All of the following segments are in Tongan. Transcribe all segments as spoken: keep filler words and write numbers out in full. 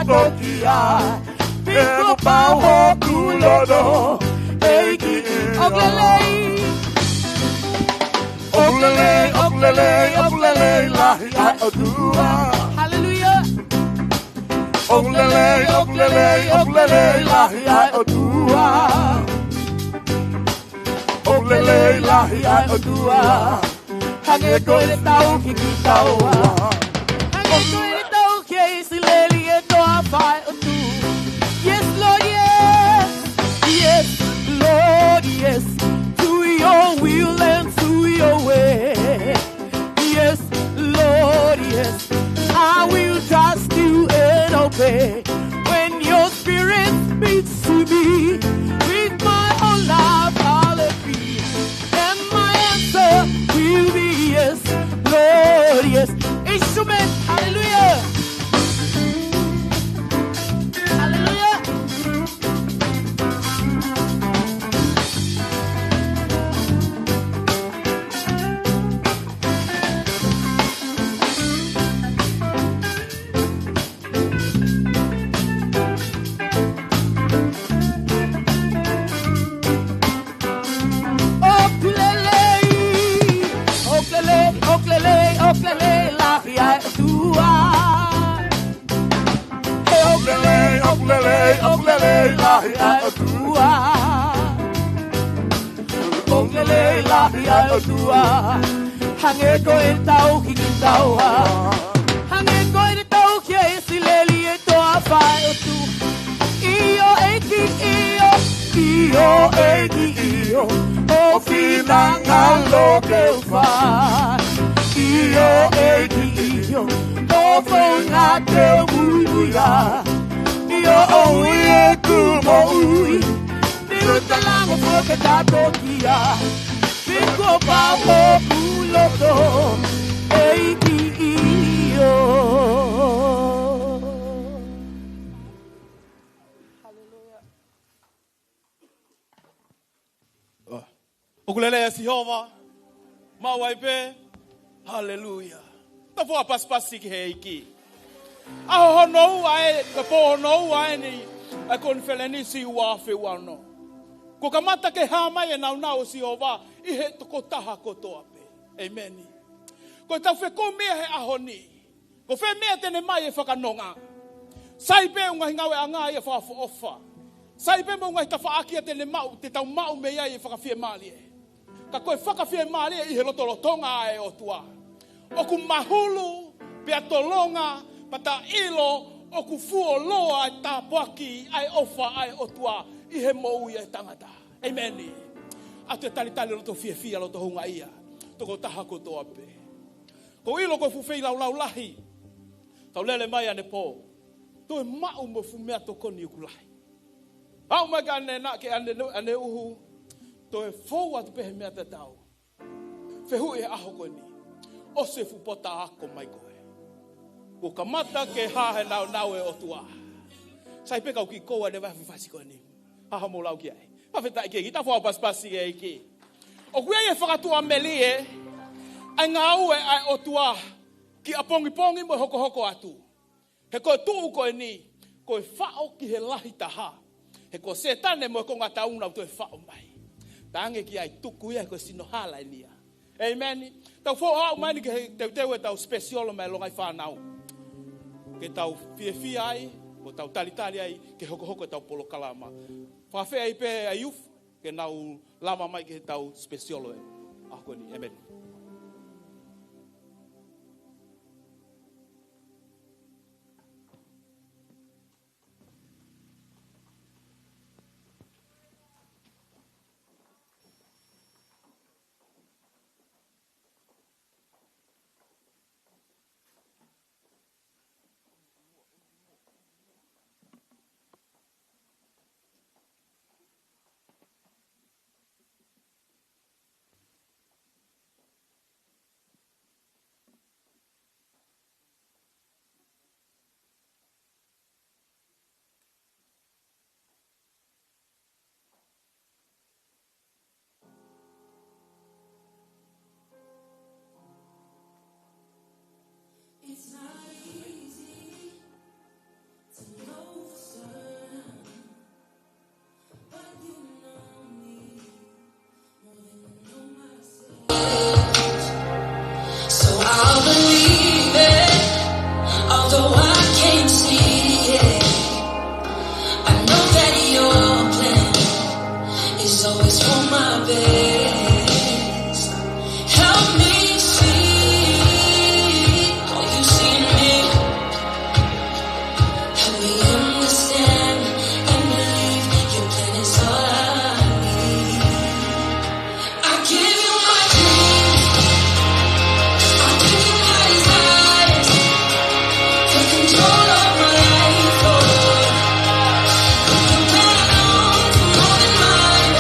Toki ā, pea kuo pau hoku loto, ʻEiki ʻio. ʻOku lelei. ʻOku lelei, ʻoku lelei, ʻoku lelei lahi ʻa e ʻOtua. Hallelujah. ʻOku lelei, ʻoku lelei, ʻoku lelei lahi ʻa e ʻOtua. ʻOku lelei lahi ʻa e ʻOtua. Hangē ko e tau ki ki taua. Hangē ko e tau ki ʻIsileli ʻe toa fai ʻOtua. Yes, Lord, yes. Yes, Lord, yes. To your will and to your way. Yes, Lord, yes. I will trust you and obey. When your spirit speaks to me, with my whole life I'll obey. And my answer will be yes, Lord, yes. Instrument, hallelujah. Hallelujah. ʻOku lelei, ʻoku lelei, ʻoku lelei, ʻoku lelei lahi ʻa e ʻOtua. ʻOku lelei, ʻoku lelei, ʻoku lelei lahi ʻa e ʻOtua. ʻOku lelei lahi ʻa e ʻOtua. Hangē ko e tau ki ki taua. Hangē ko e tau ki ʻIsileli ʻe toa fai ʻOtua. ʻIo ʻEiki ʻio, ʻio ʻEiki ʻio, ʻo finangalo ke u fai. ʻIo ʻEiki ʻio, ʻo finangalo ke u muimui ai. ʻIo ʻoku ui ʻeku moʻui, te u talango foki ka toki ā. Pea kuo pau hoku loto, ʻEiki ʻio. Hallelujah. ʻOku lelei ʻa Sihova. Maʻu ai pē. Haleluia. Tau fua pasipasi ki he ʻEiki. ʻAho hono ua ē, ka pō hono ua eni ʻa e konifelenisi ua afe ua ono. Kuo kamata ke hā mai e nāunau ʻo Sihova ʻi he tokotaha kotoa pē. ʻĒmeni. Ko e tau fekumi ia he ʻaho ni. Ko fē meʻa te ne ʻomai e fakanonga. Sai pē ʻū ngaahi ngāueʻanga ia fakaʻofoʻofa. Sai pē mo e ngaahi tafaʻaki ia te ne maʻu, te tau maʻu mei ai e fakafiemālie. Ka ko e fakafiemālie ʻi he lotolotonga ʻa e ʻOtua. ʻOku mahulu, pea tolonga, pea ta ʻilo, ʻoku fuoloa e tāpuaki ʻa e ʻofa ʻa e ʻOtua ʻi he moʻui ʻa e tangata. ʻĒmeni. ʻOatu e talitali loto fiefia, loto houngaʻia. Tokotaha kotoa pē. ʻOku ou ʻilo ko e fuʻu feilaulau lahi. Tau lele mai ʻanepō. Toe maʻu mo e fuʻu meʻatokoni ʻoku lahi. Aʻu mai ki ʻanenai, ki ʻane, ʻaneuhu. Toe fou atu pē he meʻa tatau. Fehuʻi he ʻaho ko eni. ʻOsi e fuʻu pota ako mai ko ē. Kuo kamata ke hā he nāunau e ʻOtua. Sai pē kau kiʻi koua ne vafi fasi ko eni. Hā hoʻomou lau ki ai. Fakafetaʻi ki he ʻEiki, tau fua pasipasi ki he ʻEiki. ʻOku ʻi ai e fakatuʻamelie ʻa e ngāue ʻa e ʻOtua ki ʻapongipongi mo e hokohoko atu. He ko e tuʻu ko eni, ko e faʻo ki he lahi taha. He ko Sētane mo e konga taʻu na ʻoku toe faʻo mai. Tangi ki ai tuku ia he ko e sino hala eni ia. ʻĒmeni. Tau foʻou mai eni ki he teuteu ʻetau special mai Longai Fānau. Ke tau fiefia ai, mo tau talitali ai, ke hokohoko ʻetau polokalama. Fakafeʻiloaki pē ʻa e youth, ke nau lava mai ki heʻetau special ē. ʻAho ko eni, ʻēmeni. Though I can't see it, I know that your plan is always for my best. Help me see all you see in me. Help me understand and believe your plan is all I need. I give you my dreams. I give you my desires. Take control of my life, Lord. Your plan alone is more than mine.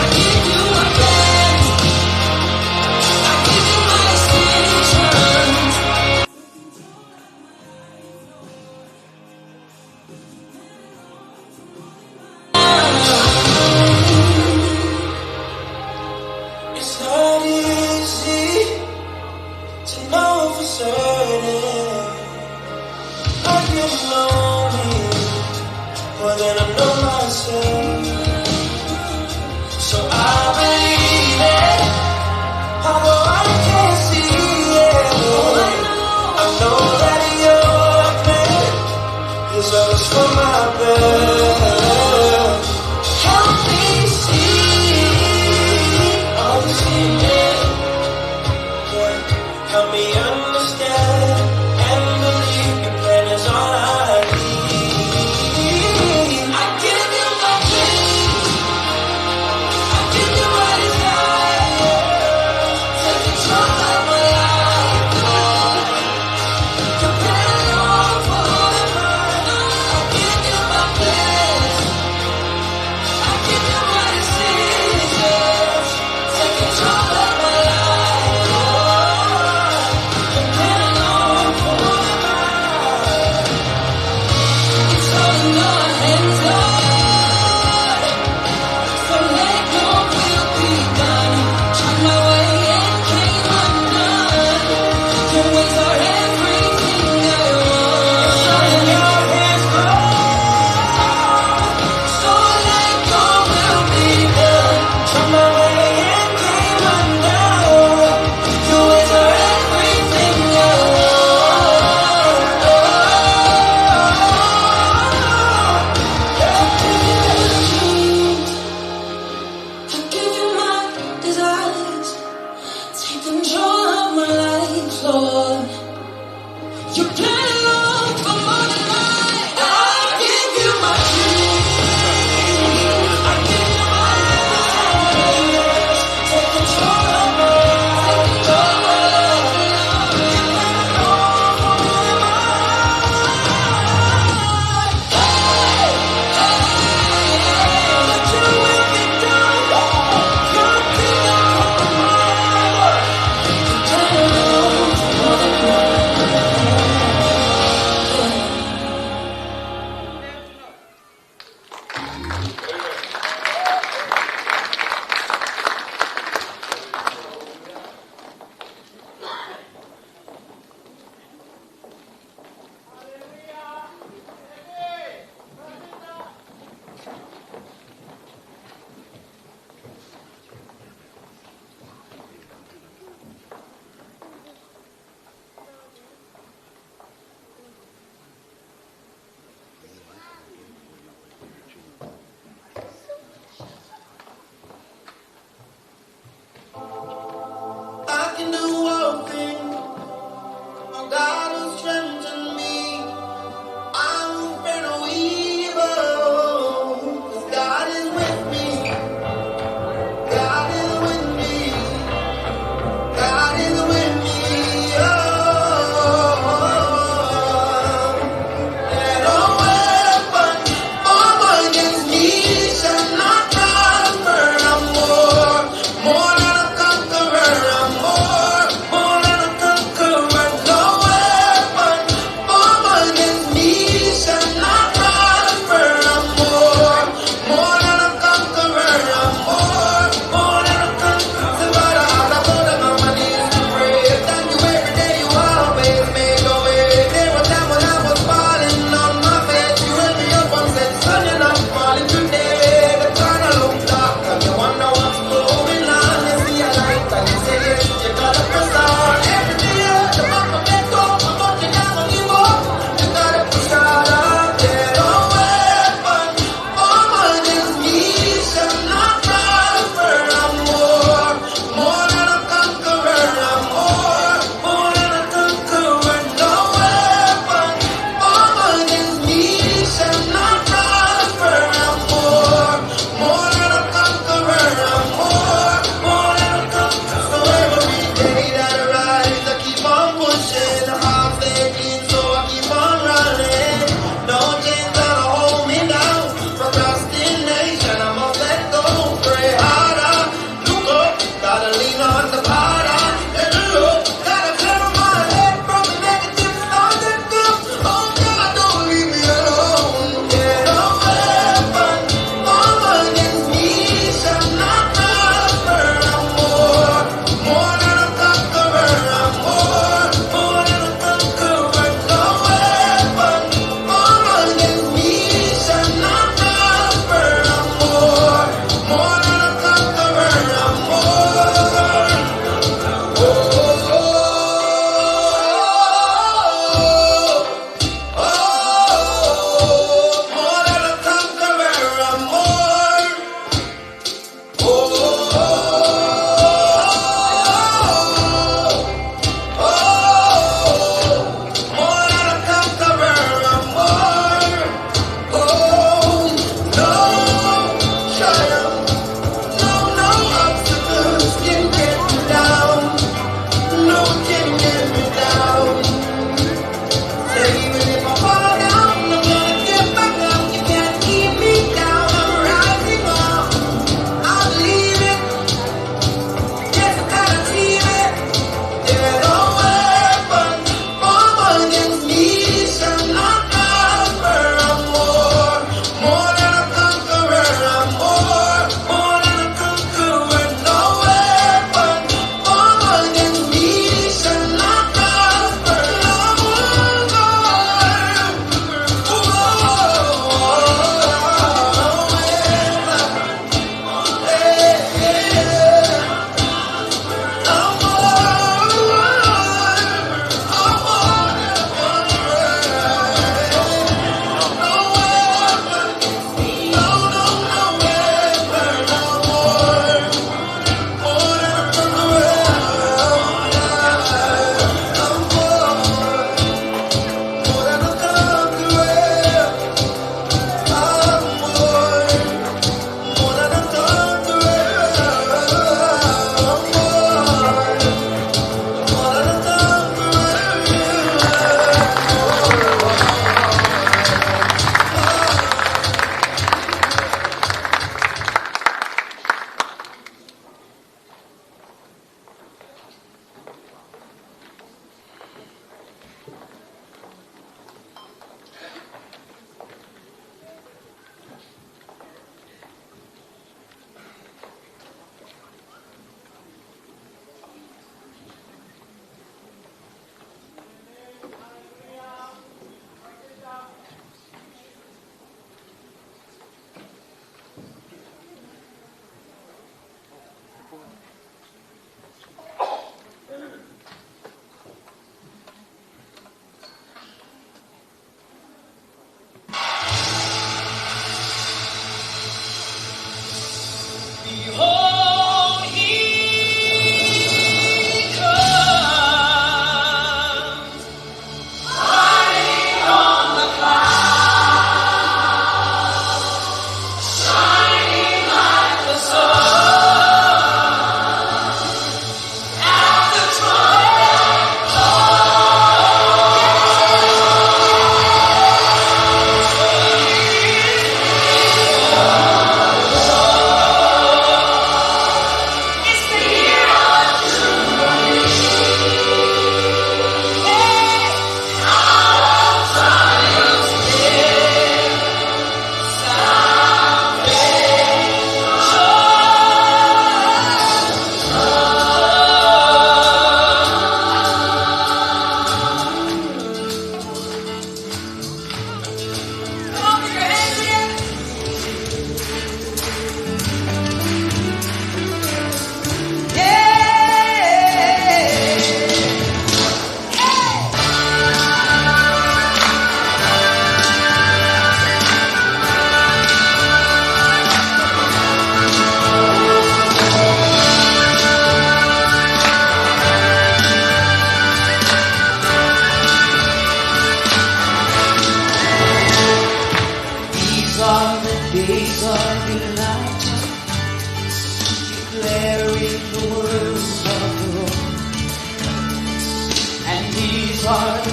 I give you my plans. I give you my decisions. It's not easy to know for certain I can know you more than I know myself. So I believe it, although I can't see it. I know that your plan is always for my best. Help me see all you see in me. Help me understand and believe your plan is all I need. I give you my dreams. I give you my desires. Take control of my life, Lord. Your plan is all for mine. I give you my plans. I give you my decisions. Take control of my life, Lord. Your plan alone for mine. It's all in your hands, Lord. So let your will be done. Turn my way and came undone. Your ways are everything I want. It's all in your hands, Lord. So let your will be done. Turn my way and came undone. Your ways are everything I want. I give you my dreams. I give you my desires. Take control of my life, Lord. Your plan alone for more than mine. I give you my dreams. I give you my desires. Take control of my life, Lord. Your plan alone for more than mine.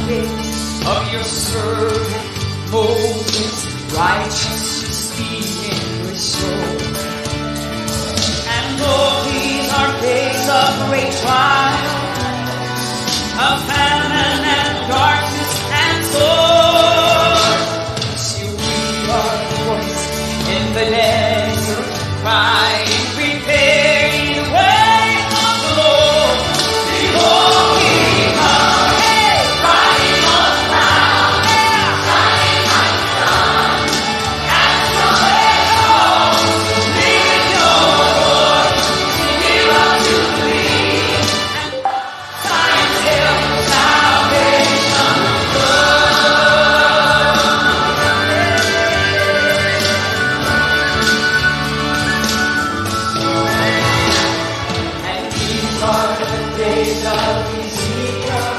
Of your servant Moses, righteousness being restored. And though these are days of great trial, of famine and darkness and sword, still we are the voice in the desert, crying, "Prepare ye the way of the Lord. Behold, he cometh, riding on the cloud, shining like the sun." As the way goes, lift your voice, give unto the Lord. And these are the days of Ezekiel,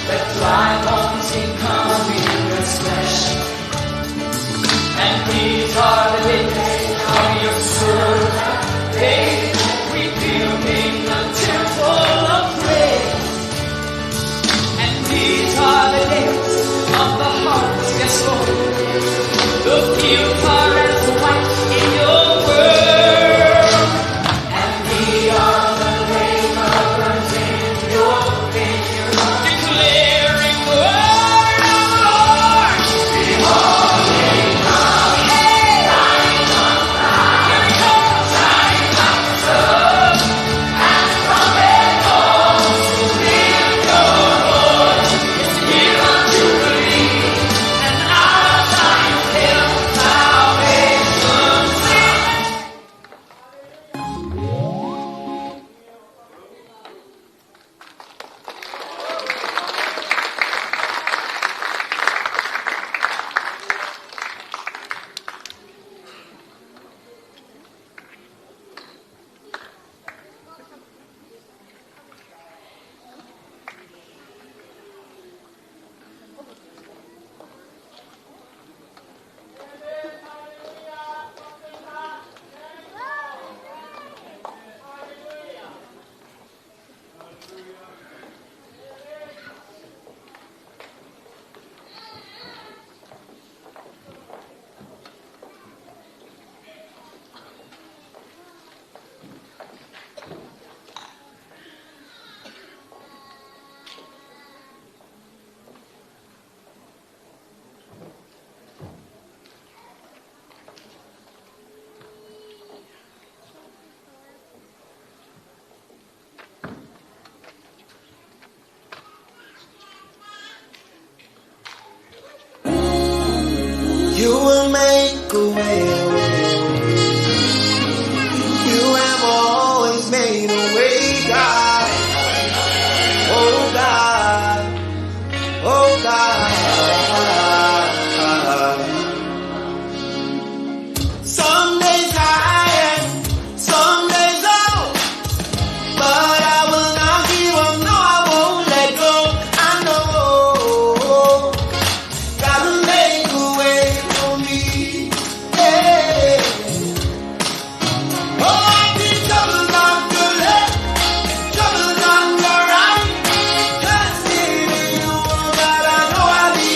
the dry bones becoming flesh. And these are the days of your servant David, rebuilding the temple of praise. And these are the days of the harvest, yes, Lord. The fields are as white in your world. And we are the laborers in your vineyard, declaring the word of the Lord. Behold, he cometh, riding on the cloud, shining like the sun. As the trumpet calls, lift your voice, give unto the Lord, and out of Zion comes salvation. Sing. You will make a way. You have always made a way, God. Oh, God. Oh, God. Some days high and some days low, but I will not give up, no, I won't let go. I know God will make a way for me. Yeah. Oh, I've been troubled on the left, troubled on the right. Just leave me, oh God, I know I'll be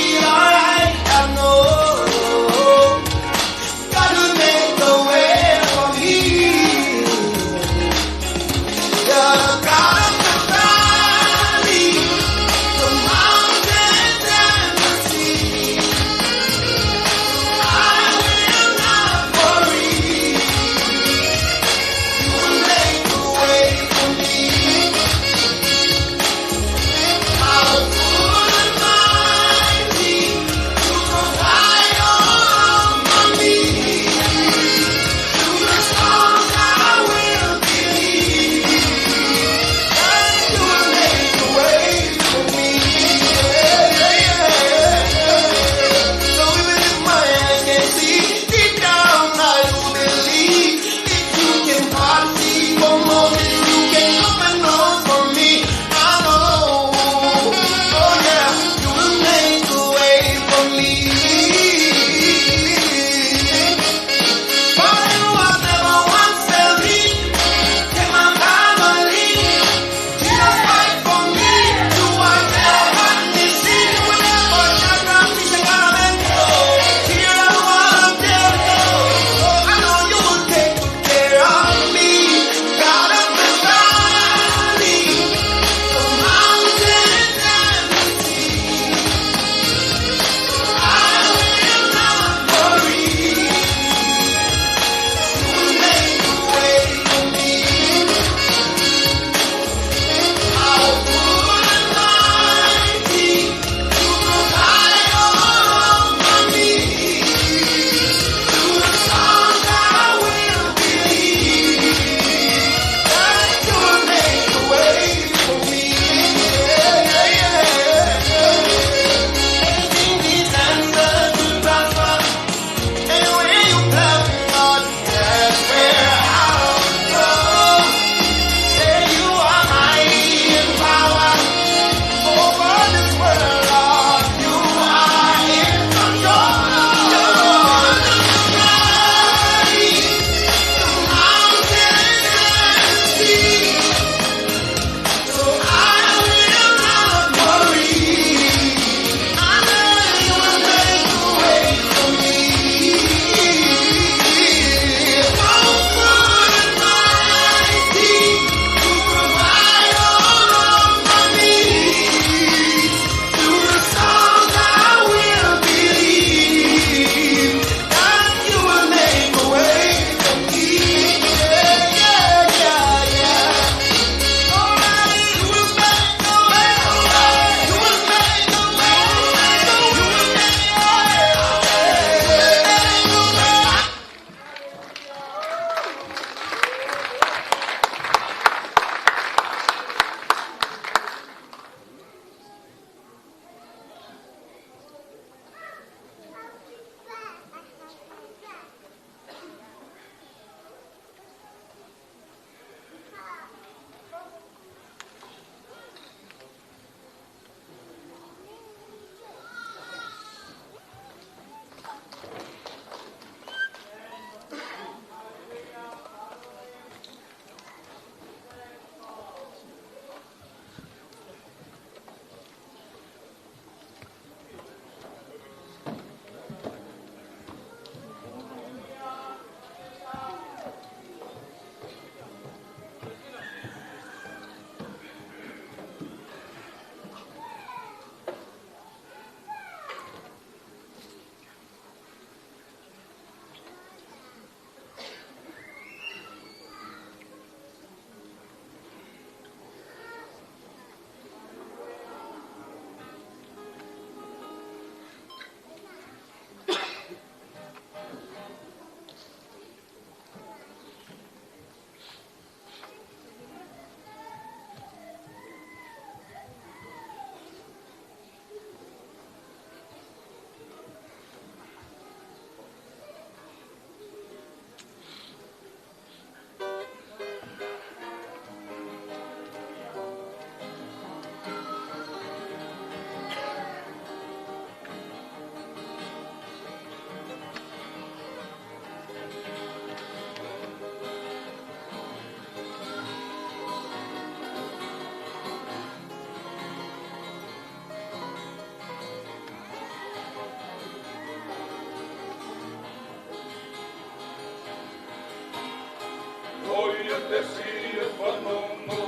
Te si e fanongo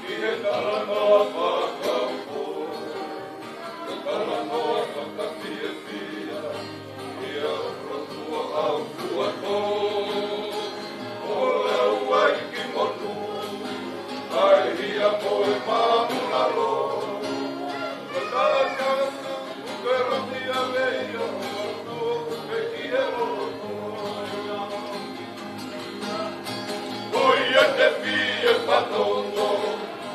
ki he talanoa fakaupo, he talanoa fakafiefia, ia o Rotua au kuato, o lau ai ki monu, ʻa e hia mo e māʻulalo. Ko e talanoa, ko e rangi a vei o Rotua, ke ki he loloto. Ko ia te fie fanongo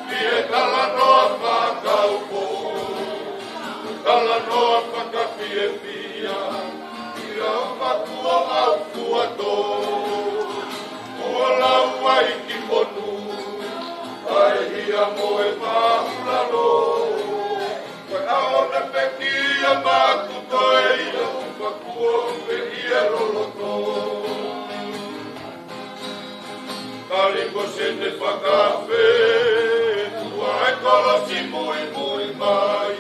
ki he talanoa fakaupo, talanoa fakafiefia, ia o Rotua au kuato, kuo lau ai ki monu, ʻa e hia mo e māʻulalo. Ko e ʻaho naʻe pekia maʻaku ko ia ʻoku fakuo pē ʻi he loloto. Tali Mōsese Fakaafe, tuʻa e kolosi muimui mai,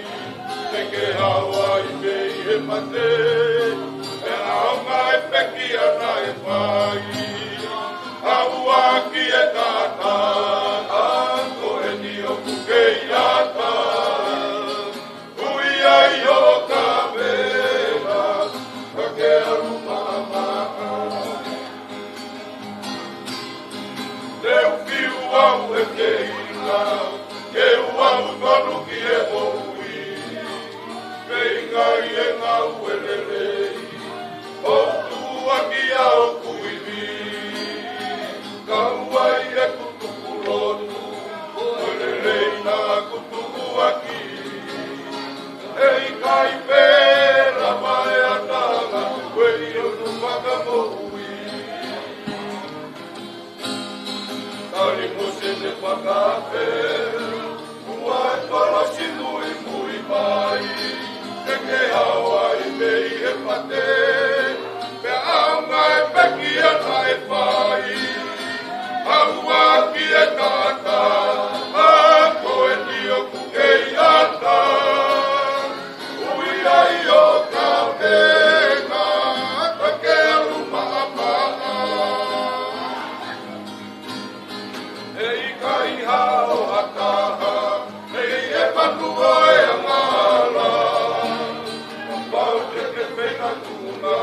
te ke hao ai mei he mate, he ʻaonga e pekia naʻe fai. Aua ki he taʻataʻa, ko eni ʻoku kei ʻatā. Ui ai ʻo ka vela, ka ke ʻalu maʻamaʻa. Te u fiu au he keinga, ke u aʻu tonu ki he moʻui. Feinga ʻi he ngāue lelei, ʻo tuʻuaki ʻa hoku ivi. Kau ai ʻeku tukulotu, ko e lelei naʻa ku tuʻuaki. ʻE ʻikai pē lava e ʻatā, ko e ʻi hono fakamoʻui. Tali Mōsese Fakaafe, tuʻa e kolosi muimui mai, te ke hao ai mei he mate, he ʻaonga e pekia naʻe fai. Aua ki he taʻataʻa, ko eni ʻoku kei ʻatā. Ui ai ʻo ka vela, ka ke ʻalu maʻamaʻa. ʻE ʻikai hao ha taha mei he fānau ʻo e angahala, kapau te ke feinga tuʻunga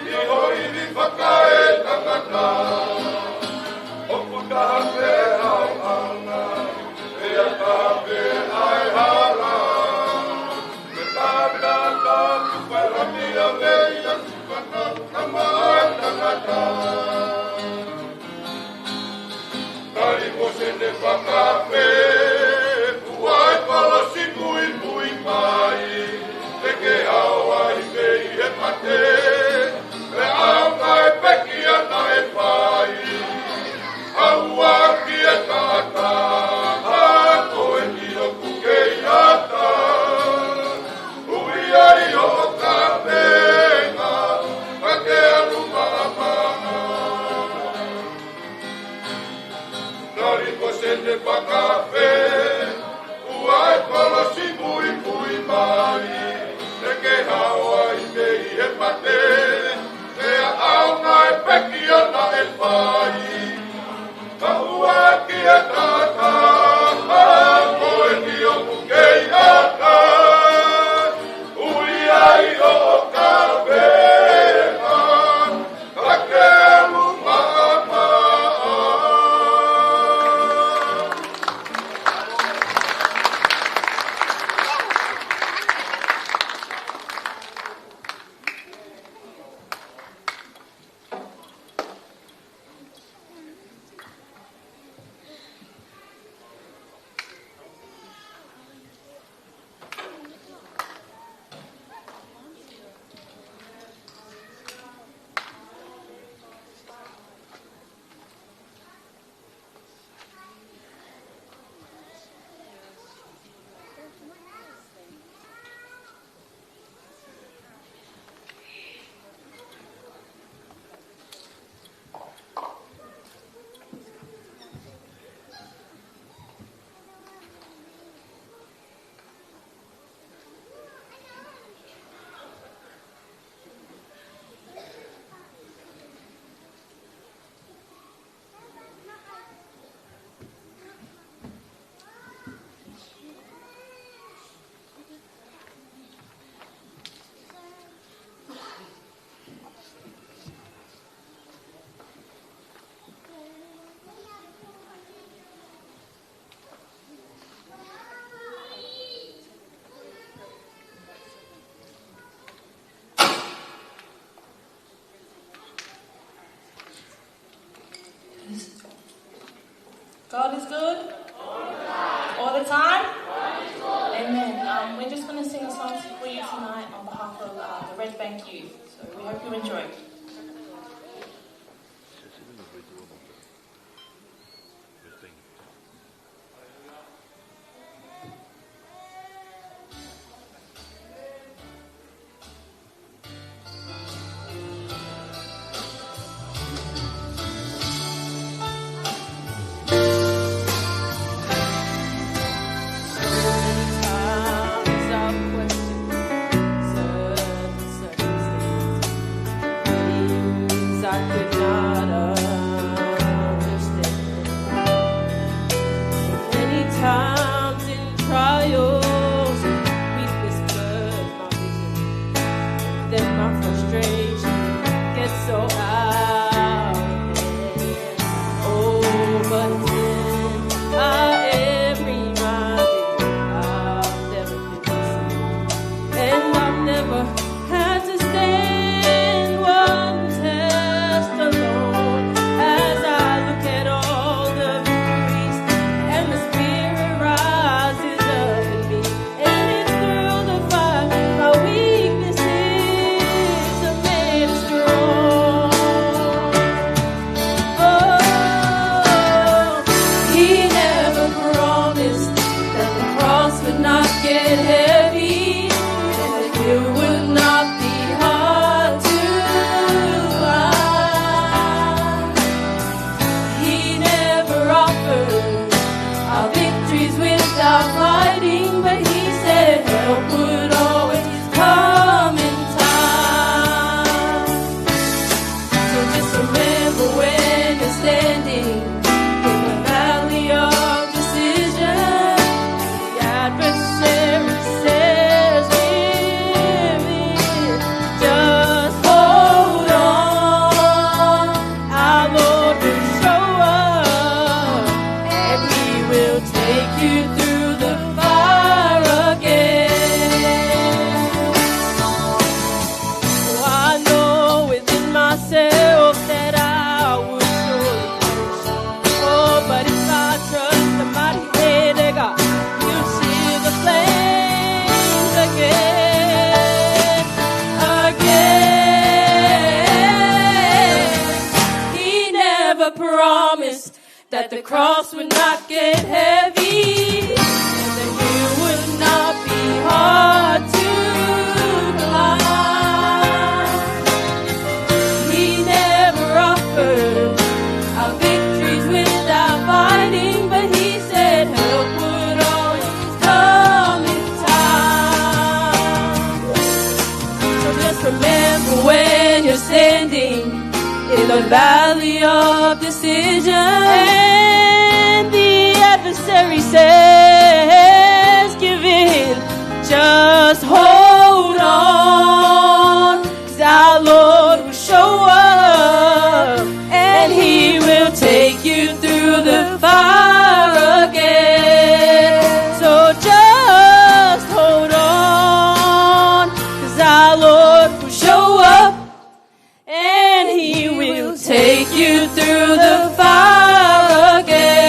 ʻi ho ivi fakaetangata. ʻOku taha pē hao God is good. All the time. Amen. Um, we're just going to sing a song for you tonight on behalf of uh, the Red Bank Youth. So we hope you enjoy. Things I could not understand. Many times in trials, weakness blurs my vision. Then my frustration gets so out of hand. Oh, but it's then I am reminded I've never been this weak. And I've never had to stand one test alone. As I look at all the victories and the Spirit rises up in me, and it's through the fire my weaknesses are made strong. Oh, he never promised that the cross would not get heavy, that it would not be hard to climb. He never offered our victories without fighting, but he said help would always come in time. So just remember when you're standing in the valley of decision, the adversary says, "Give in, just hold on. Our Lord will show up, and he will take you through the fire again." Oh, I know within myself that I would surely perish. Oh, but if I trust the mighty hand of God, you'll see the flames again, again. He never promised that the cross would not get heavy, and the hill would not be hard to climb. He never offered our victories without fighting, but he said help would always come in time. So just remember when you're standing in the valley of decision, and the adversary says, "Give in, just hold on, 'cause our Lord will show up, and he will take you through the fire again." So just hold on, 'cause our Lord will show up, and he will take you through the fire again.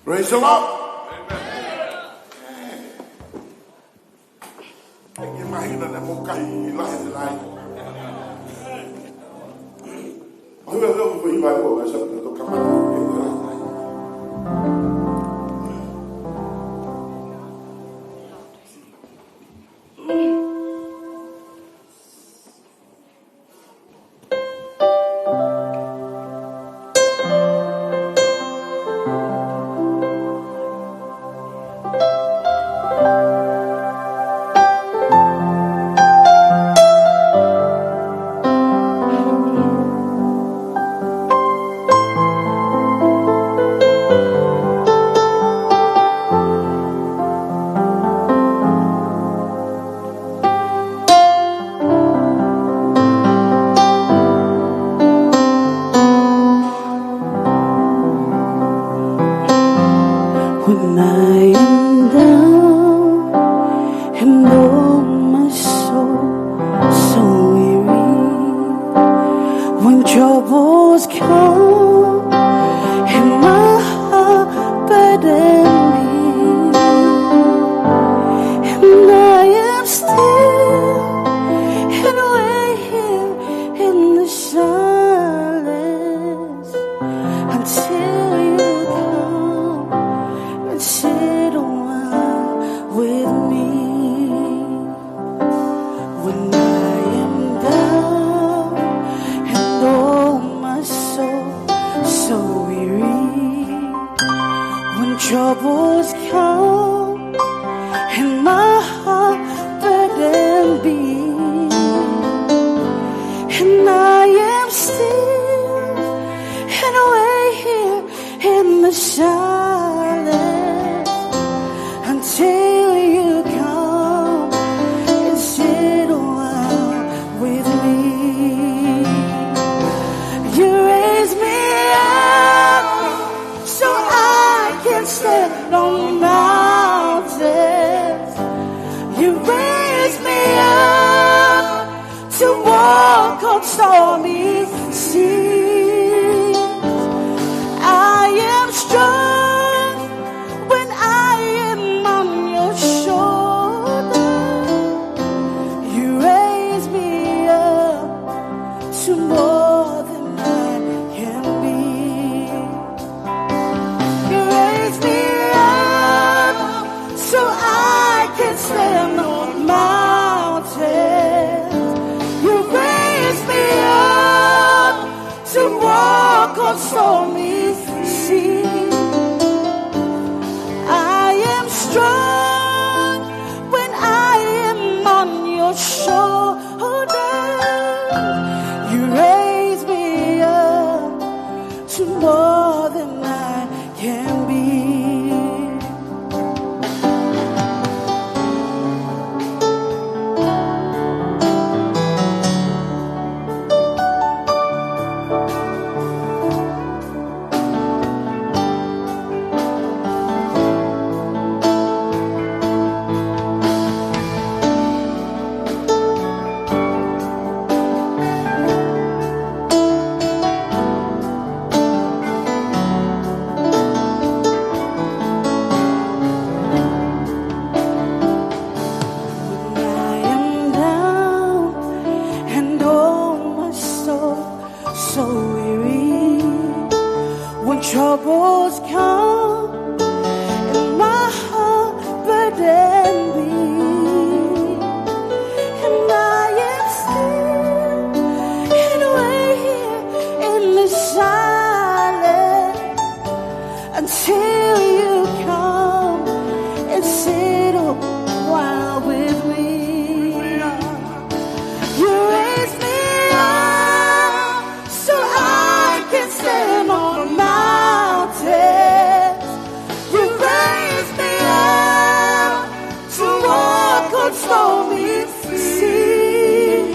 Praise the Lord. ʻE ke mahino ne mo kai i lahi lahi. ʻO hua leo ko i mai o When I am down and oh my soul so weary, when troubles come and my heart burden me, and I am still and wait here in the silence until you come and sit a while with me. When I am down and oh my soul so weary, when troubles come and my heart burden be, and I am still and wait here in the silence until you come and sit a while with me. You raise me up so I can stand on mountains. You raise me up to walk on stormy seas. I am strong when I am on your shoulder. You raise me up to more than I can be. You raise me up so I can stand on mountains. You raise me up to walk on stormy seas. I am strong when I am on your shoulders. You raise me up to more than I can be. When I am down and oh my soul so weary, when troubles come and my heart burden me, and I am still and wait here in the silence until you come and sit a while with me. You raise me up so I can stand on mountains. You raise me up to walk on stormy seas.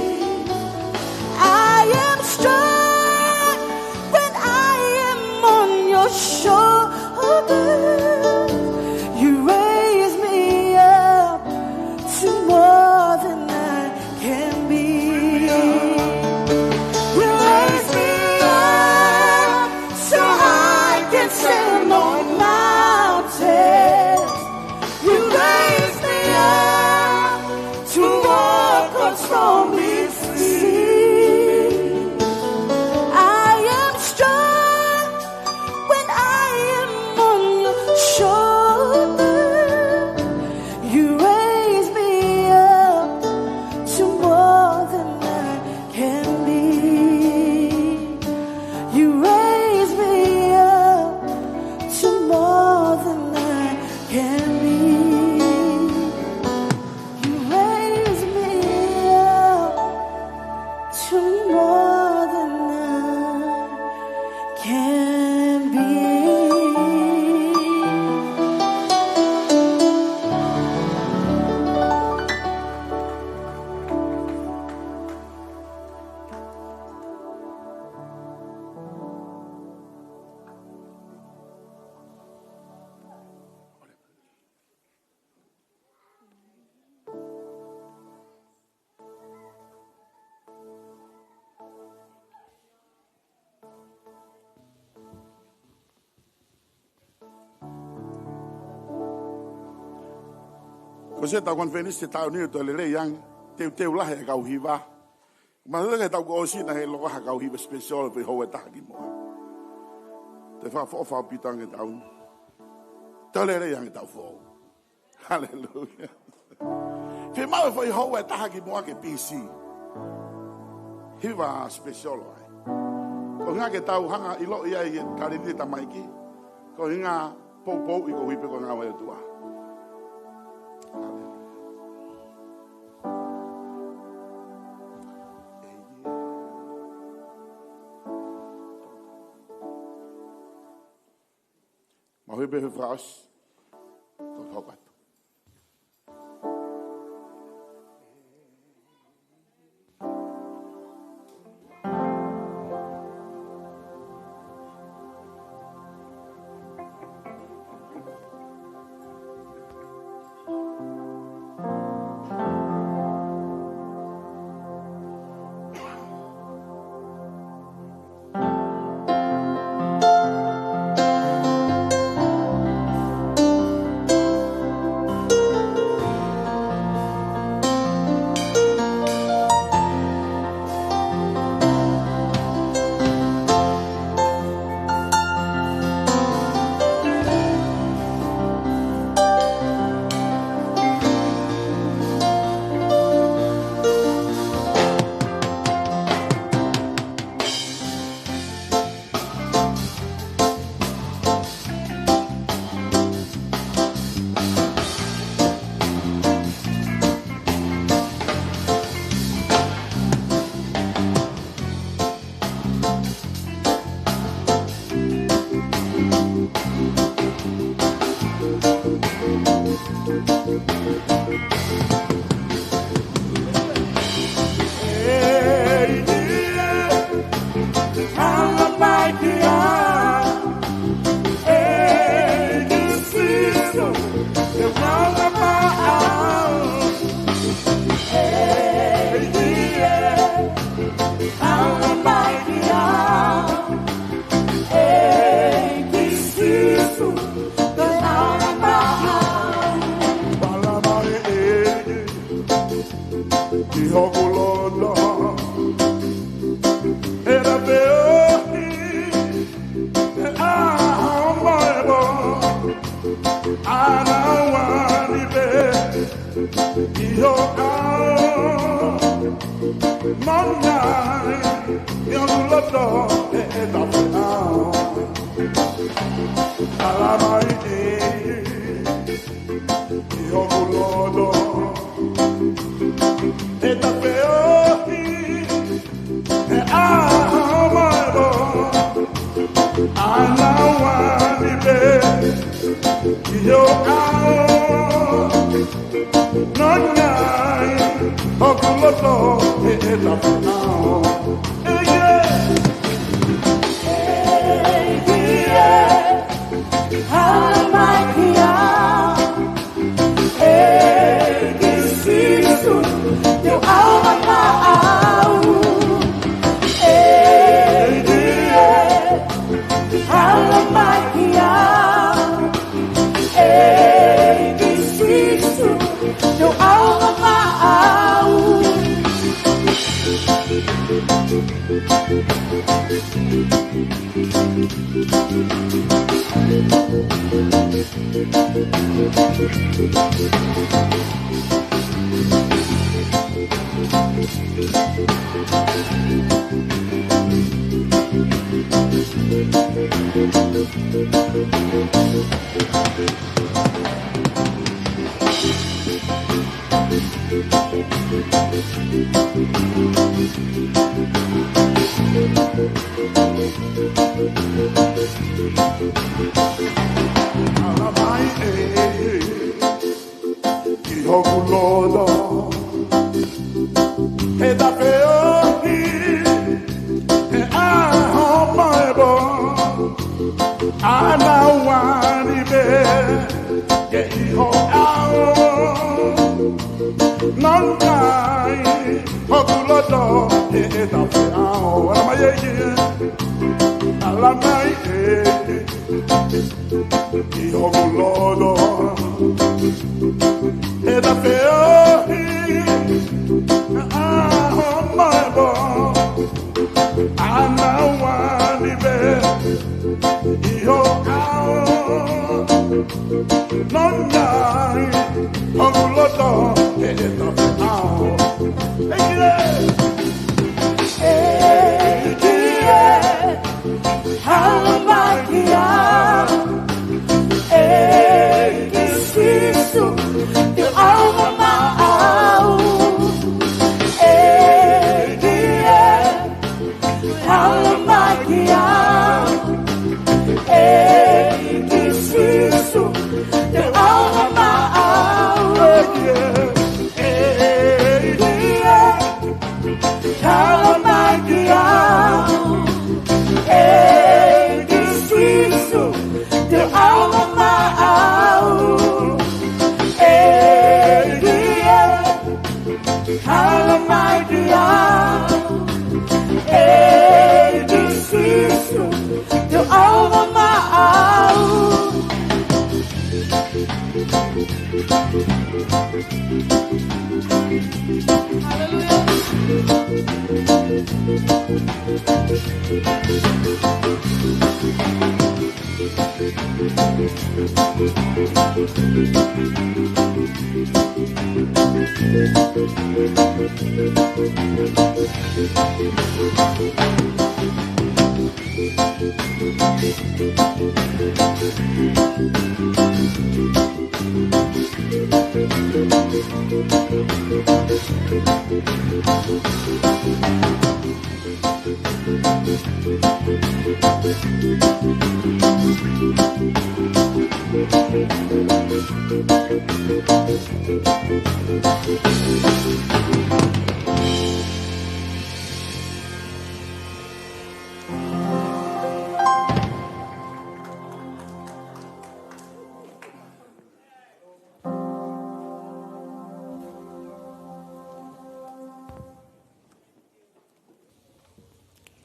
I am strong when I am on your shoulders. You raise me up to more than I can be. You raise me up so I can stand on mountains. You raise me up to walk on stormy seas. I am strong Ko e ʻetau konifelenisi ʻo e taʻu ni ʻoku toe lelei ange, teuteu lahi e kau hiva. Mahalo ko e taʻu kuo ʻosi naʻe ʻi ai ha kau hiva special ʻi he houa ʻe taha kimuʻa. Toe fakaʻofoʻofa ʻaupito ange e taʻu ni. Toe lelei ange e taʻu foʻou. Haleluia. Fiemaʻu e foʻi houa ʻe taha kimuʻa ke pisi. Hiva special ai. Ko e ʻuhinga ke tau hanga ʻo ʻiloʻi ai e talēniti ʻa e tamaiki. Ko e ʻuhinga poupouʻi koeʻuhi pē ko e ngāue ʻa e ʻOtua. Haleluia. Mau hei pē he fakaʻosi. Ko e hoko atu. Ki hoku loto, ʻe tafe ʻo hiki, he ʻaho mo e pō, ʻa e nau ani pē, ʻi ho ʻao, nonga ai, ʻi hoku loto, ʻe, ʻe tafe au. Ala mai ʻEiki, ʻi hoku loto, ʻe tafe ʻo hiki, he ʻaho mo e pō, ʻa e nau ani pē, ʻi ho ʻao, nonga ai, hoku loto, ʻe, ʻe tafe au. ʻEiki ē, ʻEiki ē, ala mai kia au, ʻEiki Sīsū, te u ʻalu maʻau. ʻEiki ē, ala mai kia au, ʻEiki Sīsū, te u ʻalu maʻau. Ala mai ʻEiki, ʻi hoku loto, ʻe tafe ʻo hiki, he ʻaho mo e pō, ʻa e nau ani pē, ke ʻi ho ʻao, nonga ai, hoku loto, ʻe, ʻe tafe au. Ala mai ʻEiki, ala mai ʻEiki, ʻi hoku loto, ʻe tafe ʻEiki ē, halamai kiate au. ʻEiki Sīsū, te u ʻalu maʻau. ʻEiki ē, halamai kiate au. ʻEiki Sīsū, te u ʻalu maʻau. ʻEiki ē, halamai kiate au. ʻEiki Sīsū, te u ʻalu maʻau. ʻEiki ē, halamai kiate au. ʻEiki Sīsū, te u ʻalu maʻau.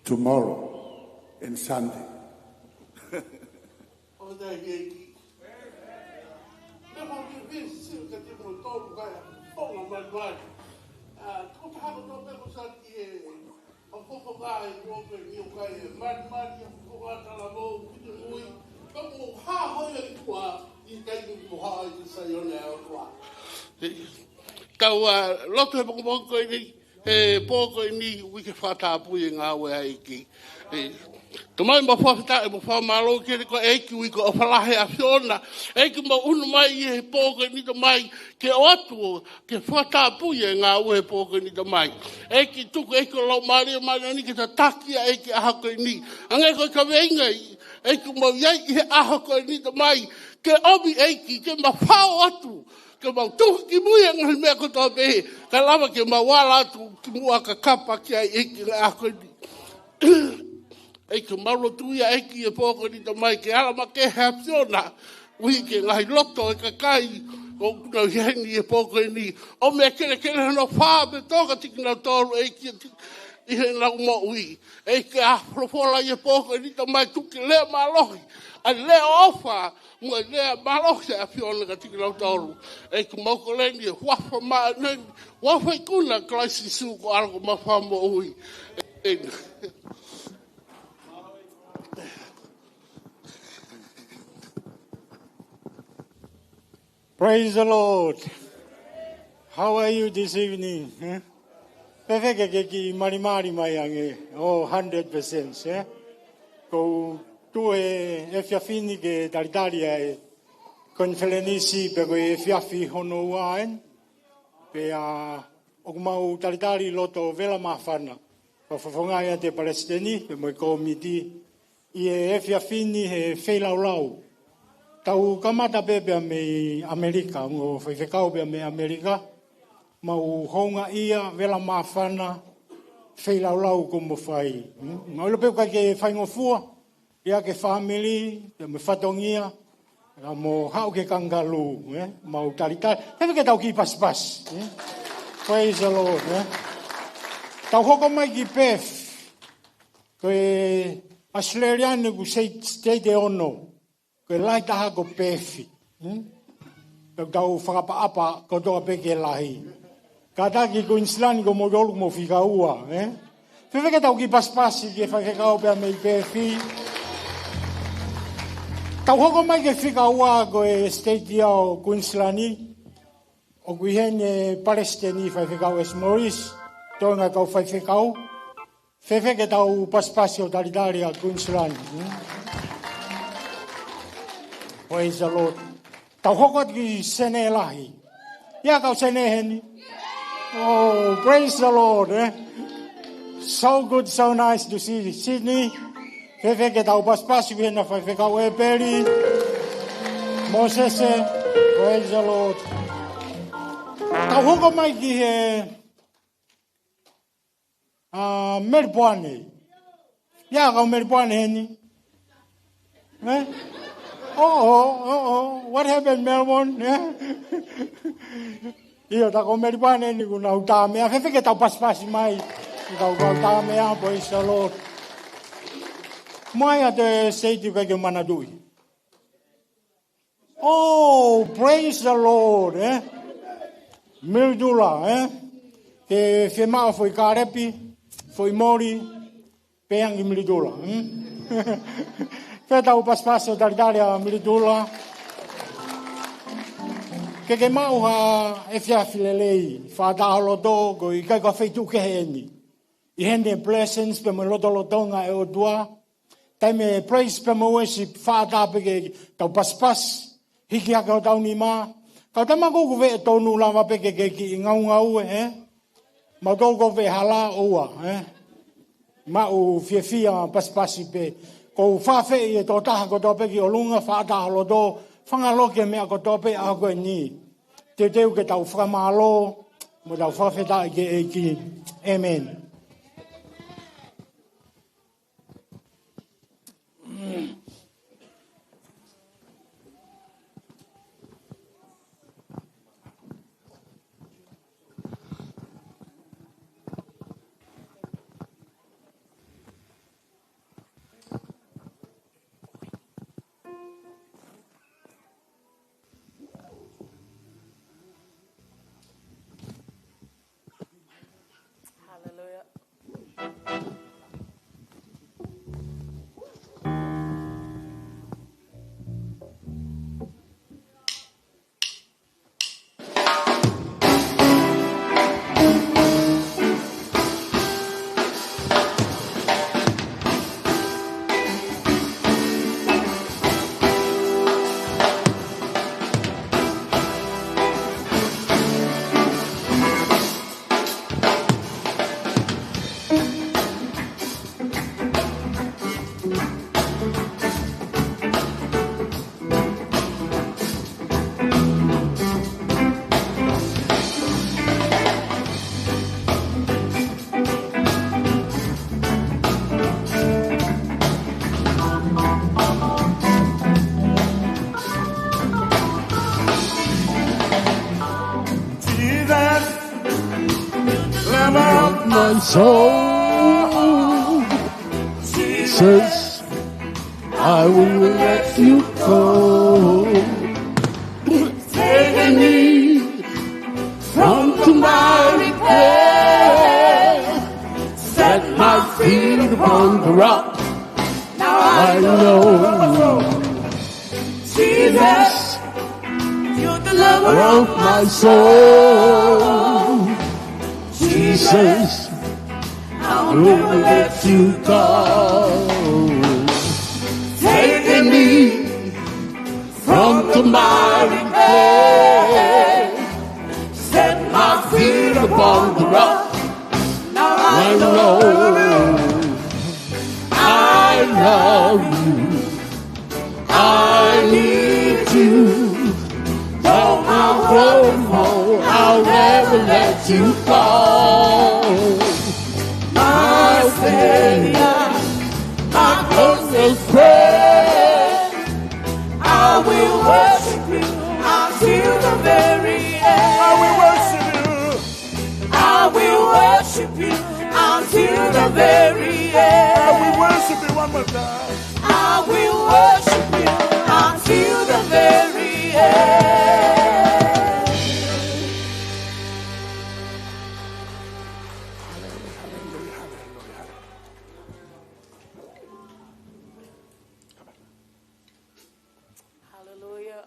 Tomorrow and Sunday. ʻOku ou tui ʻEiki. Pea mo e visi ka te mo tolu ka e fonga mai mai. ʻA, ko te hako tō pē ko sa ki e ʻa fofo ka e kuo ke ni o kai e mai mai ʻa fofo ka talavou ki te mui. Ka mo ha hoi e kua i kai mo ha i te Saione ʻa ʻOtua. Kau ʻa loto he pongipongi ko eni, he pō ko eni, uike fakatapui e ngāue ʻa e ʻEiki. ʻE, Tamai, mau fakafetaʻi, mau fakamālō kiate koe ʻEiki, uike ʻofa lahi ʻa e ʻAfiona. ʻEiki, mau ʻunu mai ʻi he pō ko eni Tamai, ke ʻoatu, ke fakatapui e ngāue he pō ko eni Tamai. ʻEiki, tuku ʻEiki ho Laumālie Māʻoniʻoni ke tataki ʻa e ʻEiki ʻaho ko eni. Hangē ko e kaveinga ʻEiki, mau ʻi ai ʻi he ʻaho ko eni Tamai, ke ʻomi ʻEiki, ke mau fao atu, ke mau tuhu ki mui e ngaahi meʻa kotoa pē, kae lava ke mau ala atu ki muʻa ka kapa ki ai ʻEiki he ʻaho ko eni. ʻEiki, mau lotu ia ʻEiki he pō ko eni Tamai ke ala makehe ʻa e ʻAfiona, ui ke ngaahi loto e kakai ʻoku nau ʻi heni he pō ko eni. ʻO meʻa kelekele hono fā pē toka tiki nau tolu ʻEiki ʻi heʻenau moʻui. ʻEiki, ʻa e folofola ʻi he pō ko eni Tamai, tuku ke lea mālohi ʻa e lea ʻofa, mo e lea mālohi ʻa e ʻAfiona kiate kinautolu. ʻEiki, mau kole ni he huafa māʻoniʻoni, huafa ikuna ʻo Kalaisi Sīsū ko e ʻAlo ko homau Fakamoʻui. ʻĒmeni. Praise the Lord. How are you this evening? Eh? Fēfē ke ke kiʻi malimali mai ange? Oh, hundred percent, eh? ʻOku ou tuʻu he efiafi ni ke talitali ʻa e konifelenisi pea ko e efiafi hono ua eni. Pea ʻoku mau talitali loto vela māfana. Fakafofongaʻi ʻe he palesiteni, pea mo e kōmiti, ʻi he efiafi ni he feilaulau. Tau kamata pē pea mei ʻAmelika, ongo faifekau pea mei ʻAmelika, mau houngaʻia vela māfana feilaulau ʻoku mo fai. Hmm? Mau ʻilo pē ʻoku ʻikai ke faingofua, ʻi he ke fāmili, pea mo e fatongia, ka mo haʻu ki he kangalū, eh? Mau talitali, fēfē ke tau kiʻi pasipasi, eh? Praise the Lord, eh? Tau hoko mai ki Perth, ko e ʻAositelēlia ni ʻoku state, state ʻe ono. Ko e lahi taha ko Perth. Hmm? Tau, tau fakaʻapaʻapa kotoa pē ki he lahi. Kātaki Queensland ko moutolu mo fika ua, eh? Fēfē ke tau kiʻi pasipasi ki he faifekau pea mei Perth. Tau hoko mai ki he fika ua ko e state ia ʻo Queensland. ʻOku ʻi heni e palesiteni, Faifekau Esi Morris, toenga kau faifekau. Fēfē ke tau pasipasi ʻo talitali ʻa Queensland, hmm? Praise the Lord. Tau hoko atu ki he Senē lahi. ʻI ai e kau Senē heni? Oh, praise the Lord, eh? So good, so nice to see Sydney. Fēfē ke tau pasipasi ki heʻene faifekau ʻEpeli Mōsese. Praise the Lord. Tau hoko mai ki he, ah, Melipoane. ʻI ai e kau Melipoane heni? Eh? Oh, oh, oh, oh. What happened, Melbourne? Eh? ʻIo, tā ko Melipoane ni kuo nau tā meʻa. Fēfē ke tau pasipasi mai. Ke tau kau tā meʻa, praise the Lord. Mai atu e seiti ʻoku ʻikai ke u manatuʻi. Oh, praise the Lord, eh? Militula, eh? Ke fiemaʻu foʻi kālepi, foʻi moli, pē ange ki Militula, hmm? Fēfē tau pasipasi ʻo talitali ʻa Militula. Ke ke maʻu ha efiafi lelei, fakataha ho loto, ko e ʻikai ko ha feituʻu kehe eni. ʻI heni e presence pea mo e lotolotonga ʻo e ʻOtua. Taimi e praise pea mo e worship, fakataha pē ke tau pasipasi, hiki hake hotau nima. Kau tama ko ʻoku veʻe tonu lava pē ke ke kiʻi ngaungaue, eh? Mautolu ko e veʻe hala ʻoua, eh? Maʻu fiefia pasipasi pē. ʻOku ou fakaafeʻi e tokotaha kotoa pē ki ʻolunga, fakataha ho loto, fakangaloki e meʻa kotoa pē ʻaho ko eni. Teuteu ke tau fakamālō, mo tau fakafetaʻi ki he ʻEiki. ʻĒmeni. Hallelujah. Jesus, Lamb of my soul, Jesus, I will let you go. Taking me from the miry clay, set my feet upon the rock. Now I know, Jesus, you're the lover of my soul. Jesus, I'll never let you go. Taking me from the miry clay, set my feet upon the rock. Now I know I love you. I need you. Though I grow old, I'll never let you go. My Savior, my closest friend, I will worship you until the very end. I will worship you. I will worship you until the very end. I will worship you one more time. I will worship you until the very end. Hallelujah, hallelujah, hallelujah, hallelujah. Hallelujah.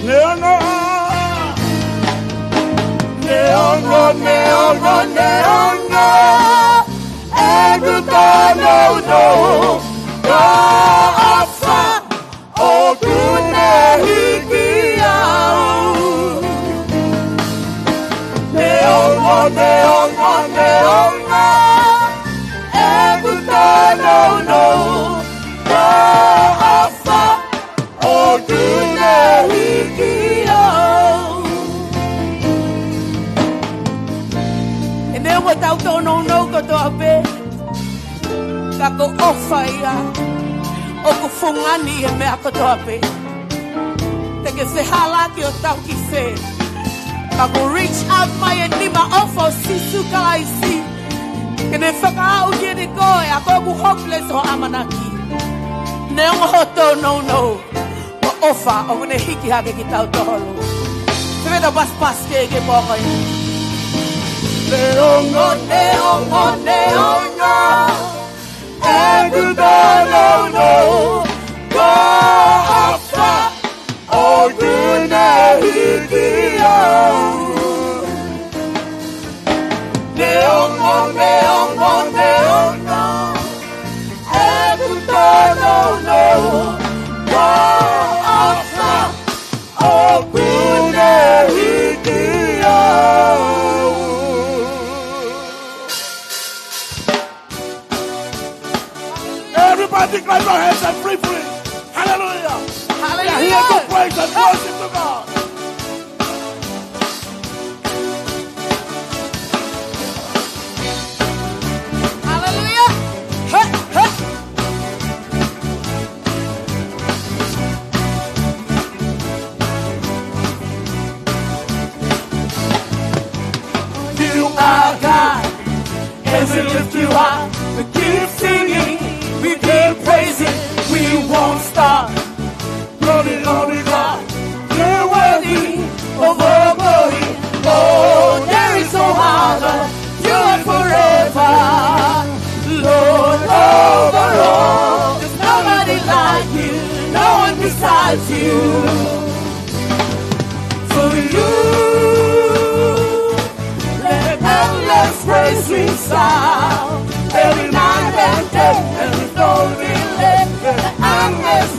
Neongo, neongo, neongo, neongo ʻeku tōnounou, ko e ʻofa ʻoku ne hiki au. Neongo, neongo, neongo ʻeku tōnounou, ko e ʻofa ʻoku ne hiki au. ʻE neongo ʻetau tōnounou kotoa pē, ka ko e ʻofa ia ʻoku fungani ʻi he meʻa kotoa pē. Te ke fehālaaki ʻo tau ki fē, ka ko e reach out mai e nima ʻofa ʻo Sīsū Kalaisi ke ne fakaaʻu kiate koe ʻa koe ʻoku hopeless ho ʻamanaki. Neongo hoʻo tōnounou, ko e ʻofa ʻoku ne hiki hake kitautolu. Fēfē ʻetau pasipasi ke ke poko ia? Neongo, neongo, neongo ʻeku tōnounou, ko e ʻofa ʻoku ne hiki au. Neongo, neongo, neongo ʻeku tōnounou, ko e ʻofa ʻoku ne hiki au. Everybody clap your hands and free, free. Hallelujah. We are here to praise and worship to God. Hallelujah. Hey, hey. You are God, and we lift you up. We keep singing, we keep praising, we won't stop. Glory, glory, God, you're worthy of all glory. Oh, there is no other, you are forever. Lord over all, there's nobody like you, no one besides you. For you, let endless praise ring out. Every night and day, every glory, let endless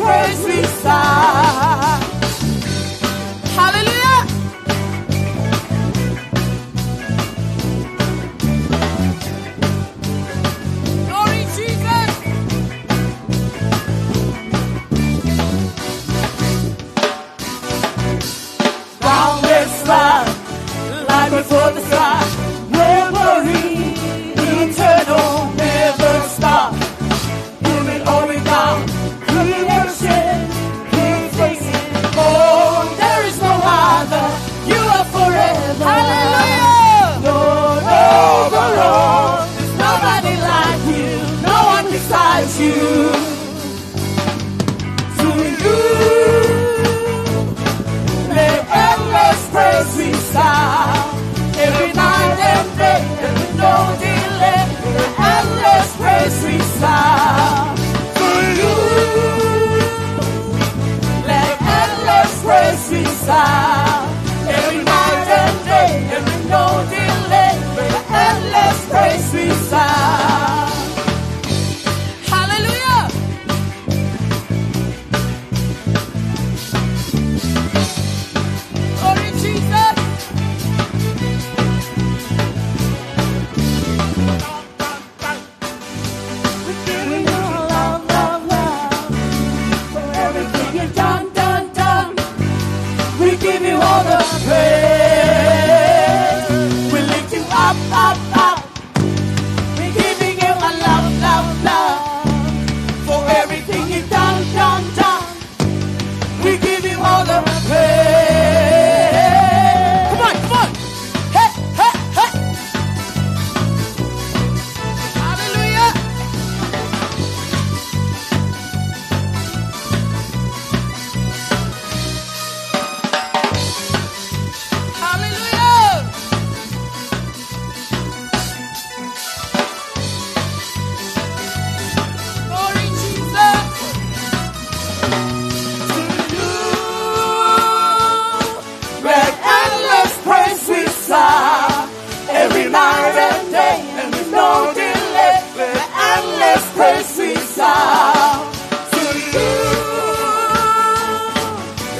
Shout to you.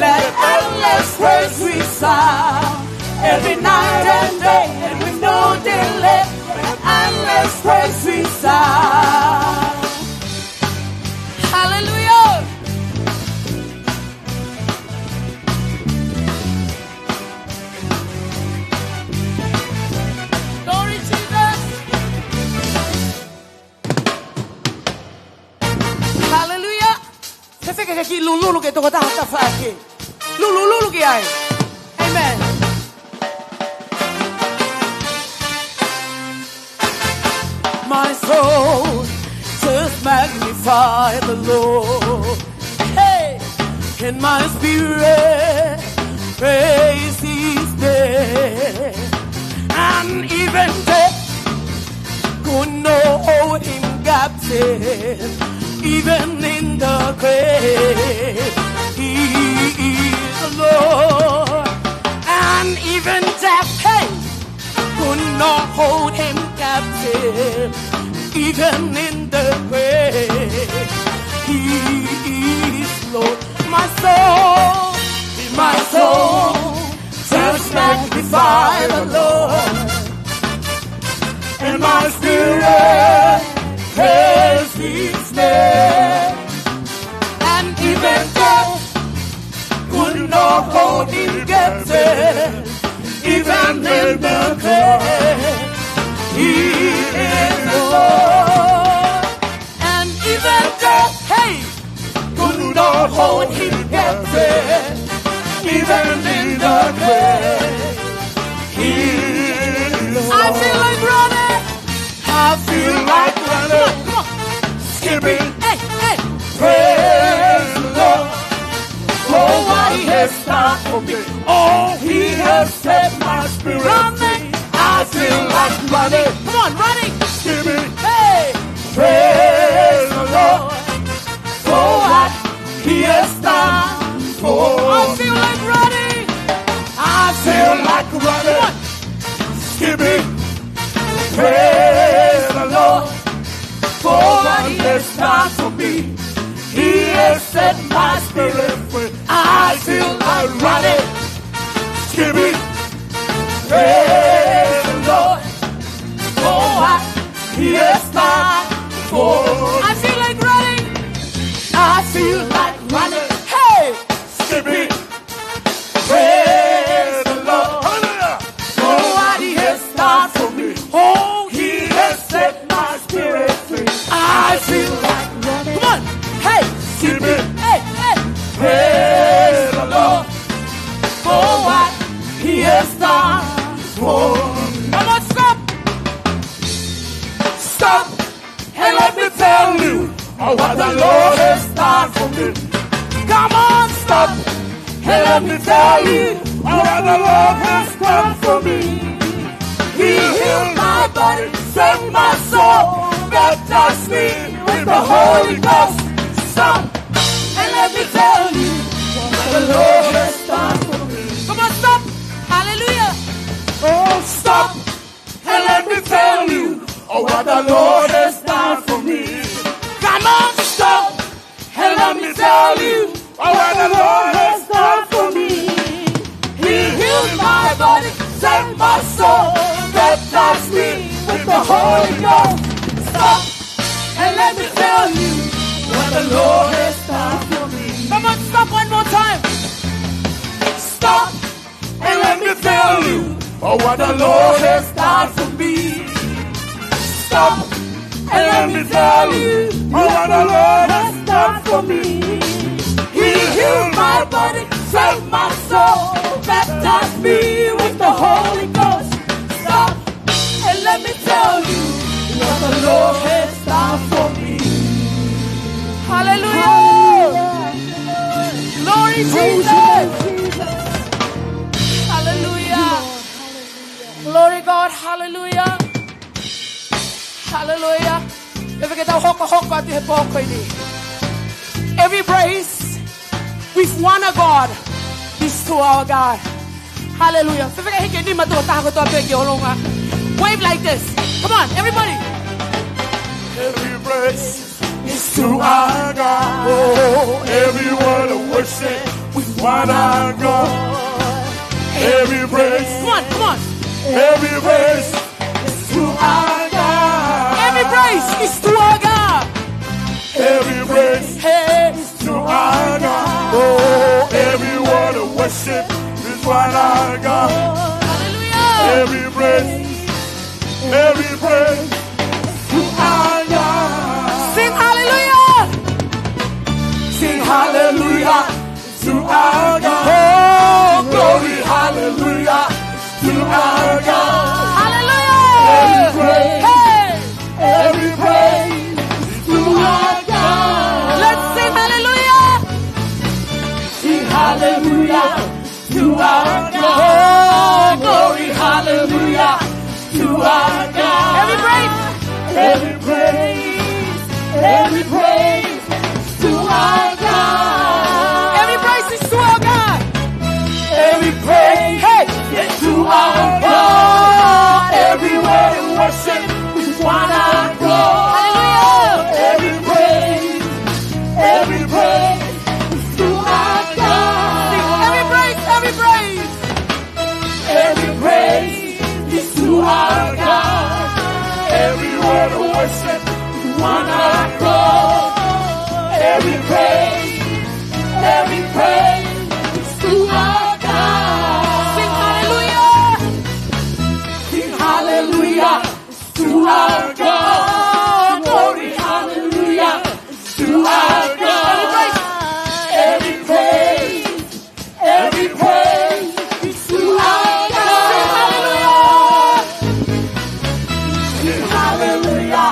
Let endless praise resound. Every night and day and with no delay. Let endless praise resound. Hallelujah. Glory, Jesus. Hallelujah. Fefeka ke kiʻi lululu ki he tokotaha ʻoku tafaʻaki. Lululu ki ai. Amen. My soul, just magnify the Lord. Hey, in my spirit, praise his name. And even death could not hold him captive, even in the grave. He is the Lord, and even death, hey, could not hold him captive, even in the grave. He is Lord. My soul, my soul, just magnify the Lord. And my spirit, praise his name. And even death could not hold him captive, even in the grave. He is the Lord. And even death, hey, could not hold him captive, even in the grave. He is the Lord. I feel like running. I feel like running. Come on, come on. Skipping. Hey, hey. Praise the Lord for what he has done for me. Oh, he has set my spirit free. I feel like running. Come on, running. Skipping. Hey. Praise the Lord for what he has done for me. I feel like running. I feel like running. Come on. Skipping. Praise the Lord for what he has done for me. He has set my spirit free. I feel like running. Skipping. Praise the Lord for what he has done for me. I feel like running. I feel like running. Hey! Skipping. Praise the Lord. Hallelujah. For what he has done for me. Oh, he has set my spirit free. I feel like running. Come on. Hey. Skipping. Hey, hey. Praise the Lord for what he has done for me. Come on, stop. Stop. And let me tell you, oh, what the Lord has done for me. Come on, stop. And let me tell you, oh, what the Lord has done for me. He healed my body, saved my soul, baptized me with the Holy Ghost. Stop. And let me tell you, what the Lord has done for me. Come on, stop. Hallelujah. Oh, stop. And let me tell you, oh, what the Lord has done for me. Come on, stop. And let me tell you, oh, what the Lord has done for me. He healed my body, saved my soul, baptized me with the Holy Ghost. Stop. And let me tell you, what the Lord has done for me. Come on, stop one more time. Stop. And let me tell you, oh, what the Lord has done for me. Stop. And let me tell you, oh, what the Lord has done for me. He healed my body, saved my soul, baptized me with the Holy Ghost. Stop. And let me tell you, what the Lord has done for me. Hallelujah. Glory, Jesus. Hallelujah. Glory, God. Hallelujah. Hallelujah. Fefeka ke tau hokohoko atu he pō ko eni. Every praise with one accord is to our God. Hallelujah. Fefeka ke hiki e nima, tokotaha kotoa pē ki ʻolunga. Wave like this. Come on, everybody. Every praise is to our God. Oh, every word of worship is what our God. Every praise, come on, come on. Every praise is to our God. Every praise is to our God. Every praise, hey, is to our God. Oh, every word of worship is what our God. Hallelujah. Every praise, every praise to our God. Sing hallelujah. Sing hallelujah to our God. Oh, glory, hallelujah to our God. Hallelujah. Every praise, hey, every praise to our God. Let's sing hallelujah. Sing hallelujah to our God. Oh, glory, hallelujah to our God. Every praise, every praise, every praise to our God. Every praise is to our God. Every praise, hey, is to our God. Every word of worship is what our God. Hallelujah. Every praise, every praise is to our God. Sing, every praise, every praise. Every praise is to our God. Every word of worship is what our God. Every praise, every praise is to our God. Sing hallelujah. Sing hallelujah to our God. Glory, hallelujah to our God. Every praise, every praise is to our God. Sing hallelujah. Sing hallelujah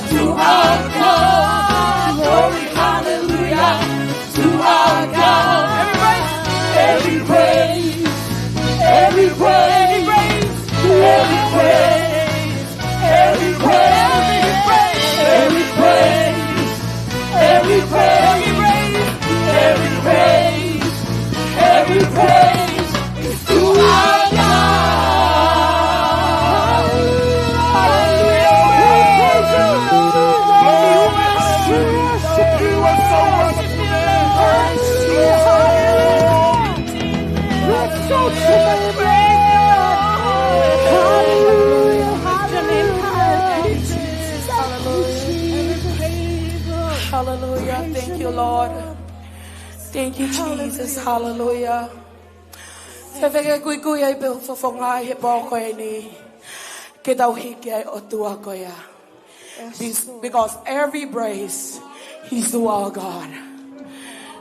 to our God. Glory, hallelujah to our God. Every praise, every praise, every praise, every praise. Every praise, every praise, every praise, every praise, every praise is to our God. Hallelujah. We praise you. Lord, we worship you. You are so wonderful, man. Hallelujah. Let's go to the Lord. Hallelujah. Hallelujah. Hallelujah. Thank you, Lord. Thank you, Jesus. Hallelujah. Fēfē ke kuikui ai pē ho fofonga ʻi he pō ko eni, ke tau hiki ai e ʻOtua ko ia. Be-, because every praise is to our God.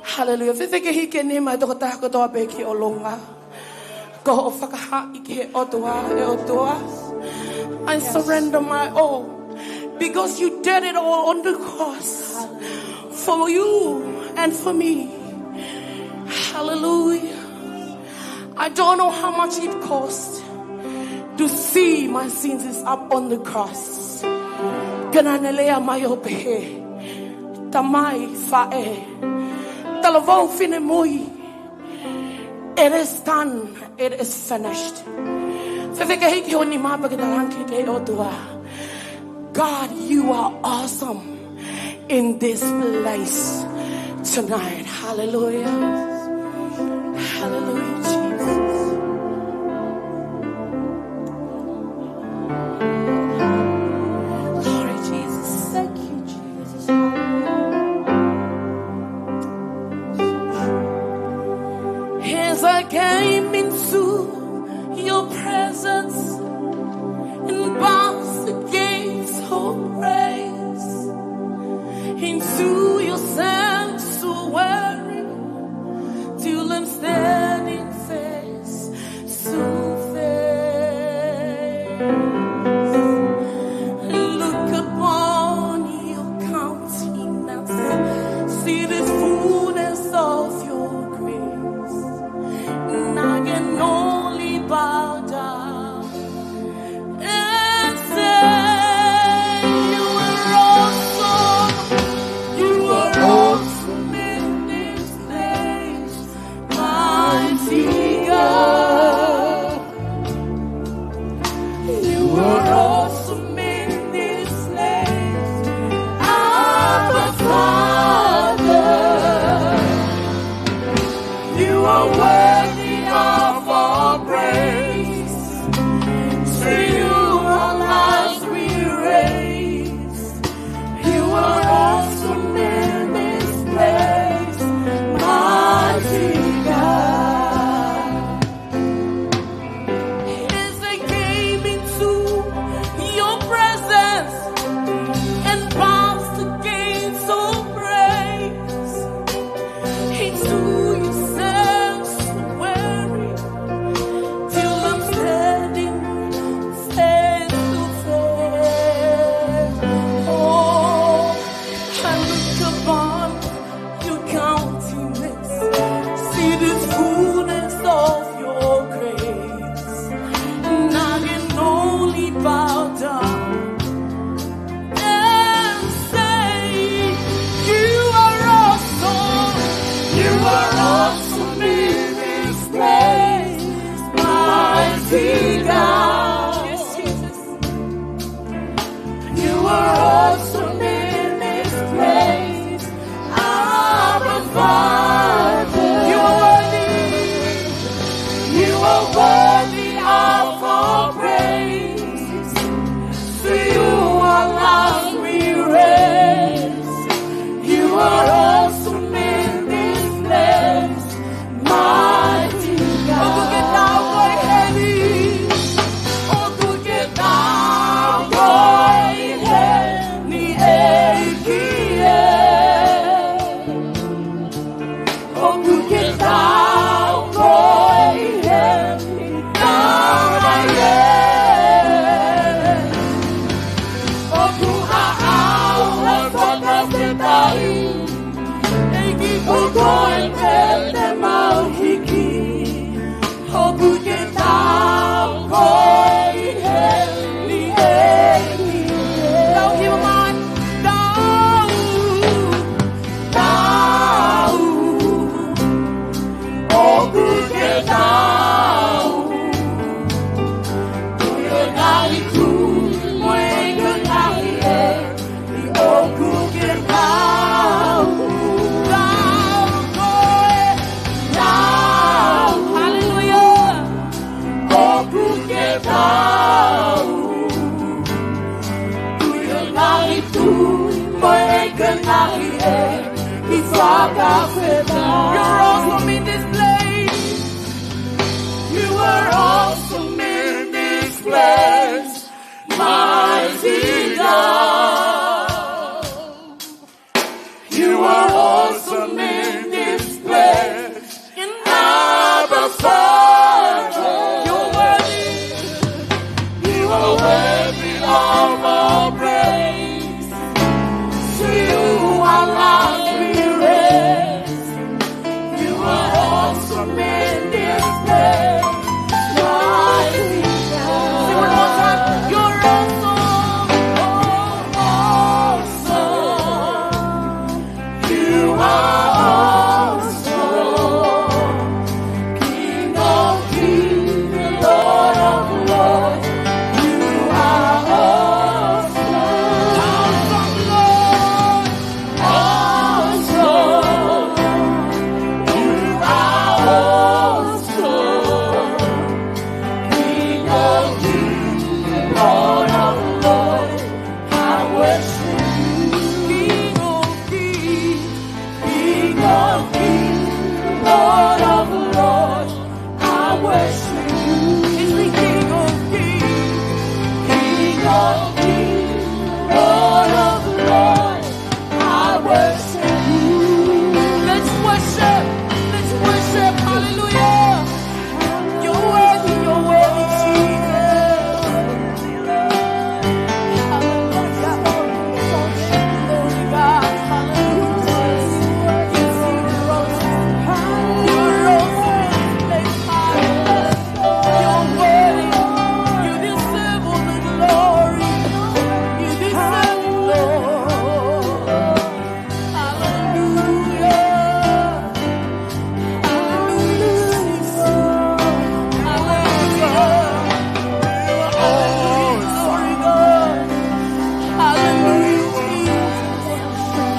Hallelujah. Fēfē ke hiki e nima ʻo e tokotaha kotoa pē ki ʻolunga, ko hoʻo fakahā ki he ʻOtua, ʻe ʻOtua, I surrender my all, because you did it all on the cross for you and for me. Hallelujah. I don't know how much it cost to see my sins is up on the cross. Ka naʻá ne lea mai ʻo pehē, Tamai, Faʻē, talavou, finemui, it is done, it is finished. Fēfē ke hiki ho nima pea ke talaange ki he ʻOtua, God, you are awesome in this place tonight. Hallelujah. Hallelujah, Jesus. Glory, Jesus. Thank you, Jesus. As I came into your presence and bows the gates of praise, into your sanctuary, till I'm standing face You're awesome in this place. You are awesome in this place, mighty God. You are awesome in this place. Abba Father, you're worthy. You are worthy of all praise. To you our lives we raise. You are awesome in this place. Mighty God. Sing one more time. You're awesome. Oh, awesome. You are awesome. King of kings, Lord of lords. You are awesome. Awesome, Lord. Awesome. You are awesome. King of kings, Lord of lords, I worship you. King of kings, King of kings, Lord of lords, I worship you. He's the King of kings, King of kings, Lord of lords, I worship you. Let's worship. Let's worship. Hallelujah. You're worthy, you're worthy, Jesus. Hallelujah. Glory God. Hallelujah. Yes, you are awesome. You are awesome in this place, Father. You're worthy. You deserve all the glory. You deserve it, Lord. Hallelujah. Hallelujah, Jesus. Hallelujah. Hallelujah. Glory God. Hallelujah, Jesus.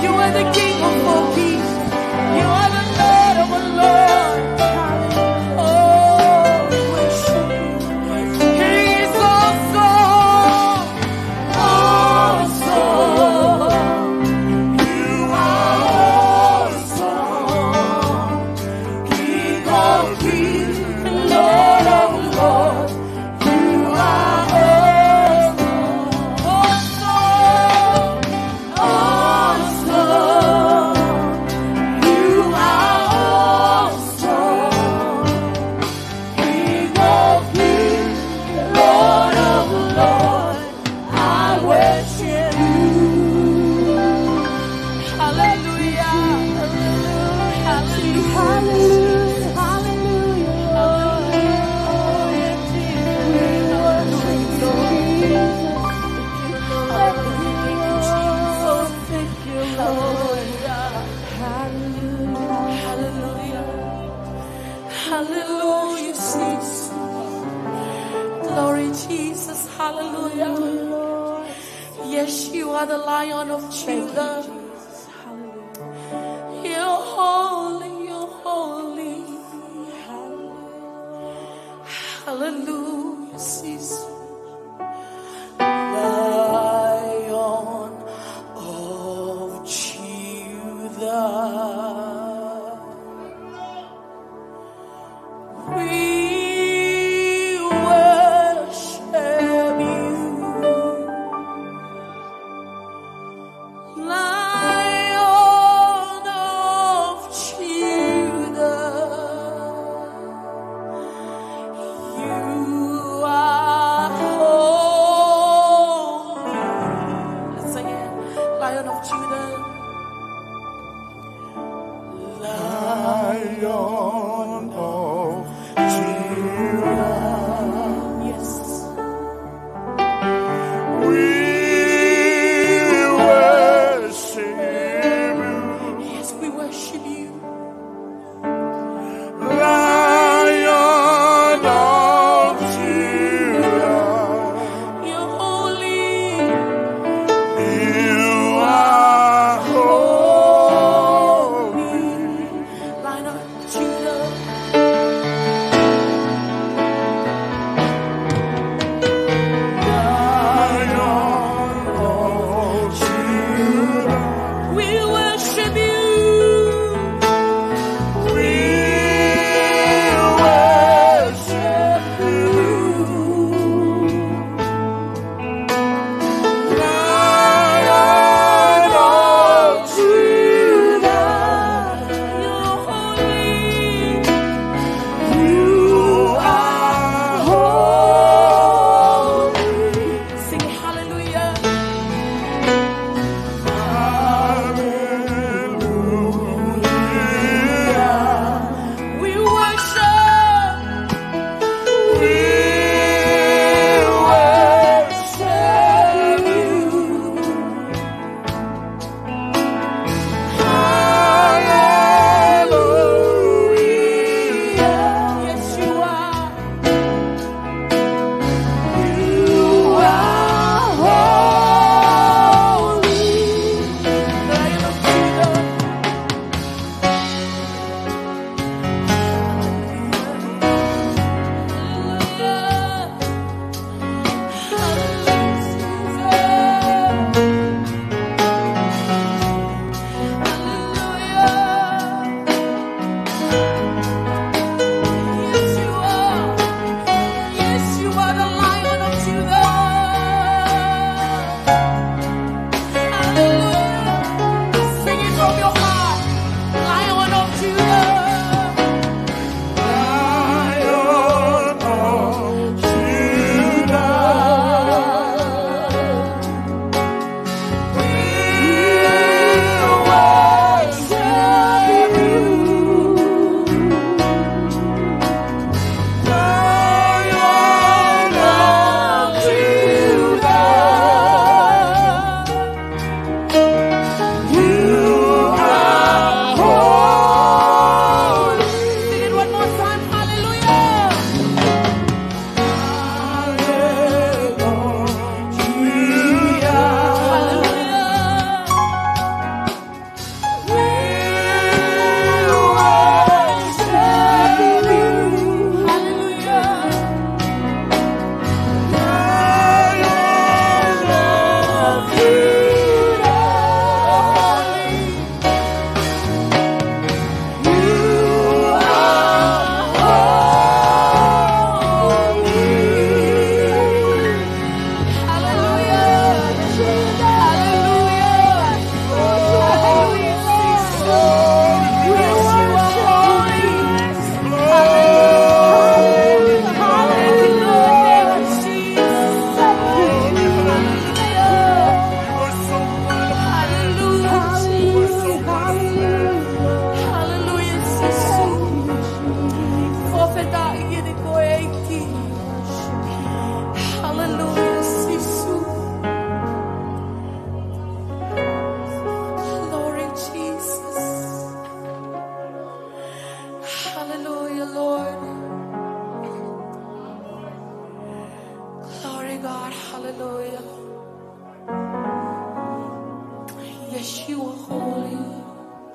You are the King of all kings. You are the Lord of all lords. Oh, we worship you. He is awesome. Awesome. You are awesome. King of kings, Lord of lords. You are awesome. Awesome. Awesome. You are awesome. King of kings, Lord of lords, I worship you. Hallelujah. Hallelujah. Hallelujah. Hallelujah. We worship you. Hallelujah. Thank you, Lord. Hallelujah. Hallelujah. Hallelujah, Jesus. Glory, Jesus. Hallelujah. Yes, you are the Lion of Judah. You're holy, you're holy. Hallelujah, Jesus. Lion of Judah. We worship you, Lion of Judah. You are holy. Let's sing it. Lion of Judah. Lion of Judah. Yes. We worship you. Yes, we worship you. Lion of Judah. You're holy. You are holy. Lion of Judah.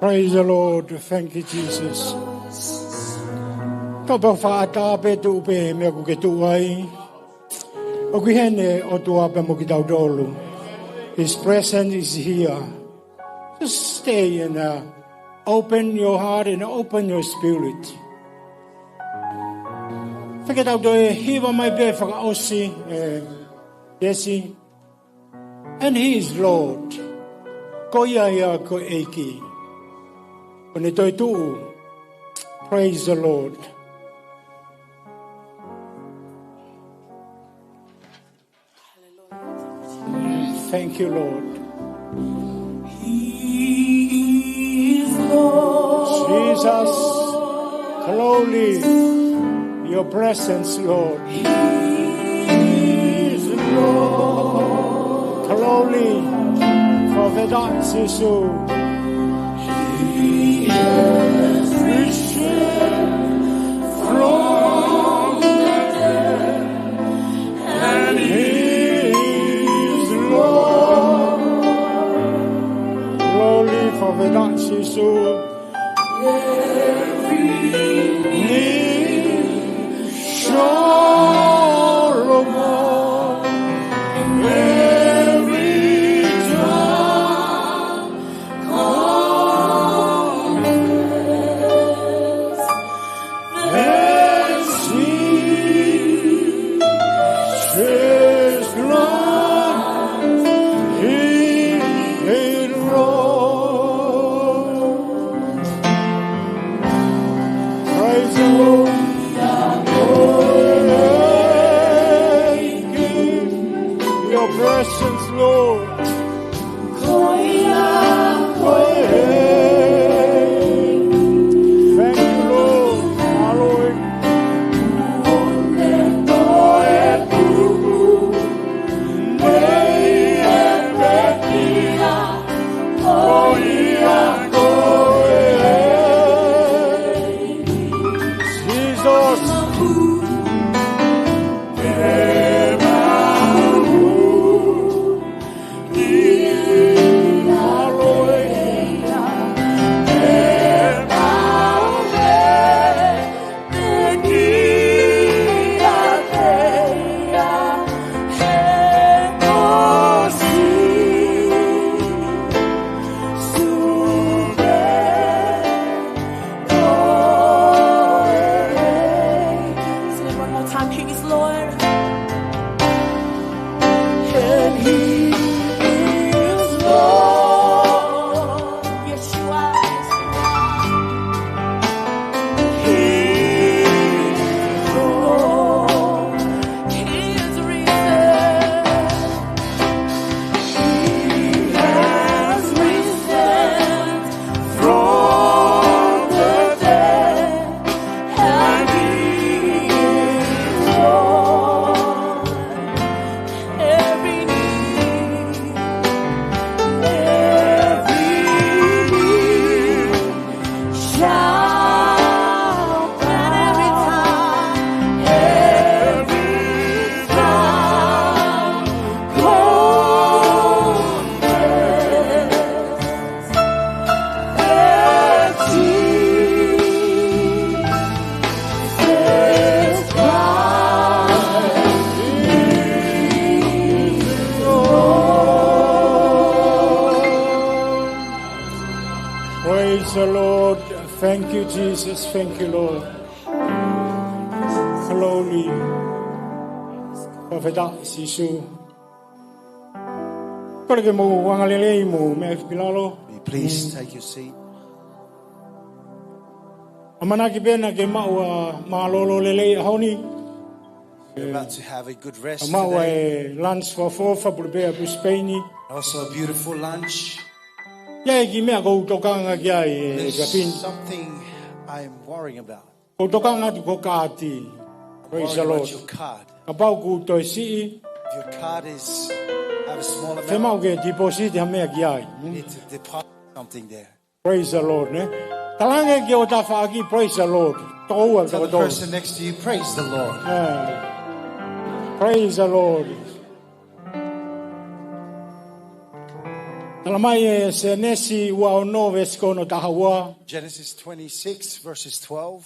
Praise the Lord. Thank you, Jesus. Tau pē ʻo fakaʻatā pē, tuʻu pē he meʻa ʻoku ke tuʻu ai. ʻOku ʻi heni ʻOtua pē mo kitautolu. His presence is here. Just stay and, uh, open your heart and open your spirit. Feketau toe hiva mai pē fakaʻosi, eh, Jesse. And he is Lord. Ko ia ia ko e ʻEiki. ʻOku ne toetuʻu. Praise the Lord. Thank you, Lord. He is Lord. Jesus, glory, your presence, Lord. He is Lord. Glory, for the dance is so. He has risen from the dead. And he is Lord. Glory, for the dance is so. Every knee shall bow, every tongue confess that Jesus Christ, He is Lord. Praise the Lord. Thank you. Your presence, Lord. Thank you, Lord. Hallelujah. Jesus. Sing it one more time. He is Lord. And he is Lord. Yeshua, Yeshua. He is Lord. He is risen. He has risen from the dead, and he is Lord. Every knee, every knee shall bow, every tongue, every tongue confess that Jesus Christ is Lord. Praise the Lord. Thank you, Jesus. Thank you, Lord. Glory. Fakafetaʻi Sīsū. Kole ke mou angalelei mo meʻa ki lalo. Please take your seat. ʻAmanaki pē naʻa ke maʻu ha mālōlō lelei ʻaho ni. You're about to have a good rest today. Maʻu e lunch fakaʻofoʻofa, pule pē ʻa Brisbane. Also a beautiful lunch. ʻI ai e kiʻi meʻa ʻoku ou tokanga ki ai, ʻe Kapini. There's something I'm worrying about. ʻOku ou tokanga atu ki hoʻo kaati. Praise the Lord. I'm worried about your card. Kapau ʻoku toe siʻi, if your card is out of small amount, fiemaʻu ke deposit ha meʻa ki ai. You need to deposit something there. Praise the Lord, ne? Talaange ki ho tafaʻaki, praise the Lord. Tell the person next to you, praise the Lord. Yeah. Praise the Lord. Talamai ʻe Sēnesi ua ono veesi ko hono taha ua. Genesis twenty-six, verses twelve.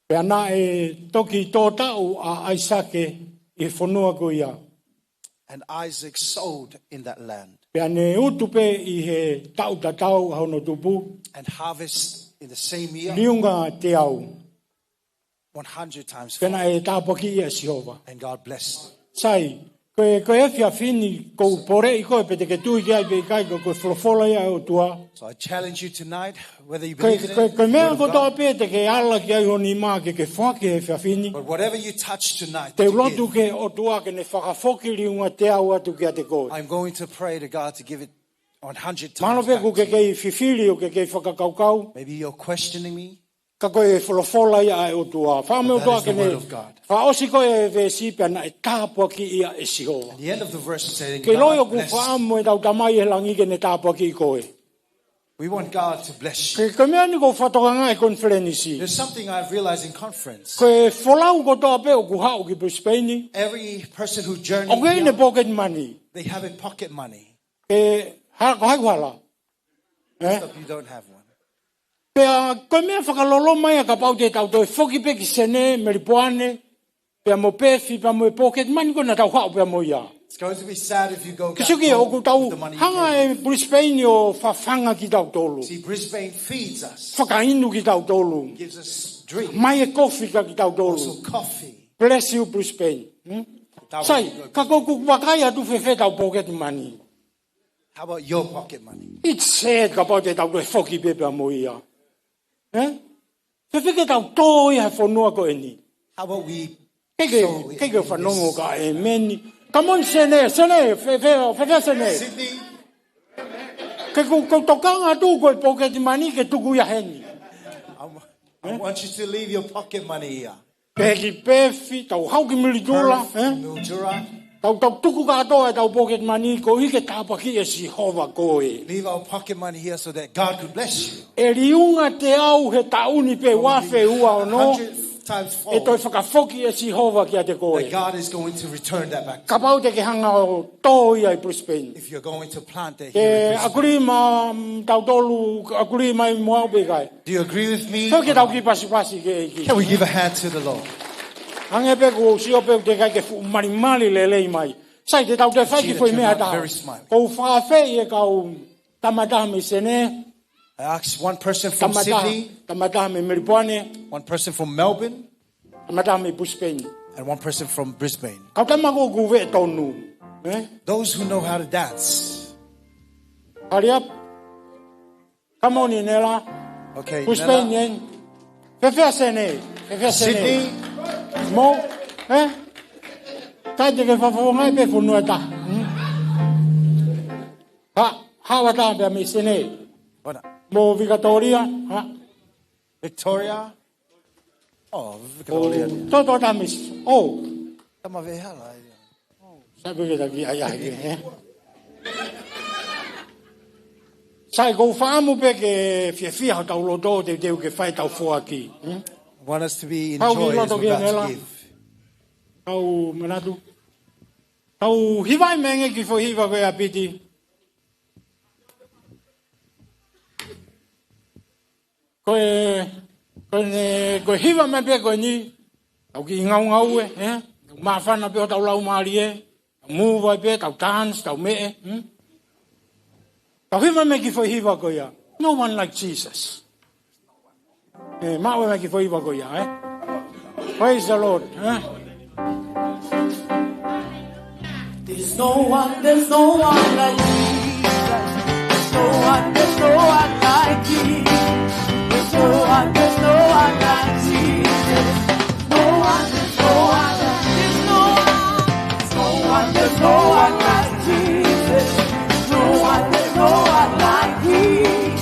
Pea naʻe toki tō taʻu ʻa ʻAisake ʻi he fonua ko ia. And Isaac sowed in that land. Pea ne utu pē ʻi he taʻu tatau ʻa hono tupu. And harvest in the same year. Liunga teau. One hundred times fold. Pea naʻe tāpuakiʻi ia ʻe Sihova. And God blessed. Sai, ko e, ko e efiafi ni ʻoku ou poleʻi koe pe te ke tui ki ai pe ʻikai, ko e, ko e folofola ia ʻa e ʻOtua. So I challenge you tonight, whether you Ko e, believe in ko e, it, ko e meʻa word of kotoa God, pē te ke ala ki ai ho nima ke ke foaki he efiafi ni. But whatever you touch tonight, Te u to lotu give, ki he ʻOtua ke ne fakafoki liunga teau atu kiate koe. I'm going to pray to God to give it one hundred times Mahalo pē back kuo ke to you. Kei fifili ʻo ke kei fakakaukau. Maybe you're questioning me. Ka ko e folofola ia ʻa e ʻOtua. Fakaʻamu ʻOtua ke ne fakaʻosi ko e veesi pea naʻe tāpuakiʻi ia ʻe Sihova. At the end of the verse, it said, "And God blessed." Ke ʻiloʻi ʻoku fakaʻamu ʻetau Tamai ʻi he langi ke ne tāpuakiʻi koe. We want God to bless you. Ke, ko e meʻa ni ʻoku ou fakatokangaʻi he konifelenisi. There's something I've realized in conference. Ko e folau kotoa pē ʻoku haʻu ki Brisbane. Every person who journeyed here, ʻoku ʻi ai ʻene pocket money. They have a pocket money. ʻE, ha, ko hai hala? Eh? Stop, you don't have one. Pea ko e meʻa fakaloloma ia kapau te tau toe foki pē ki Senē, Melipoane, pea mo Pethi, pea mo e pocket money ko ē naʻa tau haʻu pea mo ia. It's going to be sad if you go back home with the money you came with. Ke sio ki ai, ʻoku tau hanga ʻe Brisbane ʻo fafanga kitautolu. See, Brisbane feeds us. Fakainu kitautolu. Gives us drink. Mai e kofi kia kitautolu. Also coffee. Bless you, Brisbane. Hmm? Sai, ka ko ʻeku vakai atu fēfē ʻetau pocket money. How about your pocket money? It's sad kapau te tau toe foki pē pea mo ia. Eh? Fēfē ke tau tō ia he fonua ko eni. How about we sow it in this? Kei ke, kei ke fanongo ka ʻēmeni. Come on, Senē, Senē, fē, fē, fēfē Senē? Sydney. Ke ku, ku tokanga atu ko e pocket money ke tuku ia heni. I wa-, I want you to leave your pocket money here. Pea ki Pethi, tau haʻu ki Mildura, Perth, eh? Mildura. Tau, tau tuku kātoa ʻetau pocket money koeʻuhi ke tāpuakiʻi ʻe Sihova koe. Leave our pocket money here so that God could bless you. ʻE liunga teau he taʻu ni pē ua afe ua ono, Probably a hundred times fold. ʻE toe fakafoki ʻe Sihova kiate koe. That God is going to return that back to you. Kapau te ke hanga ʻo tō ia ʻi Brisbane. If you're going to plant it here in Brisbane. Ke agree mai, mm, tautolu, agree mai mo au pe ʻikai? Do you agree with me or not? Ke tau kiʻi pasipasi ki he ʻEiki. Can we give a hand to the Lord? Hangē pē ʻoku ou sio pē ʻoku teʻeki ai ke fuʻu malimali lelei mai. Sai, te tau toe fai e kiʻi foʻi meʻa ʻe taha. I see that you're not very smart. ʻOku ou fakaafeʻi e kau tama ʻe taha mei Senē. I asked one person from Sydney. Tama ʻe taha, tama ʻe taha mei Melipoane. One person from Melbourne. Tama ʻe taha mei Brisbane. And one person from Brisbane. Kau tama ʻoku veʻe tonu. Eh? Those who know how to dance. Hurry up. Come on in, Nela. Okay, Brisbane, Nela. Fēfē Senē? Fēfē Senē? Sydney. Mo, eh? Kai te ke fakafofongaʻi pē fonua ʻe taha. Hmm? Ha, ha ʻe taha pē mei Senē. Ona. Mo Vikatoria, ha? Victoria. Oh, Victoria. Oh, Toto Tamis. Oh. Tama veʻe hala ia. Sai pē ke taki ai ai, eh? Sai, ʻoku ou fakaʻamu pē ke fiefia hotau loto, teuteu ke fai ʻetau foaki, hmm? Want us to be in joy as we're about to give. Kau ki loto ki he Nela. Kau manatu. Kau hivaʻi mai ange kiʻi foʻi hiva ko ē ʻa Piti. Ko e, ko ʻene, ko e hiva mai pē ko eni, tau kiʻi ngaungaue, eh? Māfana pē hotau laumālie, tau move ai pē, tau dance, tau meʻe, hmm? Tau hiva mai kiʻi foʻi hiva ko ia. No one like Jesus. Eh, maʻu mai kiʻi foʻi hiva ko ia, eh? Praise the Lord, eh? There's no one, there's no one like Jesus. There's no one, there's no one like Jesus. There's no one, there's no one like Jesus. No one, there's no one like, there's no one, there's no one, there's no one like Jesus. No one, there's no one like Jesus.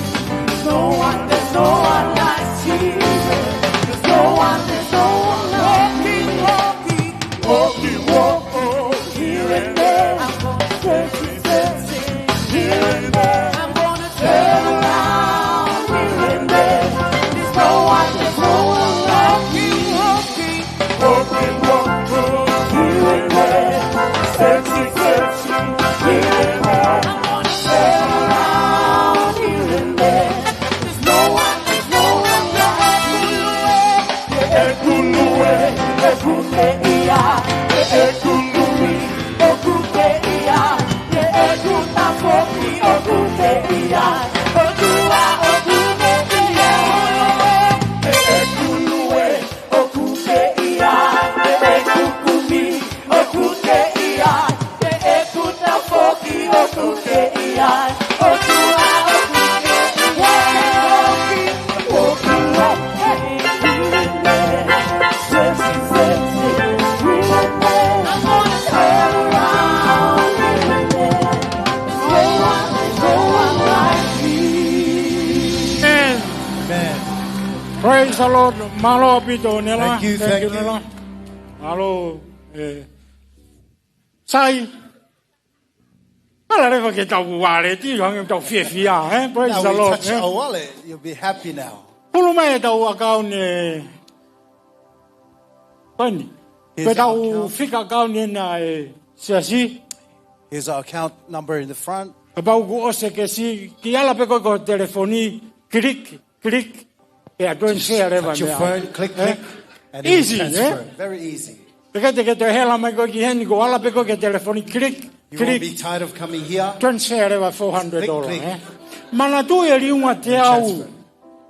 No one, there's no one like Jesus. There's no one, there's no one like Jesus. Walking, walking, walking, walking, here and there. I'm gonna search and search, here and there. I'm gonna turn around, Amen. Praise the Lord. Mālō ʻaupito, Nela. Thank you, thank you. Nela. Mālō, eh. Sai. Ala leva ke tau waleti, hangē tau fiefia, eh? Praise the Lord, eh? Now we touch our wallet, you'll be happy now. Hulu mai ʻetau account, eh, pani. Here's our account. Pea tau fika account ena, eh, Siasi. Here's our account number in the front. Kapau kuo ʻosi e kesi, ke ala pē ko e telefoni, click, click. Pea transfer leva. Just touch your phone, click, click, and it will transfer. Eh? Easy, eh? Very easy. Pea ʻikai te ke toe hela mai koe ki heni, ko e ala pē ko e telefoni, click, click. You won't be tired of coming here. Transfer leva four hundred dollars, eh? Click, click. Manatuʻi e liunga teau. Transfer.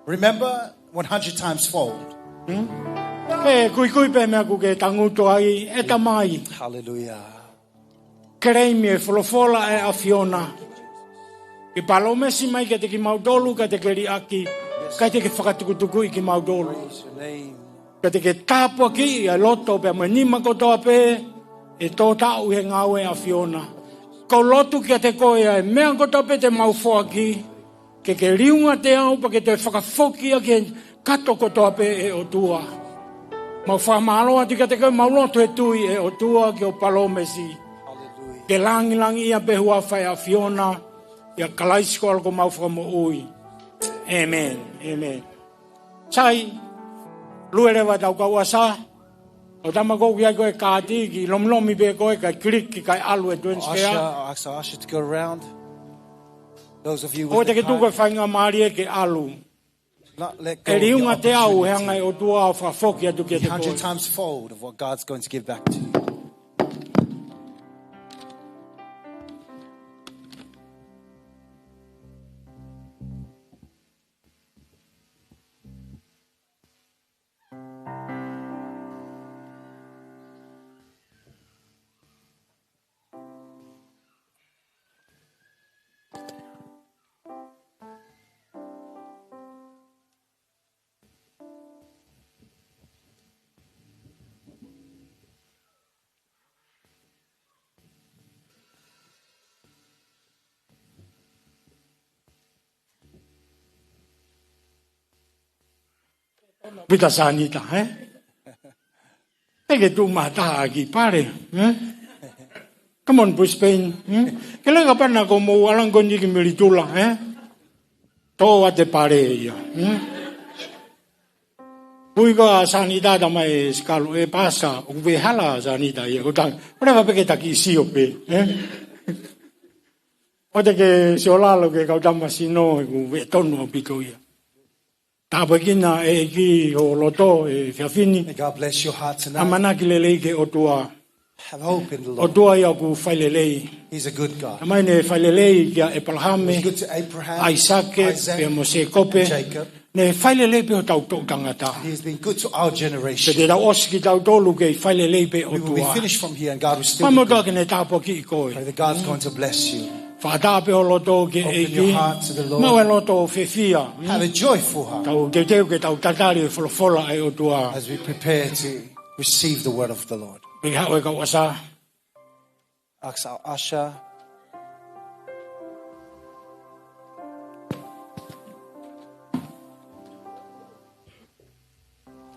Remember, one hundred times fold. Hmm? Ke kuikui pē meʻa ʻoku ke tangutu ai, ʻe Tamai. Hallelujah. Claim e folofola ʻa e ʻAfiona. Ke palōmesi mai kiate kimautolu, kiate ke liʻaki, kiate ke fakatukutukuʻi kimautolu. Praise your name. Kiate ke tāpuakiʻi ʻa e loto pea mo e nima kotoa pē ʻe tō taʻu he ngāue ʻa e ʻAfiona. Ko e lotu kiate koe ʻa e meʻa kotoa pē te mau foaki, ke ke liunga teau pea ke toe fakafoki ʻaki e kato kotoa pē ʻe ʻOtua. Mau fakamālō atu kiate koe, mau lotu he tui ʻe ʻOtua ki hoʻo palōmesi. Hallelujah. Ke langilangiʻia pē huafa ʻo e ʻAfiona, ʻia Kalaisi ko e ʻAlo ko homau Fakamoʻui. Amen. Amen. Sai, lue leva ʻetau kau ʻasa. ʻO tama kou ki ai ko e kaati, ke lomilomi pē ko e kae click, kae ʻalu e transfer. Usher, ask our usher to go around. Those of you with the card. ʻOua te ke tuku e faingamālie ke ʻalu. Not let go of the opportunity. E liunga teau he anga ʻo e ʻOtua ʻo fakafoki atu kiate koe. The hundred times fold of what God's going to give back to you. Pita Sanita, eh? Te ke tuʻu mata ki pale, eh? Come on, Brisbane, eh? Ke leka pana ko mo alango ni ki Melitula, eh? Tō ʻa e pale ia, eh? Pui ko ā Sanita, tama ē, sikalu ē, pasa, ʻoku vehala Sanita ia, ko tang, ʻo leva pē ke taki sio pē, eh? ʻOua te ke sio lalo ki he kau tama sino, ʻoku vē tonu ʻaupito ia. Tāpuekina ʻe he ʻEiki ho loto he efiafi ni. May God bless your heart tonight. ʻAmanaki lelei ki he ʻOtua. Have hope in the Lord. ʻOtua ia ʻoku fai lelei. He's a good God. Tamai naʻe fai lelei kia ʻEpalahame, He was good to Abraham, ʻAisake, Isaac, pea mo Sēkope. And Jacob. Naʻe fai lelei pē hotau toʻu tangata. He has been good to our generation. Pea te tau ʻosi kitautolu ke fai lelei pē ʻOtua. We will be finished from here and God will still be good. Fakamotuʻa ke ne tāpuakiʻi koe. Pray that God's going to bless you. Fakaʻatā pē ho loto ki he ʻEiki. Open your heart to the Lord. Maʻu e loto fiefia. Have a joyful heart. Tau teuteu ke tau tatali e folofola ʻa e ʻOtua. As we prepare to receive the word of the Lord. Pea haʻu e kau ʻasa. Ask our usher.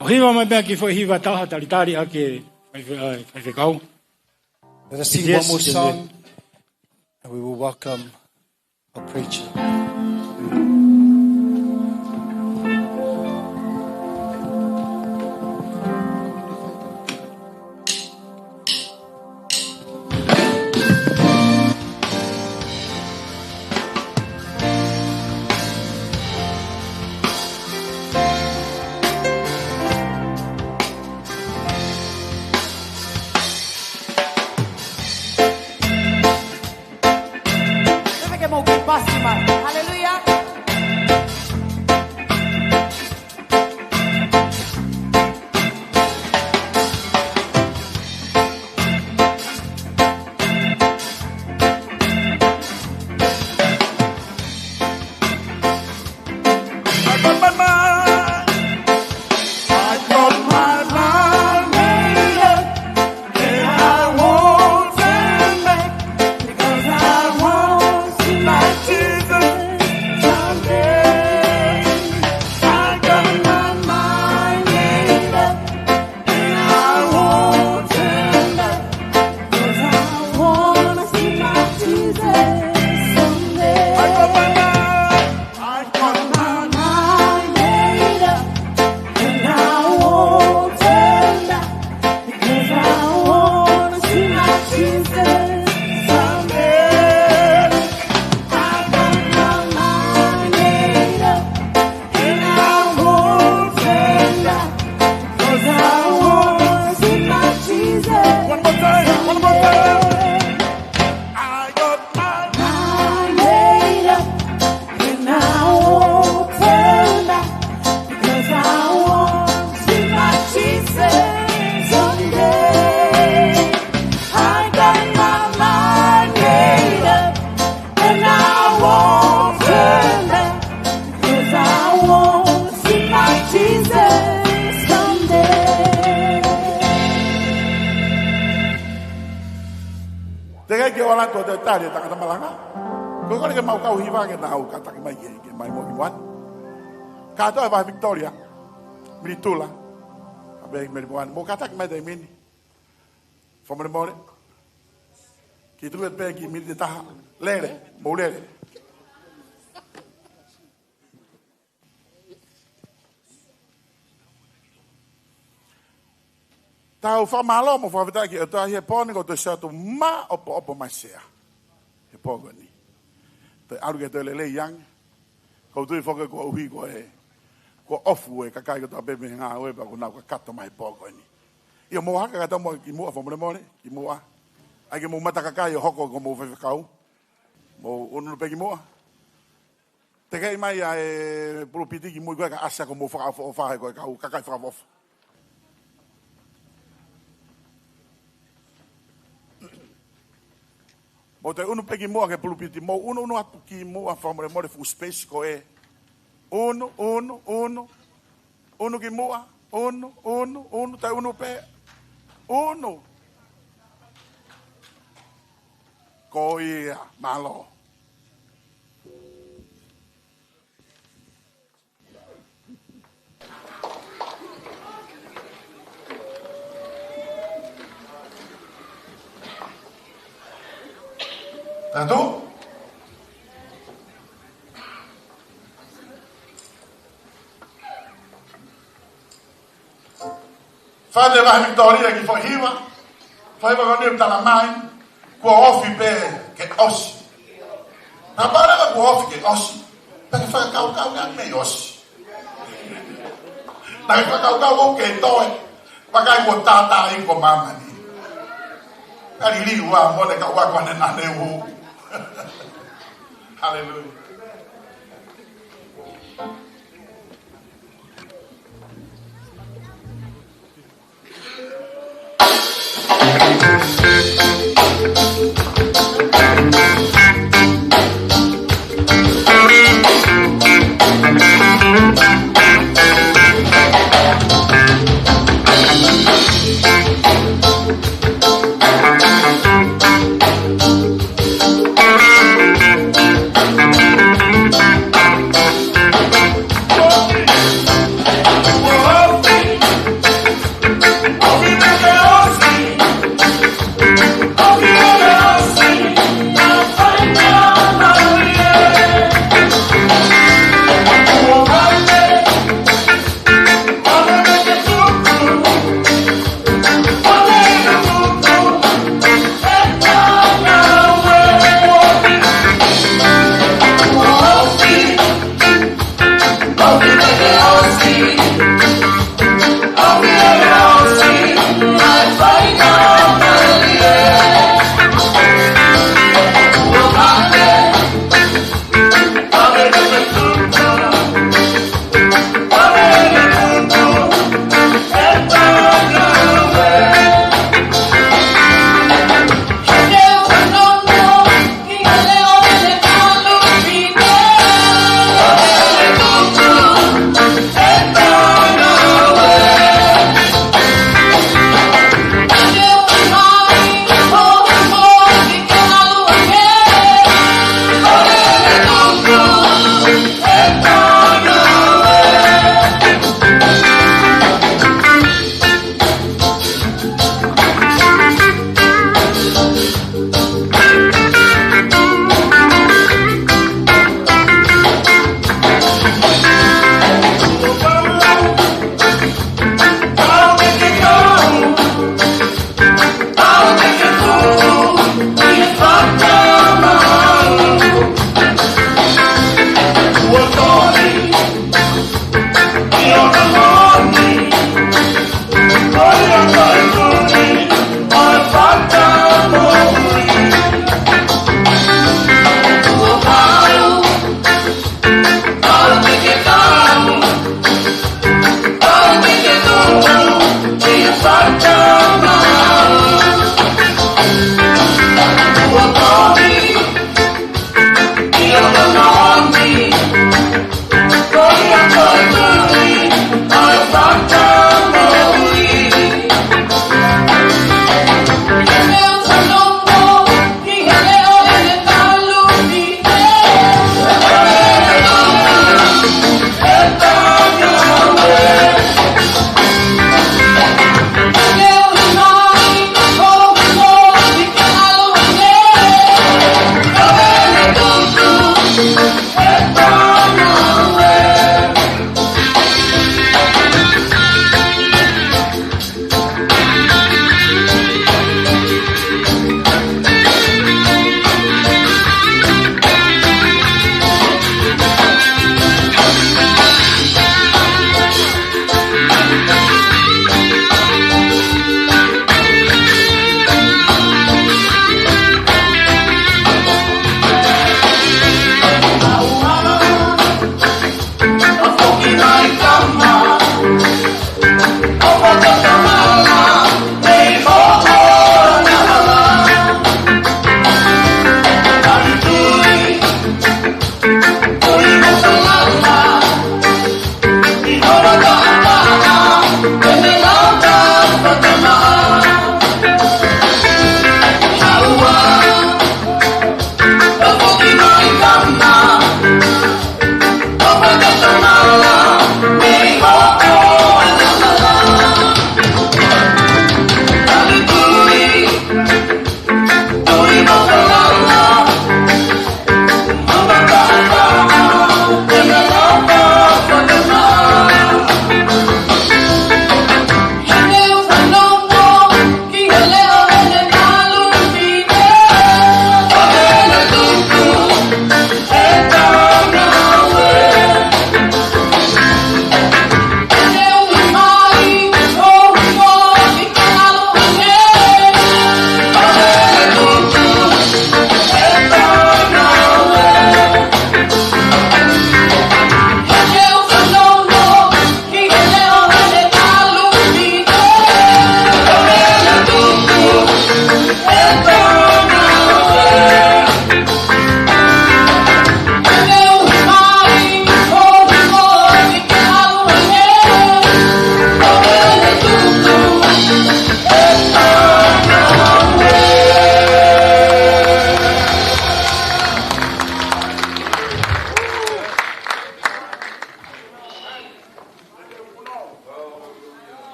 ʻO hiva mai pē ha kiʻi foʻi hiva taha talitali ʻaki e fai-, fai-, faifekau. Let us sing one more song, and we will welcome a preacher. Leve ke mou kiʻi pasi mai. Mātuʻa te tali e tangata malanga. Ko e kole ke mau kau hiva ke nau kātaki mai ke, ke mai mo ki muʻa. Kātoa e vahe Victoria, Militula, ʻapē Meli Moana, mou kātaki mai taimi ni. Fakamolemole. Kiʻi tuku atu pē kiʻi miniti ʻe taha. Lele, mou lele. Tau fakamālō mo fakafetaʻi ki he ʻOtua he pō ni kuo toe sio atu maʻopoʻopo mai Sea he pō ko eni. Toe ʻalu ke toe lelei ange. Ko u tui foki kuo uhi ko e, kuo ofu e kakai kotoa pē mei he ngāue pea kuo nau kakato mai he pō ko eni. ʻIo, mou haka kātoa muʻa ki muʻa, fakamolemole, ki muʻa. ʻAi ke mou mata kakai ʻo hoko ko mou faifekau. Mou ʻunuʻunu pē ki muʻa. Tekeʻi mai ʻa e pulupiti ki mui ko e ka ʻasi ko mou fakaʻofoʻofa he ko e kau kakai fakaʻofoʻofa. Mou toe ʻunu pē ki muʻa ki he pulupiti, mou ʻunuʻunu atu ki muʻa fakamolemole fuʻu space ko ē. ʻUnu, ʻunu, ʻunu. ʻUnu ki muʻa, ʻunu, ʻunu, ʻunu, toe ʻunu pē. ʻUnu. Ko ia, mālō. Tatu? Fai atu e vahe Victoria kiʻi foʻi hiva. Foʻi hiva ko eni ʻoku tala mai, kuo ofi pē ke ʻosi. Naʻa pau leva kuo ofi ke ʻosi, pea ke fakakaukau ke ʻosi. Naʻa ke fakakaukau ʻoku ke toe, vakai kuo tātā ʻi ko māmani. Ka liliu ā mo ne ka ua ko ane nane u. Haleluia.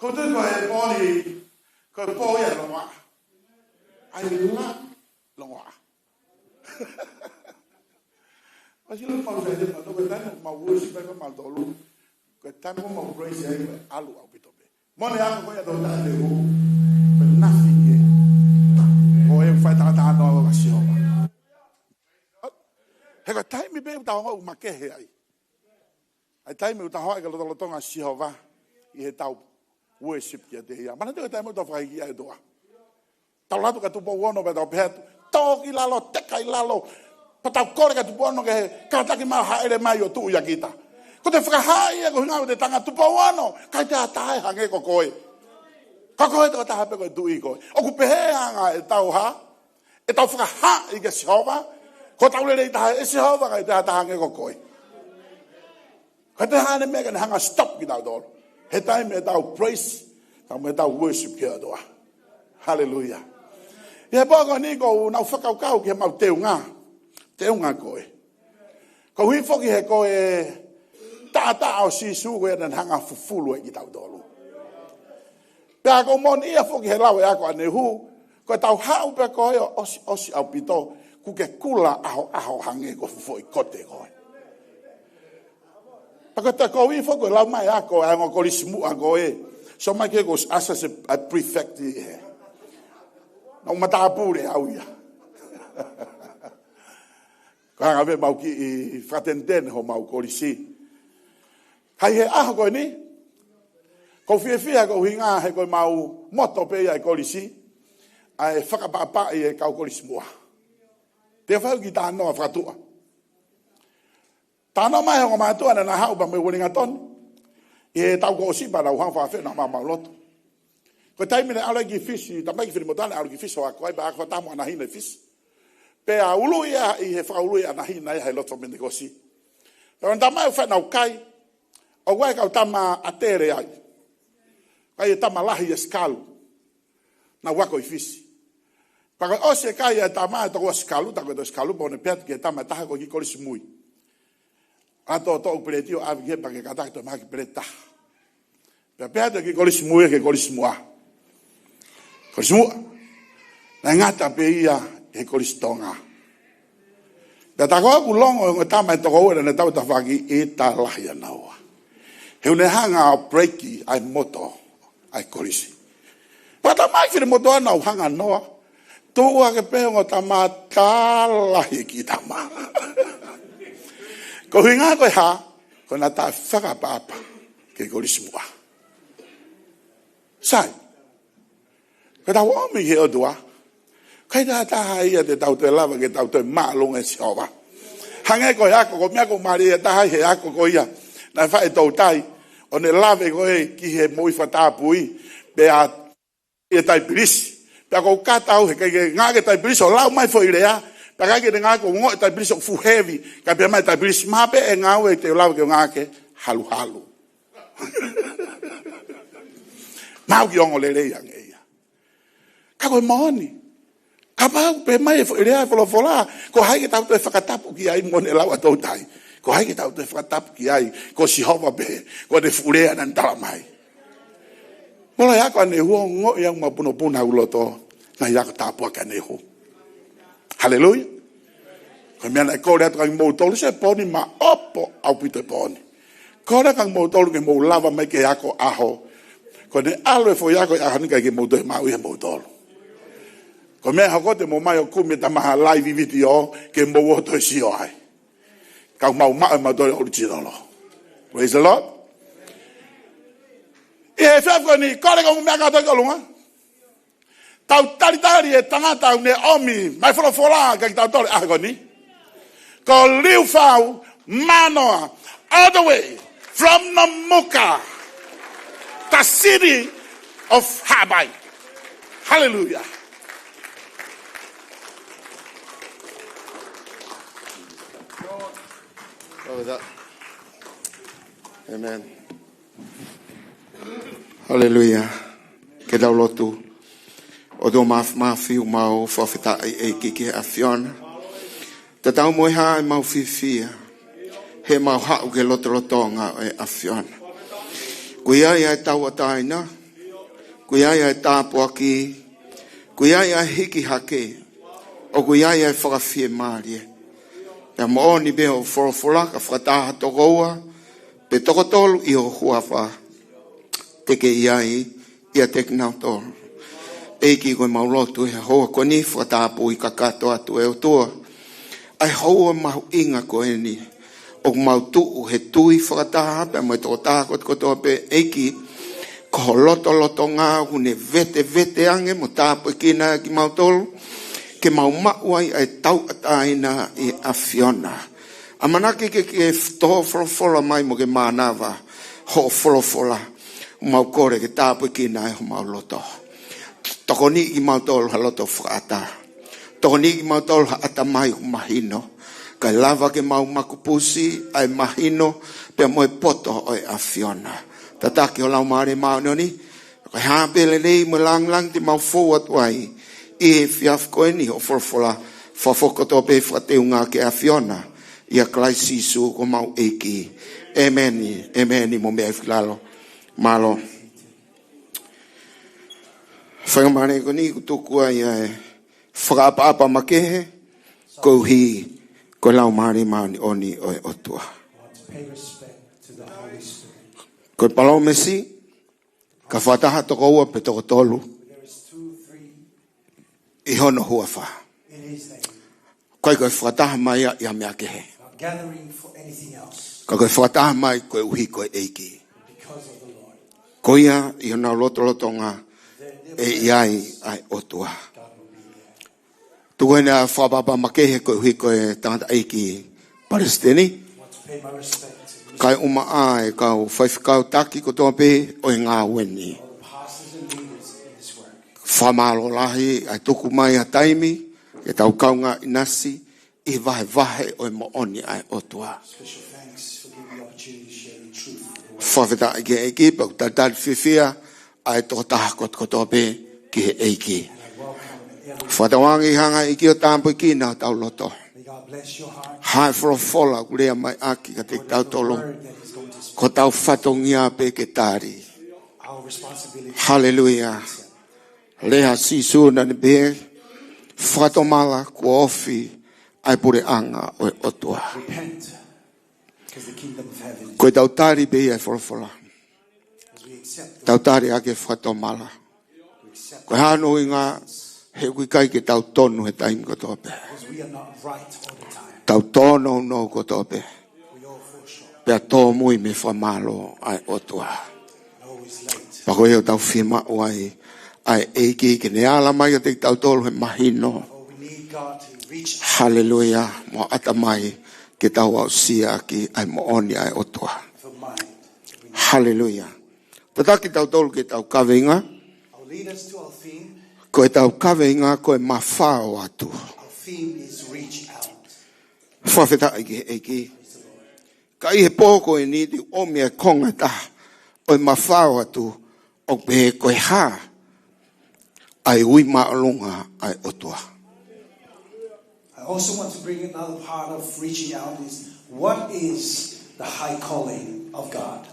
Ko te ko e pō ni, ko e pō ia longoaʻa. ʻAi la longoaʻa. Kasi lo mau sa ia, ko e taimi mau worship ai ko mau tolu. Ko e taimi mau praise ai, ʻalu ʻaupito pē. Mo ne ako ko ia tau taʻate u. Pe nothing ia. Ko e fai tangata noa ʻa Sihova. He ko e taimi pē ʻoku tau ongoʻi ʻoku makehe ai. ʻAi taimi ʻoku tau haʻu ai ke lotolotonga Sihova ʻi heʻetau worship kiate ia. Manatu ko e taimi ʻoku tau fakahikihikiʻi ʻa e ʻOtua. Tau ʻalu atu kia Tupou Ono pea tau pehē atu, tō ki lalo, teka ʻi lalo. Pea tau kole kia Tupou Ono ke kātaki mai ʻo hāʻele mai ʻo tuʻu ʻia kita. Ko te fakahā ia ko e ʻuhinga ʻoku te tangata Tupou Ono, ʻikai te ʻi ai ha taha ʻe hangē ko koe. Ko koe tokotaha pē ko e tuʻi koe. ʻOku pehē ʻa e anga ʻetau hā, ʻetau fakahā ʻi kia Sihova, ko hotau lelei taha ʻe Sihova, ʻikai te ʻi ai ha taha hangē ko koe. ʻIkai te ʻi ai haʻane meʻa ke ne hanga stop kitautolu he taimi ʻetau praise, taimi ʻetau worship ki he ʻOtua. Haleluia. ʻI he pō ko eni ʻoku ou nau fakakaukau ki he mau teunga, teunga ko ē. Koeʻuhi foki he ko e taʻataʻa ʻo Sīsū ko ia naʻa ne hanga fufulu ai kitautolu. Pea ʻoku ou moʻoni ia foki he lau e ako ʻa Nehu, ko ʻetau haʻu pē ko ē ʻo ʻosi, ʻosi ʻaupito, kuo ke kula ʻahoʻaho hangē ko e fuʻu foʻi kote ko ē. Pea ko e taimi ko ē foki ko e lau mai ako ʻa e ongo kolisi muʻa ko ē. So mai ke ko ʻosi ʻasi ʻa e prefect ē. Naʻa ku matāpule au ia. Ko e anga pē ʻemau kiʻi fakateniteni homau kolisi. Ka ʻi he ʻaho ko eni, ʻoku ou fiefia ko e ʻuhinga he ko ʻemau moto pē ia ʻi he kolisi, ʻa e fakaʻapaʻapaʻi e kau kolisi muʻa. Te u fai ha kiʻi talanoa fakatuʻa. Talanoa mai he ongo mātuʻa naʻa nau haʻu pea mei Wellington. ʻI he taʻu kuo ʻosi pea nau hanga ʻo fakafeʻao naʻa mau lotu. Ko e taimi naʻe ʻalu ai ki Fisi, tamaiki Finemotuʻa naʻe ʻalu ki Fisi ʻo ako ai, pea ako fakataha mo e ʻanahina ʻi Fisi. Pea ʻuluʻi ia ʻi he fakaului ʻanahina ia he lotu Penitekosi. Pea ʻalu e tama ʻo fai ʻenau kai, ʻoku ʻi ai e kau tama ʻa Tele ai. Kai e tama lahi ʻa Sikalu. Naʻa nau ako ʻi Fisi. Pea ko e ʻosi e kai ʻa e tama ʻe toko ua Sikalu, ta ko e toko ua Sikalu, pea ne pehē atu ki he tama ʻe taha ko e kiʻi kolisi mui. ʻAlu ʻo toʻo e peleti ʻo ʻave ki hē pea ke kātaki ʻo toe maʻu ha kiʻi peleti ʻe taha. Pea pehē atu e kiʻi kolisi mui ki he kolisi muʻa. Kolisi muʻa. Naʻe ngata pē ia he kolisi Tonga. Pea tā ko ē ʻoku longo e ongo tama ʻe toko ua naʻa nau tautafaki ʻe talahi ʻa naua. He ʻoku ne hanga ʻo break ʻa e moto ʻa e kolisi. Pea tamaiki Finemotuʻa naʻa nau hanga noa. Tuʻu hake pē ongo tama talahi e kiʻi tama. Ko e ʻuhinga ko e hā, ko ʻenau taʻefakaʻapaʻapa ki he kolisi muʻa. Sai. Ko ʻetau ō mai ki he ʻOtua. ʻIkai ha taha ia te tau toe lava ke tau toe māʻolunga ʻia Sihova. Hangē ko e ako, ko e meʻa ʻoku mālie taha ʻi he ako ko ia naʻe fai ʻe Toutai, ʻo ne lave ko ē ki he moʻui fakatapui, pea ʻi he taipilisi. Pea ʻoku ou kata au he ʻikai ke ngāueʻaki e taipilisi ʻo lau mai e foʻi lea. Pea ʻikai ke ne ngāueʻaki, ʻoku ongoʻi e taipilisi ʻoku fuʻu heavy. Kae pehē mai e taipilisi, mahalo pē ʻe ngāue te u lava ke u ngāueʻaki e haluhalu. Mahalo ʻoku ongo lelei ange ia. Ka ko e moʻoni. Kapau pē ʻe ʻomai e foʻi lea e folofola, ko hai ke tau toe fakatapu ki ai, mo ne lau ʻa Toutai. Ko hai ke tau toe fakatapu ki ai, ko Sihova pē, ko ʻene fuʻu lea naʻa ne tala mai. Mole ako ʻa Nehu, ongoʻi au mapunopuna ʻi loto, ngaahi ako tāpuaki ʻa Nehu. Haleluia. Ko e meʻa naʻe kole atu kia kimoutolu, sai, pō ni, maʻopoʻopo ʻaupito e pō ni. Kole kia kimoutolu ke mou lava mai ki he ako ʻaho. Ko ʻene ʻalu e foʻi ako ʻi he ʻaho ni ʻikai ke mou toe maʻu ia ʻe moutolu. Ko e meʻa ʻe hoko te mou ō mai ʻo kumi e tama live vitiō ke mou ō ʻo toe sio ai. Ka ʻoku mau maʻu ʻe mautolu e original. Praise the Lord. ʻI he efiafi ko eni, kole ke u meʻa kātoa ki ʻolunga. Tau talitali e tangata ʻoku ne ʻomi mai e folofola kiate kitautolu he ʻaho ko eni. Ko Liufau Manoa, all the way from Namuka, the city of Haʻapai. Hallelujah. Amen. Haleluia. Ke tau lotu. ʻOtua Māfimafi, ʻoku mau fakafetaʻi ʻEiki ki he ʻAfiona. Tatau mo e hā ʻemau fiefia, he ʻemau haʻu ki he lotolotonga ʻo e ʻAfiona. Ko ia ia e tauʻatāina, ʻoku ʻi ai ʻa e tāpuaki, ʻoku ʻi ai ʻa e hiki hake, ʻoku ʻi ai ʻa e fakafiemālie. Pea moʻoni pē hoʻo folofola, ka fakataha toko ua pe toko tolu ʻi ho huafa, te ke ʻi ai ʻiate kinautolu. ʻEiki, ko ʻemau lotu he houa ko eni, fakatapui kakato atu, ʻe ʻOtua, ʻa e houa mahuʻinga ko eni ʻoku mau tuʻu he tui fakataha pea mo e tokotaha kotoa pē, ʻEiki, ko ho lotolotonga ʻoku ne vetevete ange mo tāpuekina kimautolu, ke mau maʻu ai ʻa e tauʻatāina ʻi he ʻAfiona. ʻAmanaki ke ke tō folofola mai mo ke mānava hoʻo folofola, ʻoku mau kole ke tāpuekina ai homau loto. Tokoniʻi kimautolu ha loto fakaʻatā. Tokoniʻi kimautolu ha ʻatamai ʻoku mahino, kae lava ke mau makupusi ʻa e mahino pea mo e poto ʻo e ʻAfiona. Tataki ho Laumālie Māʻoniʻoni, ko e hā pē lelei mo e lāngilangi te mau fou atu ai ʻi he efiafi ko eni hoʻo folofola, fakafoki kotoa pē fakateunga ki he ʻAfiona, ʻia Kalaisi Sīsū ko homau ʻEiki. ʻEmeni, ʻemeni, mou meʻa ʻi lalo. Mālō. Faingamālie ko eni ʻoku tuku ai ʻa e fakaʻapaʻapa makehe, koeʻuhi ko e Laumālie Māʻoniʻoni ʻo e ʻOtua. Pay respect to the Holy Spirit. Ko e palōmesi, ka fakataha toko ua pe toko tolu ʻi hono huafa, ʻikai ko e fakataha mai ia ʻi ha meʻa kehe. Not gathering for anything else. Ka ko e fakataha mai koeʻuhi ko e ʻEiki. Because of the Lord. Ko ia ʻi honau lotolotonga ʻe ʻi ai ʻa e ʻOtua. God will be there. Tuku eni ʻa e fakaʻapaʻapa makehe koeʻuhi ko e tangataʻeiki palesiteni, want to pay my respect to kae ʻumaʻā e kau faifekau taki kotoa pē ʻo e ngāue ni. All the pastors and leaders in this work. Fakamālō lahi ʻa e tuku mai ʻa e taimi ke tau kaungā ʻinasi ʻi he vahevahe ʻo e moʻoni ʻa e ʻOtua. Special thanks for giving the opportunity to share the truth of the word. Fakafetaʻi ki he ʻEiki, pea ʻoku talitali fiefia ʻa e tokotaha kotoa pē ki he ʻEiki. And I welcome every Fakatauange ʻi he anga ʻEiki ʻo tāpuekina hotau loto. May God bless your heart. Hā e folofola ʻoku lea mai ʻaki kiate kitautolu. Word that is going to speak. Ko hotau fatongia pē ke tali. Our responsibility. Haleluia. Lea ʻa Sīsū naʻa ne pehē, fakatomala kuo ofi ʻa e puleʻanga ʻo e ʻOtua. Repent, because the kingdom of heaven is. Ko ʻetau tali pē ia e folofola. As we accept the Tau tali ʻaki e fakatomala. We accept Ko e hā hono ʻuhinga? He ʻoku ʻikai ke tau tonu he taimi kotoa pē. Because we are not right all the time. Tau tōnounou kotoa pē. We all fall short. Pea tōmui mei he fakamālō ʻa e ʻOtua. Always late. Pea ko ia ʻoku tau fiemaʻu ai ʻa e ʻEiki ke ne ala mai kiate kitautolu he mahino. For we need God to reach. Haleluia. Mo e ʻatamai ke tau aʻusia ʻaki ʻa e moʻoni ʻa e ʻOtua. For mind. Haleluia. Tataki kitautolu ki heʻetau kaveinga. I'll lead us to our theme. Ko ʻetau kaveinga ko e mafao atu. Our theme is reach out. Fakafetaʻi ki he ʻEiki. Praise the Lord. Ka ʻi he pō ko eni te u ʻomi ʻa e konga ʻe taha ʻo e mafao atu, ʻo pehē ko e hā ʻa e ui māʻolunga ʻa e ʻOtua. I also want to bring another part of reaching out is, what is the high calling of God?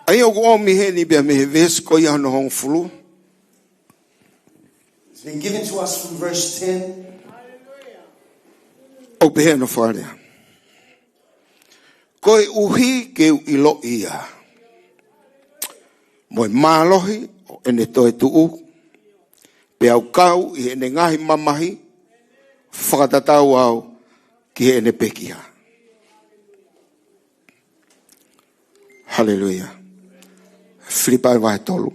ʻA ia ʻoku ʻomi heni pea mei he veesi ko ia hono hongofulu. It's been given to us from verse ten. ʻOku pehē hono fakalea. Koeʻuhi ke u ʻiloʻi ia, mo e mālohi ʻo ʻene toetuʻu, pea u kau ʻi heʻene ngaahi mamahi, fakatatau au ki heʻene pekia. Haleluia. Filipai vahe tolu.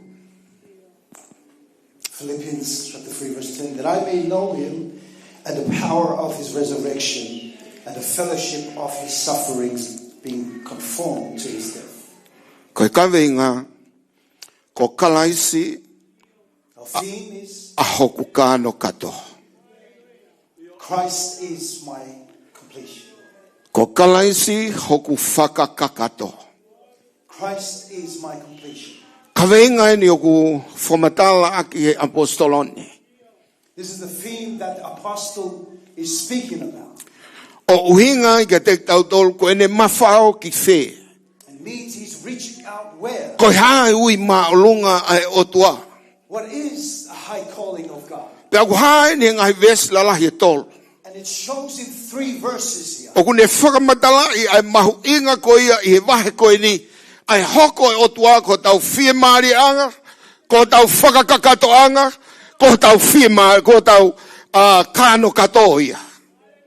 Philippians chapter three, verse ten, that I may know him and the power of his resurrection and the fellowship of his sufferings, being conformed to his death. Ko e kaveinga, ko Kalaisi Our theme is ʻa hoku kānokato. Christ is my completion. Ko Kalaisi hoku fakakakato. Christ is my completion. Kaveinga eni ʻoku fakamatala ʻaki he ʻaposetolo ni. This is the theme that the apostle is speaking about. ʻOku ʻuhinga ai kiate kitautolu ko ʻene mafao ki fē. And means he's reaching out where? Ko e hā e ui māʻolunga ʻa e ʻOtua. Pea ʻoku hā ʻeni he ngaahi veesi lalahi ʻe tolu. And it shows in three verses here. ʻOku ne fakamatalaʻi ʻa e mahuʻinga ko ia ʻi he vahe ko eni, ʻa e hoko ʻa e ʻOtua ko hotau fiemālieʻanga, ko hotau fakakakatoʻanga, ko hotau fiemā-, ko hotau, ā, kano kātoa ia.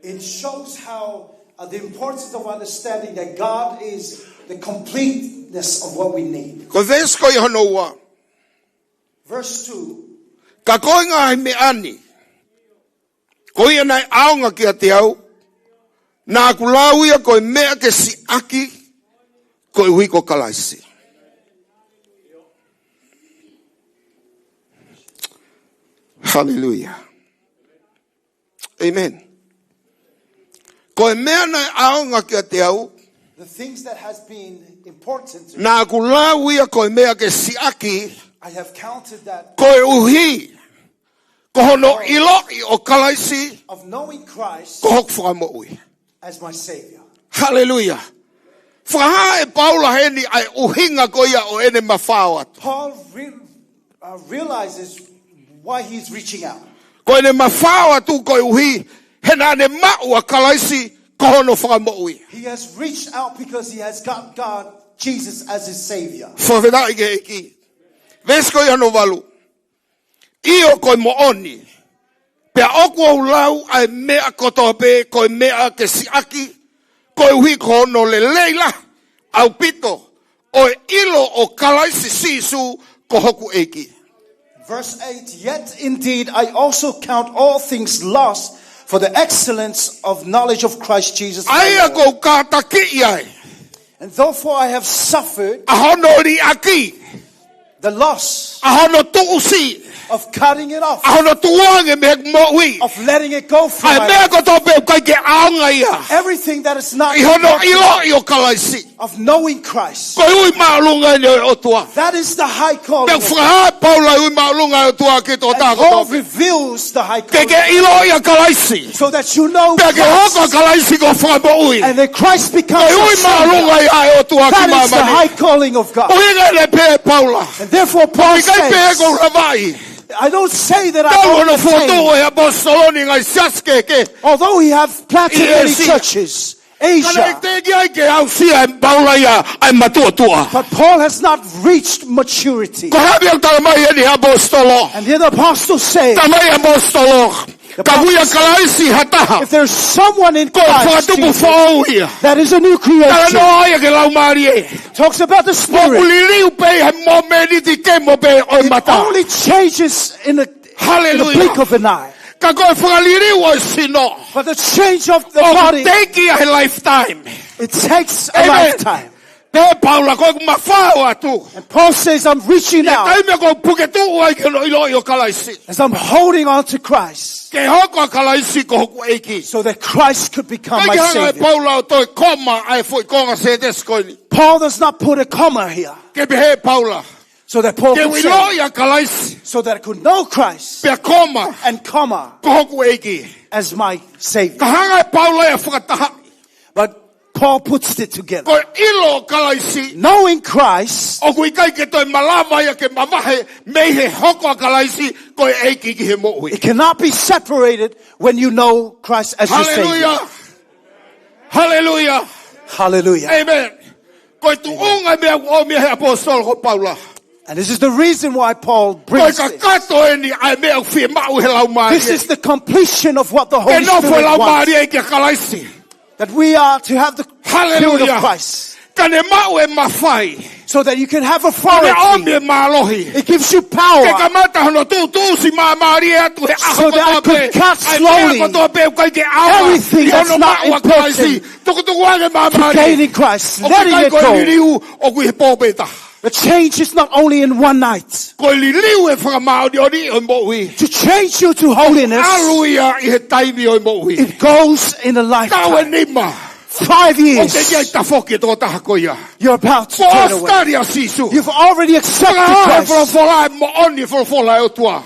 It shows how, uh, the importance of understanding that God is the completeness of what we need. Ko e veesi ko ia hono ua. Verse two. Ka ko e ngaahi meʻa ni, ko ia naʻe ʻaonga kiate au, naʻa ku lau ia ko e meʻa ke siʻaki, koeʻuhi ko Kalaisi. Haleluia. Amen. Ko e meʻa naʻe ʻaonga kiate au, the things that has been important to me, naʻa ku lau ia ko e meʻa ke siʻaki, I have counted that koeʻuhi ko hono ʻiloʻi ʻo Kalaisi, of knowing Christ, ko hoku Fakamoʻui, as my Savior. Haleluia. Fakahā ʻe Paula heni ʻa e ʻuhinga ko ia ʻo ʻene mafao atu. Paul re-, uh, realizes why he's reaching out. Ko ʻene mafao atu koeʻuhi he naʻa ne maʻu ʻa Kalaisi ko hono Fakamoʻui. He has reached out because he has got God, Jesus, as his Savior. Fakafetaʻi ki he ʻEiki. Veesi ko ia hono valu. ʻIo, ko e moʻoni, pea ʻoku ou lau ʻa e meʻa kotoa pē ko e meʻa ke siʻaki, koeʻuhi ko hono lelei lahi ʻaupito ʻo e ʻilo ʻo Kalaisi Sīsū ko hoku ʻEiki. Verse eight, yet indeed I also count all things lost for the excellence of knowledge of Christ Jesus my Lord. ʻA ia ʻoku ou kātakiʻi ai. And therefore I have suffered ʻA hono liʻaki. the loss ʻA hono tuʻusi. of cutting it off, ʻA hono tukuange mei he moʻui. of letting it go from ʻA e my meʻa life. kotoa pē ʻoku ʻikai ke ʻaonga ia. Everything that is not ʻI hono important ʻiloʻi ʻo Kalaisi. of knowing Christ. Ko e ui māʻolunga eni ʻo e ʻOtua. That is the high calling Pea of ʻoku fakahā ʻe Paula ʻa e ui māʻolunga ʻo e ʻOtua ki he tokotaha And Paul kotoa pē. reveals the high Ke calling. ke ʻiloʻi ʻa Kalaisi. So that you know Pea ke hoko ʻa Christ. Kalaisi ko e Fakamoʻui. And then Christ becomes Ko e your ui māʻolunga Savior. ia ʻa e ʻOtua ki That is the māmani. high calling of God. ʻUhinga ʻeni pē ʻe Paula. And therefore Paul ʻOku ʻikai pē ʻoku ou says, lavaʻi. I don't say that I Tau only hono fokotuʻu attain. ʻe he ʻaposetolo ni ngaahi siasi kehekehe. Although he have planted ʻI many ʻĒsia. churches, Ka naʻe Asia, teʻeki ai ke aʻusia ʻe Paula ia ʻa e matuʻotuʻa. but Paul has not reached maturity. Ko e hā e meʻa ʻoku talamai ʻe he ʻaposetolo? And here the apostle says, Talamai ʻe he ʻaposetolo, the ka ʻoku ʻi ʻa apostle says, Kalaisi ha taha, if there's someone in ko e Christ fakatupu Jesus, foʻou ia. that is a new creation. Talanoa ia ki he laumālie. Talks about the Ua spirit. liliu pē ʻi he mōmeniti kemo pē ʻo e It mata. only changes in the, in the Haleluia. blink of an eye. Ka ko e fakaliliu ʻo e sino, But the change of the ʻoku body, teʻeki ai ha lifetime. it takes a Amen. lifetime. Pehē ʻe Paula ko ʻeku mafao atu. And Paul says, I'm reaching ʻI he out taimi ʻoku ou puke tuʻu ai ki hono ʻiloʻi ʻo Kalaisi. as I'm holding on to Christ, Ke hoko ʻa Kalaisi ko hoku ʻEiki. so that Christ could become my Savior. ʻIkai ke hanga ʻe Paula ʻo toe koma ʻa e foʻi konga sētesi ko eni. Paul does not put a comma here. Ke pehē ʻe Paula. So that Paul Ke could say, ʻiloʻi ʻa Kalaisi. so that I could know Christ Pea koma. and comma Ko hoku ʻEiki. as my Savior. Ka hanga ʻe Paula ia ʻo fakataha. But Paul puts it together. Ko e ʻilo ʻo Kalaisi. Knowing Christ ʻOku ʻikai ke toe malava ia ke mavahe mei he hoko ʻa Kalaisi ko e ʻEiki ki he moʻui. It cannot be separated when you know Christ as your Savior. Haleluia. Haleluia. Hallelujah. Amen. Ko e tuʻunga e meʻa ʻoku ʻomi ʻe he ʻaposetolo ko Paula. And this is the reason why Paul brings this. Ko e kakato eni ʻa e meʻa ʻoku fiemaʻu ʻe he Laumālie. This is the completion of what the Holy Spirit wants. Ke nofo e Laumālie kia Kalaisi. That we are to have the Spirit of Christ. Haleluia. Ka ne maʻu e mafai. So that you can have authority. Ko e ʻomi e mālohi. It gives you power. Ke kamata hono tuʻutuʻusi māmālie atu he ʻaho kotoa pē. So that I could cut slowly ʻa e meʻa kotoa pē ʻoku ʻikai ke ʻaonga. Everything that's not important. ʻI hono maʻu ʻa Kalaisi. Tukutuku ange māmālie. To gain in Christ. Letting it go. ʻOku ʻikai ko e liliu ʻoku ʻi he pō pē taha. The change is not only in one night. Ko e liliu e fakamāʻoniʻoni ʻo e moʻui. To change you to holiness, ʻAlu ia ʻi he taimi ʻo e moʻui. It goes in a lifetime. Taʻu ʻe nima. Five years. ʻOku teʻeki ai tafoki e tokotaha ko ia. You're about to turn away. Kuo ʻosi tali ʻa Sīsū. You've already accepted Christ. Fakahā ʻe he folofola e moʻoni, folofola e ʻOtua.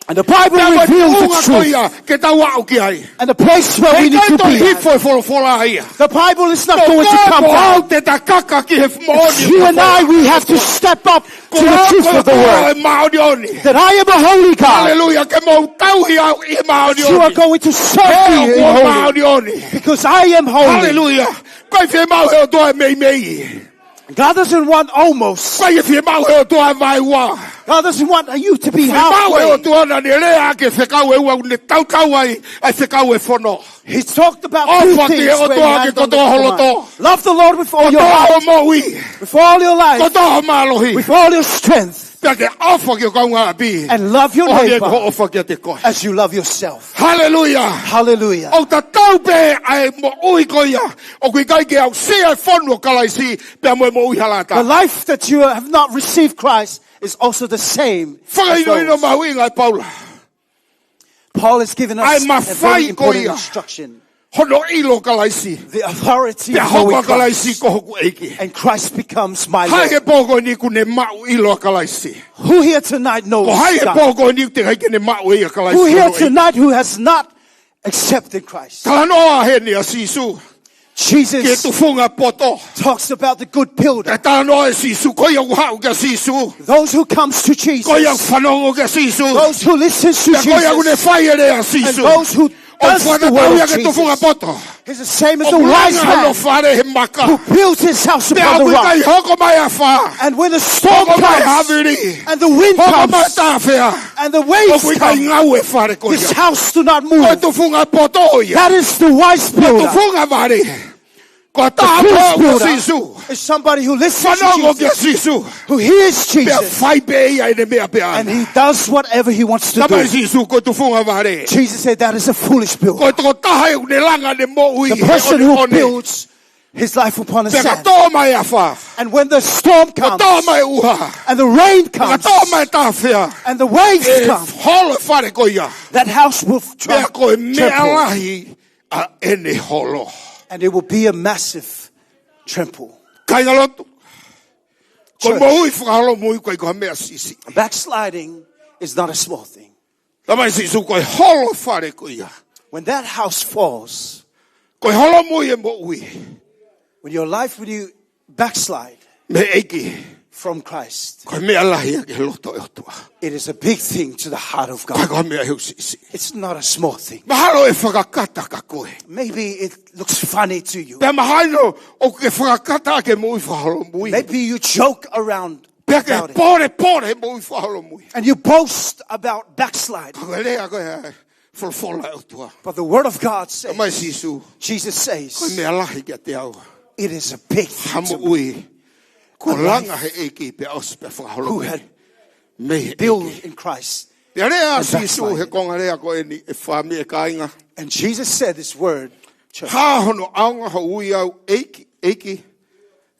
And the Bible reveals the truth. Pea ko e tuʻunga ko ia ke tau aʻu ki ai. And the place where we need to be at. Heʻikai toe hifo e folofola ia. The Bible is not going to come down. Ko koe mo au te ta kaka ki he moʻoni. It's you and I, we have to step up to the truth of the word. Ko au ko e māʻoniʻoni. that I am a holy God, Haleluia. Ke mou tauhi au ʻi he that you are māʻoniʻoni. Going to serve He me in ʻoku holy, māʻoniʻoni. Because I am holy. Haleluia. ʻIkai fiemaʻu he ʻOtua e meimei. God doesn't want almost. ʻIkai fiemaʻu he ʻOtua e vaeua. God doesn't want you to be halfway. Fiemaʻu he ʻOtua naʻa ne lea ʻaki e fekau ʻe ua, ne tautau ai ʻa e fekau ʻe fono. He talked about two things where he had the command. ʻOfa ki he ʻOtua ʻaki e kotoa ho loto. Love the Lord with all your heart, Kotoa ho moʻui. With all your life, Kotoa ho mālohi. With all your strength, Pea ke ʻofa ki ho kaungāʻapi. And love your neighbor ʻo hangē ko hoʻo ʻofa kiate koe. As you love yourself. Haleluia. Hallelujah. ʻOku tatau pē ʻa e moʻui ko ia ʻoku ʻikai ke aʻusia e fonu ʻo Kalaisi pea mo e moʻui hala ʻatā. The life that you have not received Christ is also the same as those. Fakahinohino mahuʻinga ʻe Paula. Paul has given us a very important instruction. ʻA e mafahi ko ia hono ʻilo ʻa Kalaisi. The authority of knowing Christ. Pea hoko ʻa Kalaisi ko hoku ʻEiki. And Christ becomes my Lord. Hai he pō ko eni kuo ne maʻu ʻilo ʻa Kalaisi? Who here tonight knows God? Ko hai he pō ko eni teʻeki ai ke ne maʻu ʻe ia ʻa Kalaisi? Who here tonight who has not accepted Christ? Talanoa heni ʻa Sīsū. Jesus Ki he tufunga poto. Talks about the good builder. ʻE talanoa ʻa Sīsū, ko ia ʻoku haʻu kia Sīsū. Those who comes to Jesus. Ko ia ʻoku fanongo kia Sīsū. Those who listens to Jesus. Pea ko ia ʻoku ne fai e lea ʻa Sīsū. And those who does the word of Jesus. ʻOku fakatatau ia ki he tufunga poto. He's the same as the wise man ʻOku langa hono fale he maka. Who builds his house upon the rock. Pea ʻoku ʻikai hoko mai afā. And when the storm comes Hoko mai havili. And the wind comes Hoko mai tāfea. And the waves come, ʻOku ʻikai ngāue e fale ko ia. This house do not move. Ko e tufunga poto ia. That is the wise builder. Ko e tufunga vale. Ko e taha pē ʻoku Sīsū. The foolish builder is somebody who listens to Jesus, Fanongo kia Sīsū. Who hears Jesus, Pea fai pē ia ʻene meʻa pē ʻaʻana. And he does whatever he wants to do. Talamai Sīsū ko e tufunga vale. Jesus said, "That is a foolish builder." Ko e tokotaha ʻoku ne langa ʻene moʻui he ʻoneʻone. The person who builds his life upon the sand. Pea ka tō mai afā. And when the storm comes, Ka tō mai ʻuha. And the rain comes, Ka tō mai tāfea. And the waves come, ʻE holo e fale ko ia. That house will try, Pea ko e meʻa lahi ʻa ʻene holo. And it will be a massive tremble. Kāingalotu. Ko e moʻui fakaholomui ʻoku ʻikai ko ha meʻa siʻisiʻi. Backsliding is not a small thing. Talamai Sīsū ko e holo e fale ko ia. When that house falls, Ko e holomui e moʻui. When your life, when you backslide Mei he ʻEiki. From Christ, Ko e meʻa lahi ia ki he loto ʻo e ʻOtua. It is a big thing to the heart of God. ʻIkai ko ha meʻa ʻoku siʻisiʻi. It's not a small thing. Mahalo ʻe fakakata kia koe. Maybe it looks funny to you. Pea mahalo ʻoku ke fakakata ʻaki e moʻui fakaholomui. Maybe you joke around about it. Pea ke polepole he moʻui fakaholomui. And you boast about backsliding. Ka ko e lea ko ē ʻa e folofola ʻa e ʻOtua. But the word of God says, Talamai Sīsū. Jesus says, Ko e meʻa lahi kiate au. It is a big thing to me. Ha moʻui. Kuo langa he ʻEiki pea ʻosi pea fakaholomui. Who had Mei he built ʻEiki. In Christ Pea lea ʻa Sīsū he konga lea ko eni ʻe fāmili ʻe kāinga. And Jesus said this word, church. Hā hono ʻaonga hoʻo ui au ʻEiki, ʻEiki,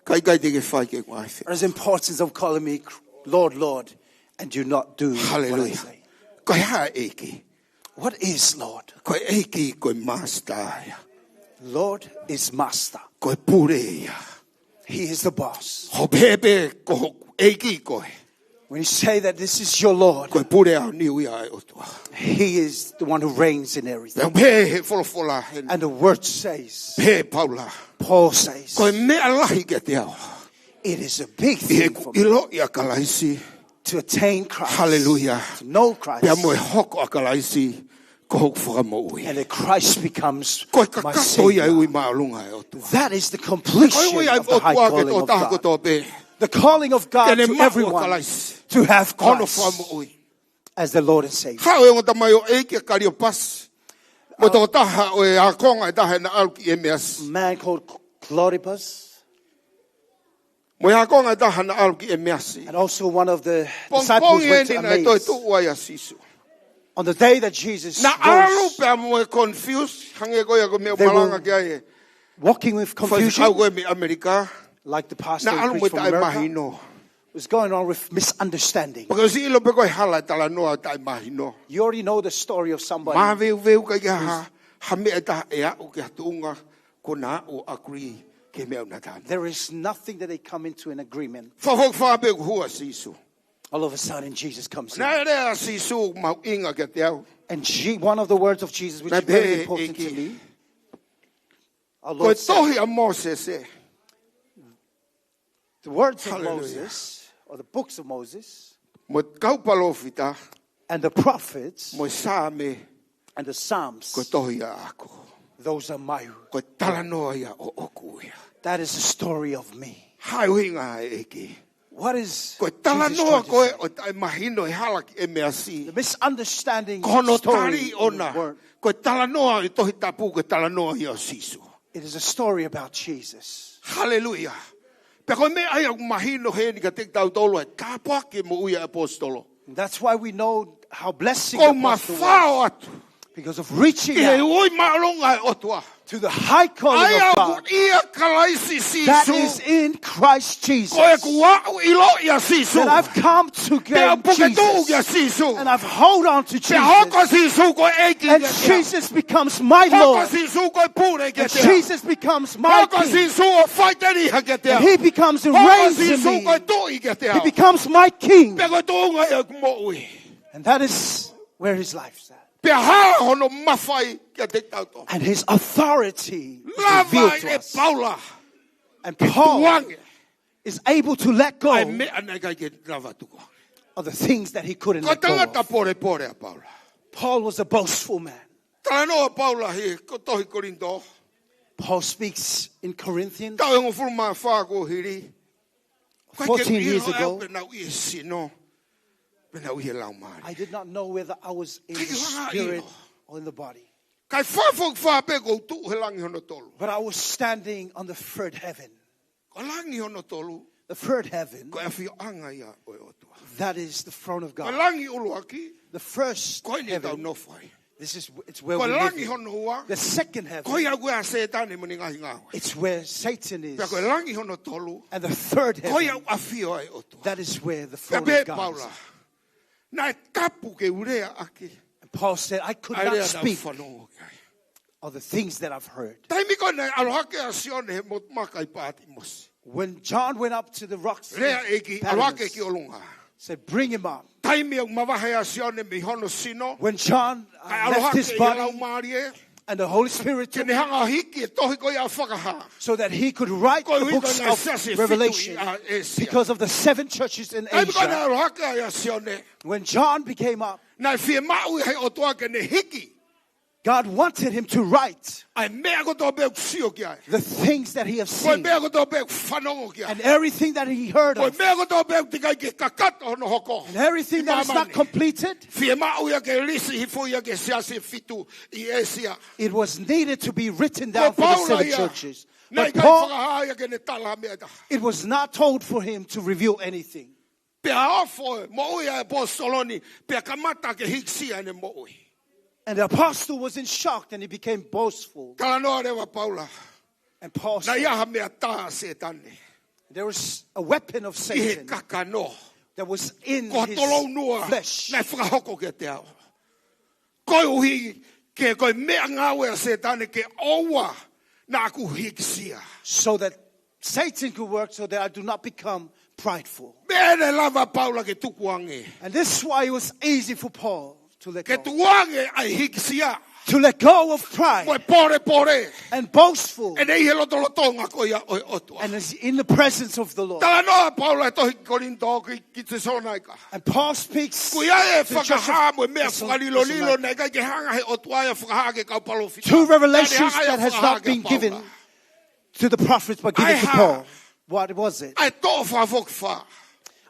ka ʻikai te ke fai ki heʻeku ʻahiʻahi. What is the importance of calling me Lord, Lord, and you not do what I say? Haleluia. Ko e hā ʻEiki? What is Lord? Ko e ʻEiki ko e master ia. Lord is master. Ko e pule ia. He is the boss. Hoʻo pehē pē ko hoku ʻEiki koe. When you say that this is your Lord, Ko e pule aoniu ia ʻa e ʻOtua. He is the one who reigns in everything. Pea pehē he folofola heni. And the word says, Pehē ʻe Paula. Paul says, Ko e meʻa lahi kiate au. It is a big thing for me ʻI heʻeku ʻiloʻi ʻa Kalaisi. To attain Christ, Haleluia. To know Christ, Pea mo e hoko ʻa Kalaisi ko hoku fakamoʻui. And that Christ becomes my Savior. Ko e kakato ia e ui māʻolunga ʻa e ʻOtua. That is the completion of the high calling of God. Ko e ui ʻa e ʻOtua ki he tokotaha kotoa pē. The calling of God to everyone to have Christ Ke ne maʻu ʻa Kalaisi. Ko hono fakamoʻui. As the Lord and Savior. Haʻu e ongo tamaioʻeiki ʻa Kaliopasi. Mo e tokotaha ʻo e ākonga ʻe taha naʻe ʻalu ki ʻEmeasi. A man called Cleopas. Mo e ākonga ʻe taha naʻe ʻalu ki ʻEmeasi. And also one of the disciples went to Emmaus. Pongipongi eni naʻe toetuʻu ai ʻa Sīsū. On the day that Jesus rose, Naʻe ʻalu pea mo e confuse, hangē ko ia ko e meʻa ʻoku malanga ki ai e faifekau ko ē mei ʻAmelika. They were walking with confusion, like the pastor who preached from America. Naʻe ʻalu mo e taʻemahino. Was going on with misunderstanding. Pea ko e ʻosi ʻilo pē ko e hala e talanoa ʻo e taʻemahino. You already know the story of somebody who's Māveuveu, ʻikai ke ʻi ai ha, ha meʻa ʻe taha ʻe aʻu ki ha tuʻunga kuo na ʻo agree ki he meʻa ʻoku na talanoa. There is nothing that they come into an agreement. Fakafoki fā pē kuo hū ʻa Sīsū. All of a sudden, Jesus comes in. Naʻe lea ʻa Sīsū mahuʻinga kiate au. And Je-, one of the words of Jesus, which is very important to me, Naʻe pehē ʻe he ʻEiki, our Lord said, Ko e tohi ʻa Mōsese. The words of Moses, Hallelujah. Or the books of Moses, Mo e kau palōfita, and the prophets mo e Saame, and the Psalms. Ko e tohi ʻaʻaku. Those are my. Ko e talanoa ia ʻoʻoku ia. That is the story of me. Hā e ʻuhinga ʻa e ʻEiki? What is Ko e Jesus talanoa trying to ko ē say? ʻOku taʻemahino he hala ki he meʻa siʻi. The misunderstanding Ko hono story tali in ʻona. The word. Ko e talanoa ʻi he Tohi Tapu, ko e talanoa ia ʻo Sīsū. It is a story about Jesus. Haleluia. Pea ko e meʻa ia ʻoku mahino heni kiate kitautolu ʻa e tāpuaki e moʻui ʻa e ʻaposetolo. And that's why we know how blessing Ko the e apostle mafao was, atu because of reaching ki he out ui māʻolunga ʻa e ʻOtua. To the high calling ʻA ia of ʻoku God. ʻia Kalaisi Sīsū. That is in Christ Jesus. Ko ʻeku aʻu ʻiloʻi ʻa Sīsū. That I've come to Pea gain puke tuʻu kia Jesus. Sīsūu. And I've hold on to Pea hoko Jesus. Sīsū ko e ʻEiki And kiate au. Jesus becomes my Hoko Lord. Sīsū ko e pule And kiate au. Jesus becomes my Hoko king. Sīsū ʻo faʻiteliha kiate au. And he becomes and Hoko reigns in Sīsū ko e me. tuʻi kiate He au. Becomes my king. Pea ko e tuʻunga ia ʻeku moʻui. And that is where his life's at. Pea hala hono mafai kiate kitautolu. And his authority is Lava revealed to ʻe us. Paula. And Paul Tukuange. Is able to let go ʻA e meʻa naʻe ʻikai ke lava tukuange. Of the things that he couldn't Ko e let go tangata of. Polepole ʻa Paula. Paul was a boastful man. Talanoa ʻa Paula he ko e tohi Kolinitō. Paul speaks in Corinthians. Taʻu ʻe hongofulu mā fā kuo hili. Ko e Fourteen ke years ʻilo ago. Pe naʻu ʻi he sino. Pe naʻu ʻi he laumālie. I did not know whether I was in the Kiki hanga spirit ʻilo. Or in the body. Kae fakafoki fā pē ʻoku ou tuʻu he langi hono tolu. But I was standing on the third heaven. Ko e langi hono tolu. The third heaven, Ko e ʻafioʻanga ia ʻo e ʻOtua. That is the throne of God. Ko e langi ʻuluaki. The first Ko eni ʻoku tau heaven, nofo ai. This is it's where Ko we e live langi in. Hono ua. The second heaven, Ko ia ʻoku ʻi ai ʻa Sētane mo ʻene ngaahi ngāue. It's where Satan is. Pea ko e langi hono tolu. And the third Ko ia heaven, ʻoku ʻafio ai ʻOtua. That is where the Pea throne pehē of God Paula. Is. Naʻe tapu ke u lea ʻaki. And Paul said, I could ʻA e not lea naʻu speak fanongo ki ai. Of the things that I've heard. Taimi ko ē naʻe ʻalu hake ʻa Sione he motu maka ʻi Pātimosi. When John went up to the rocks, Lea ʻEiki, ʻalu hake ki ʻolunga. Said, bring him up. Taimi ʻoku mavahe ai ʻa Sione mei hono sino. When John uh, ʻAlu left hake his ʻi he body laumālie. And the Holy Spirit Ke took ne hanga ʻo hiki e tohi ko ia ʻa Fakahā. So that he could write Ko e the ʻuhi ko books e ngaahi of siasi ʻe fitu Revelation ʻi ʻAsia. Because of the seven churches in Taimi ko ē naʻe Asia. ʻalu hake ai ʻa Sione. When John became up, Naʻe fiemaʻu ʻe he ʻOtua ke ne hiki. God wanted him to write ʻA e meʻa kotoa pē ʻoku sio ki ai. The things that he has Ko e seen. Meʻa kotoa pē ʻoku fanongo ki ai. And everything that he heard Ko e of. Meʻa kotoa pē ʻoku teʻeki ai ke kakato hono hoko. And everything that is not completed. Fiemaʻu ia ke lisi hifo ia ki he siasi ʻe fitu ʻi ʻAsia. It was needed to be written Ko down for the Paula seven ia. Churches. Naʻe But ʻikai Paul, fakahā ia ke ne tala ha meʻa ʻe taha. It was not told for him to reveal anything. Pea ofo e moʻui ʻa e ʻaposetolo ni, pea kamata ke hikisia ʻene moʻui. And the apostle was in shock and he became boastful. Talanoa leva Paula. And Paul Naʻe ʻi ai said, ha meʻa tā ʻa Sētane. There was a weapon of ʻI he Satan kakano. That was in Ko e tolounua his flesh. Naʻe fakahoko kiate au. Koeʻuhi ke ko e meʻangāue ʻa Sētane ke ʻoua naʻa ku hikisia. So that Satan could work so that I do not become prideful. Meʻa naʻe lava Paula ke tukuange. And this is why it was easy for Paul to let Ke go. Tukuange ʻa e hikisia. To let go of pride. Mo e polepole. And boastful. ʻEne ʻi he lotolotonga ko ia ʻo e ʻOtua. And is in the presence of the Lord. Talanoa Paula he tohi Kolinitō ki, ki Tesalonaika. And Paul speaks Ko ia e to the church of fakahā mo e meʻa Thessal- fakalilolilo Thessalonica. Naʻe ʻikai ke hanga he ʻOtua ia fakahā ki he kau palōfita. Two revelations Naʻe hanga ia that has fakahā not ki he been given Paula. To the prophets, but given ʻAi to hā? Paul. What was it? ʻA e toʻo fakafokifā.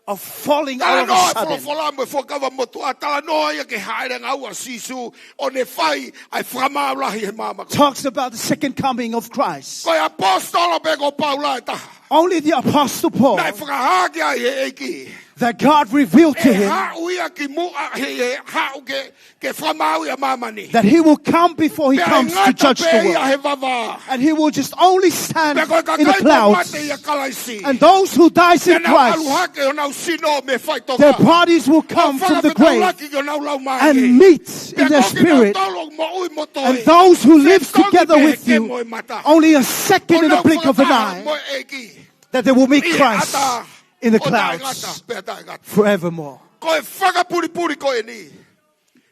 Of falling all of a Talanoa sudden. Folofola mo e Fuakava Motuʻa, talanoa ia ki he hāʻele ʻa e ʻOtua ʻo ne fai ʻa e fakamaau lahi he māmani. Talks about the second coming of Christ. Ko e ʻaposetolo pē ko Paula ʻe taha. Only the apostle Paul Naʻe fakahā ki ai ʻe he ʻEiki. That God revealed to ʻE him haʻu ia ki muʻa, he, he haʻu ke, ke fakamaau ʻa māmani. That he will come before he Pea comes ngata to judge pē the ia he world. Vavā. And he will just only stand Pea ko e in the kakai kuo clouds. Mate ʻia Kalaisi. And those who dies in Te nau ʻalu Christ, hake honau sino mei he faʻitoka. Their bodies will come from the grave Fakafetaulaki ki honau laumālie. And meet in their spirit. Pea ko kinautolu moʻui mo toe. And those who live Fetoki together pē with he you, moʻui mata. Only a second in the Honau blink of an fakataha mo eye, e ʻEiki. That they will meet ʻI he Christ ʻatā in the ʻo taʻengata clouds pea taʻengata. Forevermore. Ko e fakapulipuli ko eni.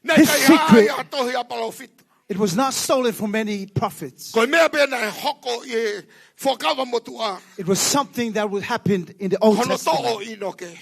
Naʻe This ʻikai hā secret, ia ha tohi ʻa e palōfita. It was not stolen from any prophets. Ko e meʻa pē naʻe hoko ʻi he Fuakava Motuʻa. It was something that would happen in the Old Hono toʻo Testament. ʻInoke.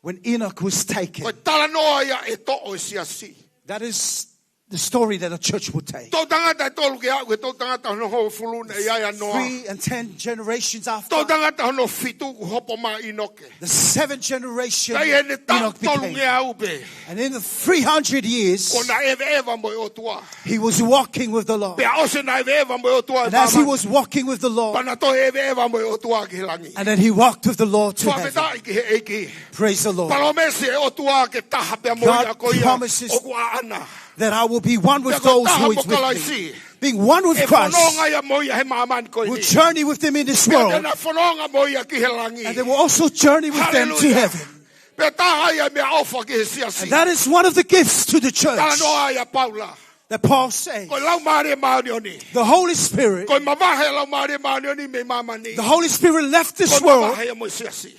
When Enoch was taken, Ko e talanoa ia e toʻo e siasi. That is the story that a church will take. Toʻutangata ʻe tolu ke aʻu ki he toʻutangata hono hongofulu naʻe ʻi ai ʻa Noa. Three and ten generations after, Toʻutangata hono fitu kuo hopo mai ʻa ʻInoke. The seventh generation, Ka ʻi heʻene taʻu Enoch became. Tolungeau pē. And in the three hundred years, Kuo na ʻeveʻeva mo e ʻOtua. He was walking with the Lord. Pea ʻosi ʻena ʻeveʻeva mo e ʻOtua ʻi And as he māmani, was walking with the Lord, Pea na toe ʻeveʻeva mo e ʻOtua ki he langi. And then he walked with the Lord to heaven. Fakafetaʻi ki he ʻEiki. Praise the Lord. Palōmesi e ʻOtua ke taha pea mo ia God ko ia promises ʻoku ʻaʻana. That I will be one with Pea ko e those taha who mo is with me. Kalaisi. Being one with Christ, ʻE fononga ia mo ia he māmani ko eni. Will journey with them in this world. Pea te na fononga mo ia ki he langi. And they will also journey with them to Hallelujah. Heaven. Pea taha ia e meʻaʻofa ki he siasi. And that is one of the gifts to the church. Talanoa ia Paula. That Paul says, Ko e Laumālie Māʻoniʻoni. The Holy Spirit, Ko e mavahe Laumālie Māʻoniʻoni mei māmani. The Holy Spirit left this world. Ko e mavahe ia mo e siasi.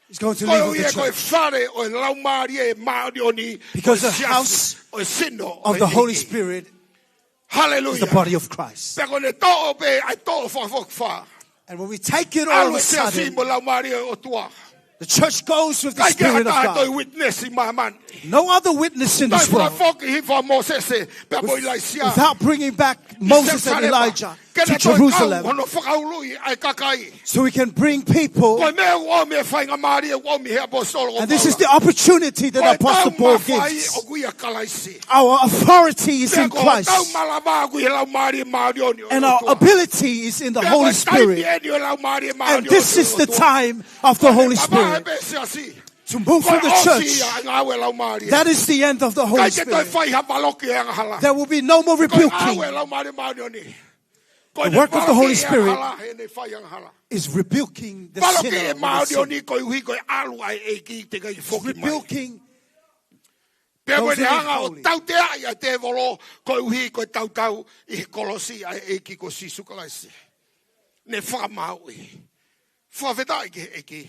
He's going to leave with the church. Koeʻuhi ko e fale ʻo e Laumālie Māʻoniʻoni, Because the house ʻo e sino of the Holy Spirit is the body of Christ. Hallelujah. Pea ko ʻene toʻo pē ʻa e toʻo fakafokifā. And when we take it all of a sudden, Alu e siasi mo e Laumālie ʻo e ʻOtua. The church goes with the Spirit of God. ʻIkai ke ha taha toe witness ʻi māmani. No other witness in this world. Toe fakafoki hifo ʻa Mōsese pea mo ʻIlaisiā. Without bringing back Moses and Elijah to Jerusalem. Ke na toe kau hono fakaului ʻa e kakai. So we can bring people. Ko e meʻa ʻoku ʻomi e faingamālie ʻoku ʻomi he ʻaposetolo ko Paula. And this is the opportunity that Apostle Paul gives. Ko e tau mafai ʻoku ʻia Kalaisi. Our authority is in Christ. Pea ko e tau malava ʻoku ʻi he Laumālie Māʻoniʻoni ʻo e ʻOtua. And our ability is in the Holy Spirit. Pea ko e taimi eni ʻo e Laumālie Māʻoniʻoni ʻo e ʻOtua. And this is the time of the Holy Spirit. Ko e mavahe pē siasi. To move from the church. Ko e ʻosi ia e ngāue ʻa e Laumālie. That is the end of the Holy Spirit. ʻIkai ke toe fai ha valoki ʻo e angahala. There will be no more rebuking. Ko e ngāue ʻa e Laumālie Māʻoniʻoni. The work of the Holy Spirit is rebuking the sinner or the sin. Ko e valoki e angahala heʻene fai angahala. Valoki e māʻoniʻoni koeʻuhi ko e ʻalu ʻa e ʻEiki teʻeki ke foki mai. It's rebuking those who live holy. Pea ko ʻene hanga ʻo tauteaʻi ʻa e tēvolo koeʻuhi ko e tautau ʻi he kolosi ʻa e ʻEiki ko Sīsū Kalaisi. Ne fakamāuʻi. Fakafetaʻi ki he ʻEiki.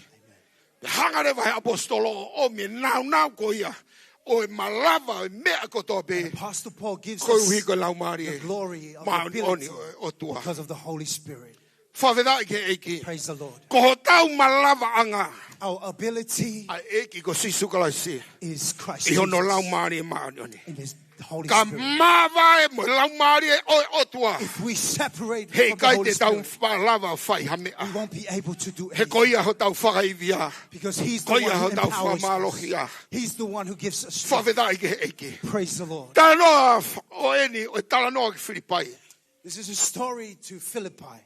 Pea hanga leva he ʻaposetolo ʻo ʻomi e nāunau ko ia ʻo e malava ʻo e meʻa kotoa pē. And Apostle Paul gives us the glory of the ability because of the Holy Spirit. Koeʻuhi ko e Laumālie Māʻoniʻoni ʻo e ʻOtua. Fakafetaʻi ki he ʻEiki. Praise the Lord. Ko hotau malavaʻanga. Our ability ʻA e ʻEiki ko Sīsū Kalaisi. Is Christ Jesus. ʻI hono Laumālie Māʻoniʻoni. In his Holy Spirit. Ka mavae mo e Laumālie ʻo e ʻOtua. If we separate from the Holy Spirit, He ʻikai te tau malava ʻo fai ha meʻa. We won't be able to do anything. He ko ia hotau fakaivia. Because he's the one who empowers us. Ko ia hotau fakamālohia. He's the one who gives us strength. Fakafetaʻi ki he ʻEiki. Praise the Lord. Talanoa f-, ʻo eni, ʻo e talanoa ki Filipai. This is a story to Philippi.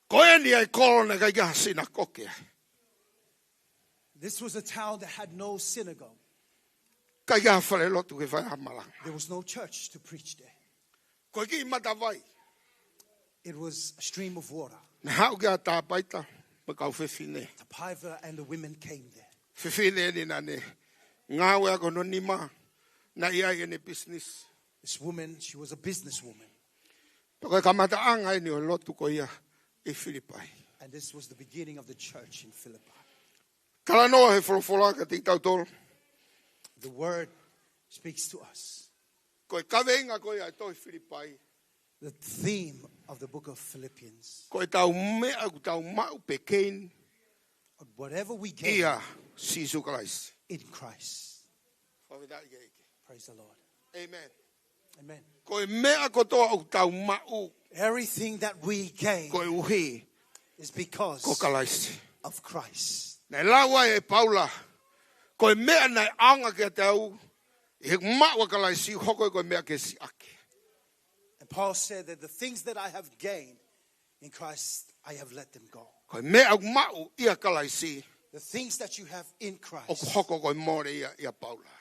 Ko eni ʻa e kolo naʻe ʻikai ke ʻi ai ha sinakoke ai. This was a town that had no synagogue. ʻIkai ke ʻi ai ha falelotu ke fai ai ha malanga. There was no church to preach there. Ko e kiʻi matavai. It was a stream of water. Naʻe haʻu ki ai ʻa Tāpaita mo e kau fefine. Topaiva and the women came there. Fefine eni naʻá ne ngāue ʻaki hono nima, naʻe ʻi ai ʻene business. This woman, she was a businesswoman. Pea ko e kamataʻanga eni ʻo e lotu ko ia ʻi Filipai. And this was the beginning of the church in Philippi. Talanoa he folofola kiate kitautolu. The word speaks to us. Ko e kaveinga ko ia ʻo e tohi Filipai. The theme of the book of Philippians. Ko e tau meʻa ʻoku tau maʻu pe keini. Whatever we gain ʻIa Sīsū Kalaisi. in Christ. Fakafetaʻi ki he ʻEiki. Praise the Lord. Amen. Amen. Ko e meʻa kotoa ʻoku tau maʻu. Everything that we gain Koeʻuhi is because ko Kalaisi. of Christ. Naʻe lau ai ʻe Paula, ko e meʻa naʻe ʻaonga kiate au, ʻi he maʻu ʻa Kalaisi, hoko ia ko e meʻa ke siʻaki. And Paul said that the things that I have gained in Christ, I have let them go. Ko e meʻa ʻoku maʻu ʻia Kalaisi, The things that you have in Christ, ʻoku hoko ko e mole ia ʻia Paula.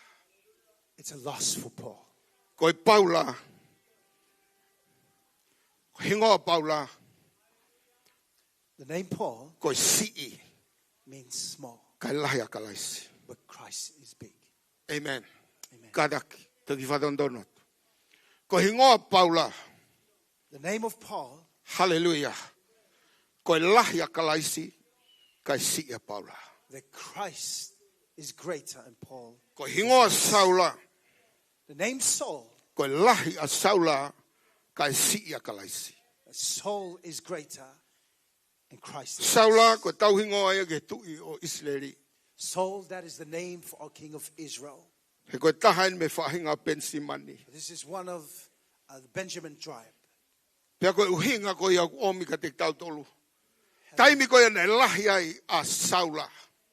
It's a loss for Paul. Ko e Paula, ko e hingoa Paula, The name Paul ko e siʻi, means small, kae lahi ʻa Kalaisi. but Christ is big. Amen. Amen. Kātaki, toki fakatonutonu atu. Ko e hingoa Paula. The name of Paul. Haleluia. Ko e lahi ʻa Kalaisi, kae siʻi ʻa Paula. That Christ is greater and Paul is less. Ko e hingoa Saula. The name Saul. Ko e lahi ʻa Saula, kae siʻi ʻa Kalaisi. Saul is greater and Christ is less. Saula, ko e tauhingoa ia ki he tuʻi ʻo ʻIsileli. Saul, that is the name for our king of Israel. He ko e taha eni mei he faʻahinga ʻo Penisimani. This is one of uh, the Benjamin tribe. Pea ko e ʻuhinga ko ia ʻoku ʻomi kiate kitautolu. Taimi ko ia naʻe lahi ai ʻa Saula.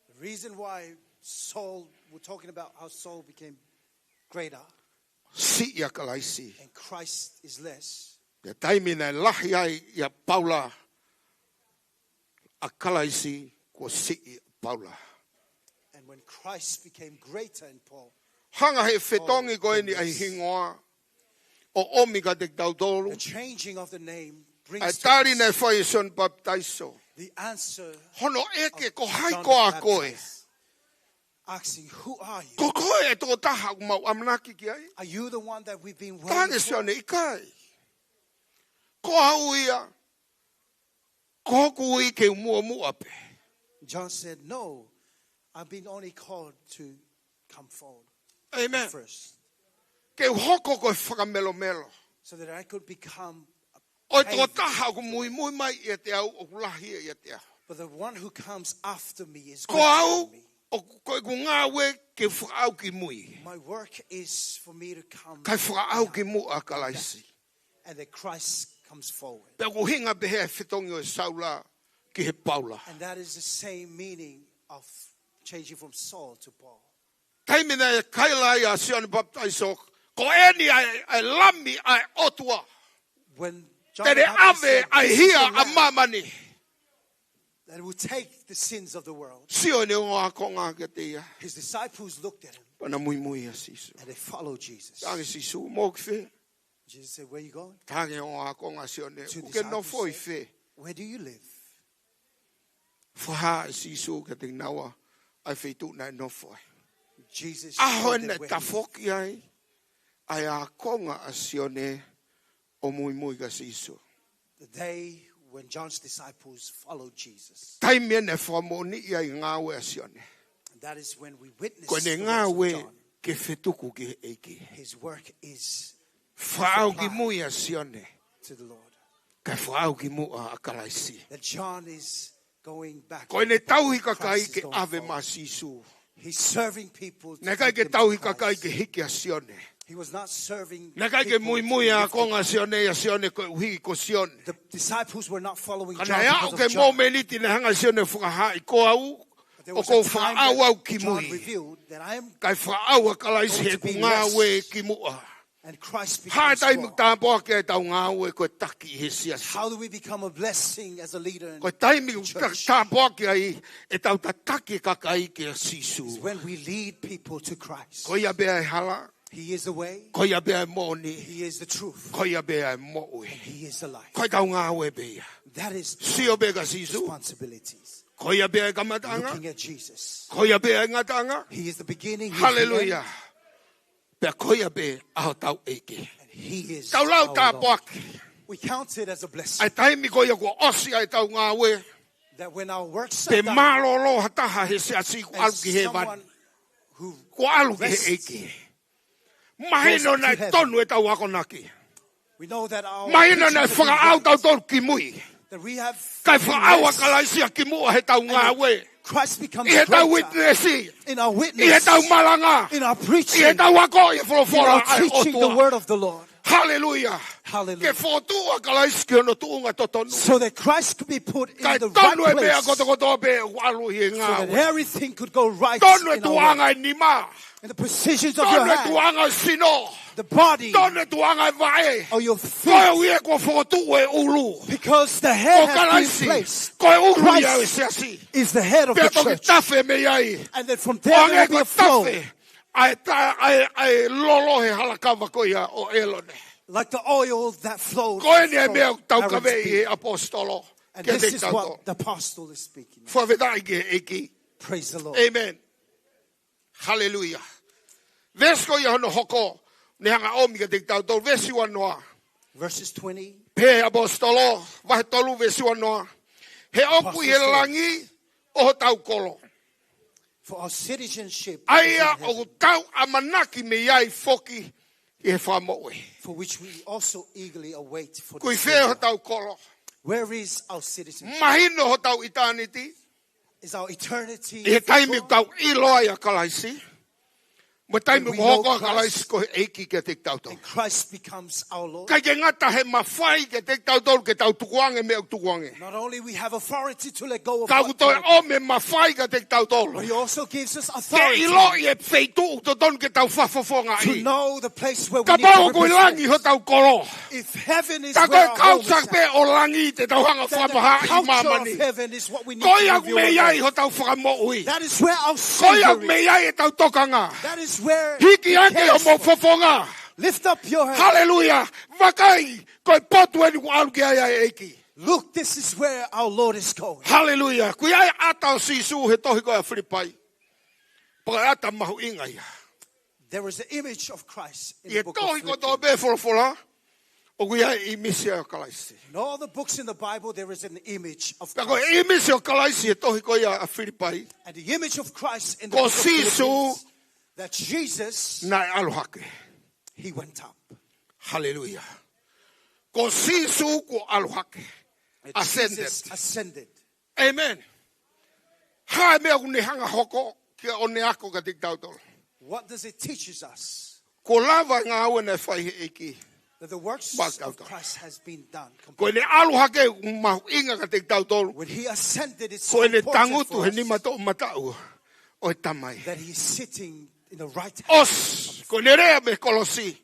The reason why Saul, we're talking about how Saul became greater Siʻi ʻa Kalaisi. and Christ is less. Pea taimi naʻe lahi ai ʻia Paula ʻa Kalaisi, kuo siʻi ʻa Paula. And when Christ became greater in Paul, Hanga he fetongi ko eni ʻa e hingoa ʻo ʻomi kiate kitautolu. The changing of the name ʻA e brings to tali us naʻe fai ʻe Sione Papitaiso. The answer Hono ʻeke, ko hai John koā the koe? Baptist, asking, "Who are you? Ko koe e tokotaha ʻoku mau ʻamanaki ki ai? Are you the one that we've been waiting Talaange ʻe for?" Sione, ʻikai. Ko au ia, ko hoku ui ke u muʻomuʻa pē. John said, "No, I've been only called to come forward Amen. first, Ke u hoko ko e fakamelomelo so that I could become ʻo e pavement tokotaha ʻoku muimui mai ʻiate au, ʻoku lahi ia ʻiate au. But the one who comes after me is Ko greater au, than me. ʻoku, ko ʻeku ngāue ke u fakaʻau ki mui. My work is for me to come Kae fakaʻau ki muʻa ʻa Kalaisi. and that Christ comes forward." Pea ʻoku ʻuhinga pehē ʻa e fetongi ʻo Saula ki he Paula. And that is the same meaning of changing from Saul to Paul. Taimi naʻe kaila ai ʻa Sione Papitaiso, ko eni ʻa e, ʻa e Lami ʻa e ʻOtua. When John Te the ne Baptist ʻave said, ʻa e "This is hia the ʻa Lamb māmani. that will take the sins of the world," Sione ʻo ākonga kiate ia. His disciples looked at him Pea na muimui ʻa Sīsū. and they followed Jesus. Talaange ʻe Sīsū, mou ō ki fē? Jesus said, "Where are you going?" Talaange ʻe he ākonga ʻa Sione, To ʻoku ke nofo ʻi disciples, fē? "Where do you live?" Fakahā ʻe Sīsū kiate kinaua ʻa e feituʻu naʻe nofo ai. Jesus ʻAho showed eni them naʻe where he lived. tafoki ai ʻa e ākonga ʻa Sione ʻo muimui kia Sīsū. The day when John's disciples followed Jesus. Taimi eni naʻe fakamoʻoniʻi ai e ngāue ʻa Sione. And that is when we witness Ko the ʻene works of ngāue John. ke fetuku ki he ʻEiki. His work is Fakaʻau ki mui ʻa Sione. To the Lord. Kae fakaʻau ki muʻa ʻa Kalaisi. That John is going back. Ko ʻene tauhi kakai Christ is ke going ʻave forward. Maʻa Sīsū. He's serving people to Naʻe ʻikai take ke them to tauhi kakai Christ. Ke hiki ʻa Sione. He was not serving Naʻe ʻikai ke people to muimui be ʻa e lifted. ākonga ʻa Sione ʻia Sione koeʻuhi ko Sione. The disciples were not following Ka John naʻe aʻu because ki he of John. Mōmeniti naʻe hanga ʻe Sione ʻo fakahā ʻi koe au, But there ʻoku was ou a time fakaʻau au that ki John mui. Revealed that I am Kae fakaʻau ʻa Kalaisi going he to ʻeku be ngāue less. Ki muʻa. And Christ Hā e becomes taimi more. Tāpuaki ai ʻetau ngāue ko e taki he siasi. How do we become a blessing as a leader in Ko e taimi the ʻoku church? Tāpuaki ai ʻetau tataki e kakai kia Sīsū. Is when we lead people to Christ. Ko ia pē ʻa e hala, He is the way. Ko ia pē ʻa e moʻoni, He is the truth. Ko ia pē ʻa e moʻui. He is the life. Ko ʻetau ngāue pē ia. That is Sio pē kia Sīsū. Responsibilities. Ko ia pē ʻa e kamataʻanga. Looking at Jesus. Ko ia pē ʻa e ngataʻanga. He is the beginning. He is the Haleluia. End. Pea ko ia pē ʻa hotau ʻEiki. And he is Tau lau our Tāpuaki. Lord. We count it as a ʻA e blessing taimi ko ia kuo ʻosi ai ʻetau ngāue. That when our works Pe are done, mālōlō ha taha he siasi kuo and ʻalu ki hēvani. Someone who Kuo ʻalu ki he rests, ʻEiki. Mahino goes to naʻe heaven. Tonu ʻetau akonaki. We know that our Mahino preaching naʻe has been fakaʻau right. Tautolu ki mui. That we have Kae been fakaʻau ʻa blessed. Kalaisi ki muʻa heʻetau ngāue. Christ becomes ʻI heʻetau greater witness. In our ʻI witness, heʻetau malanga. In our ʻI preaching, heʻetau ako ʻi he In folofola our ʻa e teaching the ʻOtua. Word of the Lord. Haleluia. Hallelujah. Ke fokotuʻu ʻa Kalaisi ki hono tuʻunga totonu. So that Christ could be put in Kae the tonu e right meʻa place. Kotokotoa pē ʻoku ʻalu ʻi he So that ngāue. Everything could go right Tonu e in our tuʻuʻanga way. e nima. In the positions of your Tonu e hand, tuʻuʻanga e sino. The body, Tonu e tuʻuʻanga e vaʻe. Or your Ko e feet, ʻuhi kuo fokotuʻu e ʻulu. Because the head Ko has been Kalaisi. placed. Ko e ʻulu ia ʻo e Christ siasi. Is the head of Pea the toki church. Tafe mei ai. And then from there, there will be a flow. ʻA e ta-, ʻa e, ʻa e lolo he halakava ko ia ʻo ʻElone. Like the oil that flowed. Ko eni e From meʻa ʻoku tau Aaron's kavei beard. ʻAposetolo. And Ke this te is tau what tau. The apostle is speaking. Fakafetaʻi ki he ʻEiki. Praise the Lord. Amen. Haleluia. Veesi ko ia hono hoko, ne hanga ʻomi kiate kitautolu, veesi uanoa. Verses twenty. Pehē ʻe he ʻAposetolo, vahe tolu veesi uanoa. He ʻoku ʻi he langi ʻo hotau kolo. For our citizenship ʻA is in ia heaven, ʻoku tau ʻamanaki mei ai foki ʻi he fakamoʻui. For which we also eagerly await for Ko e the fē Savior. Hotau kolo? Where is our citizenship? Mahino hotau ʻitāniti. is our eternity ʻI he taimi ʻoku tau ʻilo ai ʻa Kalaisi, mo e taimi ʻoku hoko ʻa Kalaisi ko e ʻEiki kiate kitautolu. And Christ becomes our Lord. ʻIkai ke ngata he mafai kiate kitautolu ke tau tukuange meʻa ʻoku tukuange. Not only we have authority to let go of Ka ʻoku toe ʻomi e mafai kiate kitautolu. But he also gives us authority Ke ʻiloʻi e feituʻu ʻoku totonu ke tau fakafofongaʻi. To know the place where we need to represent. Kapau ko e langi hotau kolo. If heaven is where our home is at, Ka ko e culture pē ʻo langi te tau hanga then the culture of heaven is what we need to reveal on earth. fakamahaʻi māmani. Ko ia ʻoku mei ai hotau fakamoʻui. That is where our Savior is. Ko ia ʻoku mei ai ʻetau tokanga. That is where he cares for. Hiki hake hoʻomou fofonga. Lift up your head. Haleluia. Vakai, ko e potu eni ʻoku ʻalu ki ai ʻa e ʻEiki. Look, this is where our Lord is going. Haleluia. ʻOku ʻi ai e ʻata ʻo Sīsū he tohi ko ia ʻa Filipai. Pea ko e ʻata mahuʻinga ia. There is an image of Christ in the book of Philippians. ʻI he tohi kotoa pē folofola, ʻoku ʻi ai e ʻīmisi ʻo Kalaisi. In all the books in the Bible, there is an image of Christ. Pea ko e ʻīmisi ʻo Kalaisi he tohi ko ia ʻa Filipai. And the image of Christ in the book of Philippians, Ko Sīsū that Jesus, naʻe ʻalu hake. He went up. Haleluia. Ko Sīsū kuo ʻalu hake. That Jesus ascended. Amen. Hā e meʻa ʻoku ne hanga hoko ke ʻo ne ako kiate kitautolu. What does it teaches us? Kuo lava e ngāue naʻe fai he ʻEiki. That the works of Christ has been done completely. Ko ʻene ʻalu hake ʻoku mahuʻinga kiate kitautolu. When he ascended, it's so important for us Ko ʻene tangutu he nima toʻomataʻu ʻo e Tamai. That he is sitting in the right hand of the Father. ʻOsi, ko ʻene lea mei he kolosi.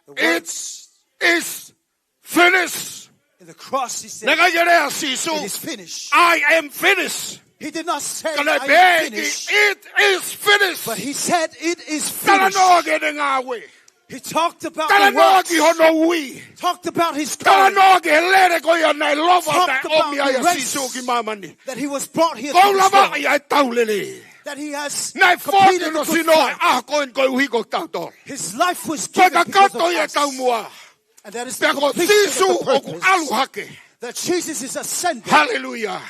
The words It is finished. In the cross, he said, Naʻe ʻikai ke lea ʻa Sīsū, "It is finished." "I am finished." He did not say, "I am finished." Ka naʻe pehē, "It is finished." But he said, "It is finished." Talanoa ki heʻene ngāue. He talked about the works. Talanoa ki hono ui. Talked about his calling. Talanoa ki he lele ko ia naʻe lava naʻe ʻomi ai ʻa Sīsū ki māmani. Talked about the race that he was brought here to this world. Kuo lava ia ʻetau lele. That he has completed the good fight. Naʻe foaki hono sino he ʻaho ko eni koeʻuhi ko kitautolu. His life was given because of us. Ko e kakato ia ʻetau muʻa. And that is the completion of the purpose. Pea ko Sīsū ʻoku ʻalu hake. That Jesus is ascended. Haleluia.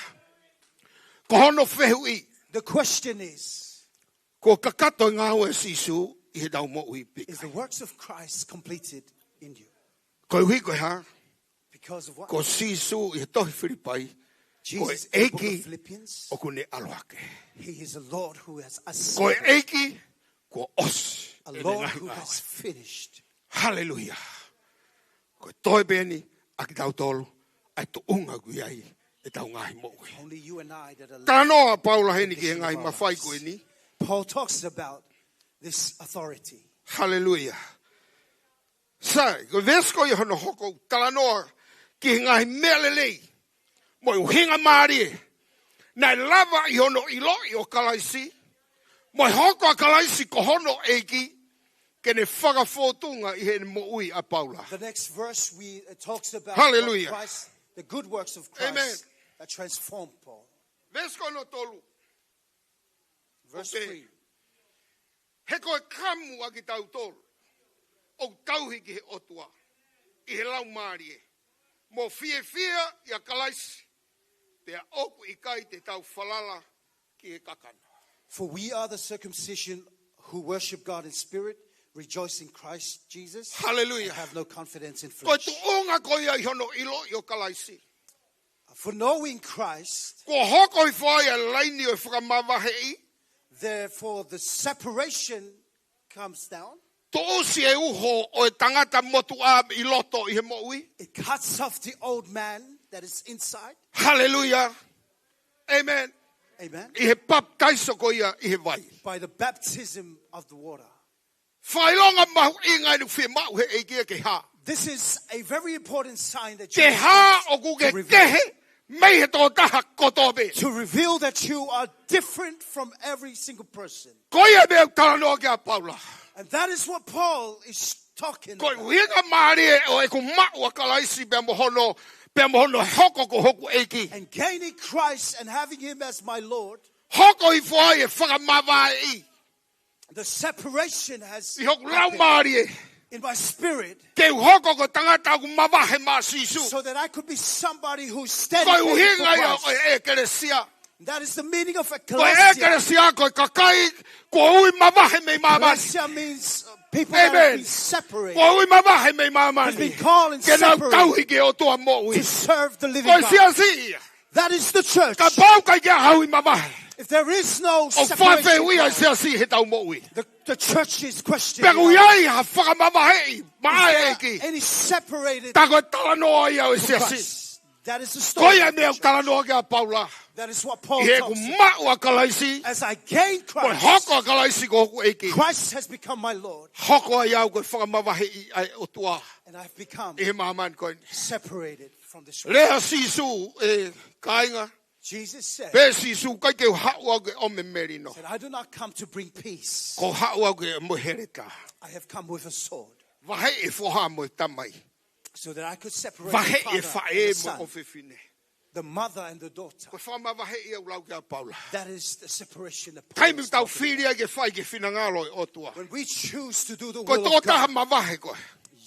Ko hono fehuʻi. The question is, Kuo kakato e ngāue ʻa Sīsū ʻi heʻetau moʻui pe ʻikai? Is the works of Christ completed in you? Koeʻuhi ko e hā? Because of what? Ko Sīsū ʻi he tohi Filipai, ko e ʻEiki ʻoku ne ʻalu hake. Jesus, in the book of Philippians, he is a Lord who has ascended. Ko e ʻEiki kuo ʻosi ʻene ngaahi ngāue. A Lord who has finished. Haleluia. Ko e toe pē eni ʻa kitautolu, ʻa e tuʻunga ʻoku ʻi ai ʻetau ngaahi moʻui. Only you and I that are left. Talanoa ʻa Paula heni ki he ngaahi mafai ko eni. The vision of our lives. Paul talks about this authority. Haleluia. Sai, ko e veesi ko ia hono hoko, talanoa ki he ngaahi meʻa lelei mo e ʻuhinga mālie naʻe lava ʻi hono ʻiloʻi ʻo Kalaisi, mo e hoko ʻa Kalaisi ko hono ʻEiki, ke ne fakafōtunga ʻi heʻene moʻui ʻa Paula. The next verse we, uh, talks about what Christ, Haleluia. The good works of Christ, Amen. That transformed Paul. Veesi ko hono tolu. Verse three. He ko e kamu ʻa kitautolu ʻoku tauhi ki he ʻOtua ʻi he Laumālie, mo fiefia ʻia Kalaisi, pea ʻoku ʻikai te tau falala ki he kakano. For we are the circumcision who worship God in spirit, rejoice in Christ Jesus, Haleluia. And have no confidence in flesh. Ko e tuʻunga ko ia ʻi hono ʻiloʻi ʻo Kalaisi. For knowing Christ, Kuo hoko hifo ai ʻa e laini ʻo e fakamavaheʻi. Therefore the separation comes down. Tuʻusi e uho ʻo e tangata motuʻa ʻi loto ʻi he moʻui. It cuts off the old man that is inside. Haleluia. Amen. Amen. ʻI he papitaiso ko ia ʻi he vai. By the baptism of the water. Fakaʻilonga mahuʻinga eni ʻoku fiemaʻu he ʻEiki ke hā. This is a very important sign that Jesus wants to reveal. Ke hā ʻoku ke kehe mei he tokotaha kotoa pē. To reveal that you are different from every single person. Ko ia e meʻa ʻoku talanoa ki ai ʻa Paula. And that is what Paul is talking about. Ko e ʻuhinga mālie ʻo ʻeku maʻu ʻa Kalaisi pea mo hono, pea mo hono hoko ko hoku ʻEiki. And gaining Christ and having him as my Lord. Hoko hifo ai e fakamavaheʻi. The separation has happened in my spirit. ʻI hoku laumālie. Ke u hoko ko e tangata ʻoku mavahe maʻa Sīsū. So that I could be somebody who's standing ready for Christ. Ko e ʻuhinga ia ʻo e ʻekalesia. That is the meaning of ecclesia. Ko e ʻekalesia ko e kakai kuo ui mavahe mei māmani. Ecclesia means, uh, people that have been separated. Amen. Kuo ui mavahe mei māmani. Has been called and separated. Ke nau tauhi ki he ʻOtua moʻui. To serve the living God. Ko e siasi ia. That is the church. Kapau ʻoku ʻikai ke ʻi ai ha hui mavahe, If there is no ʻoku fakaafeʻi separation, e siasi heʻetau moʻui. The church is Pea ʻoku ʻi questioning. ai ha fakamavaheʻi maʻa e Is there ʻEiki. any separated Tā ko e talanoa ia ʻo e siasi. Christ? That is the Ko story. ia Of the meʻa ʻoku church. talanoa ki ai ʻa Paula. That is what Paul ʻI heʻeku talks about. maʻu ʻa Kalaisi, As I gain mo e Christ, hoko ʻa Kalaisi ko hoku ʻEiki. Christ has become my Lord, Hoko ai au ko e fakamavaheʻi ʻa e ʻOtua and I have become ʻi he māmani ko eni. Separated from this world. Lea ʻa Sīsū ē kāinga, Jesus said, pehē ʻe Sīsū, ʻikai ke u haʻu au ke ʻomi e melino. Said, I do not come to bring peace. ʻOku ou haʻu au ke ʻomi e heletā. I have come with a sword. Vaheʻi e foha mo e tamai. So that I could separate the Vaheʻi e father faʻē and the mo e son, ʻofefine. The mother and the daughter. Ko e fakamavaheʻi ʻoku lau ki ai ʻa Paula. That is the separation of Taimi ʻoku tau fili ai ke fai ki he finangalo ʻo e ʻOtua. When we choose to do the Ko e will of tokotaha God, mavahe koe.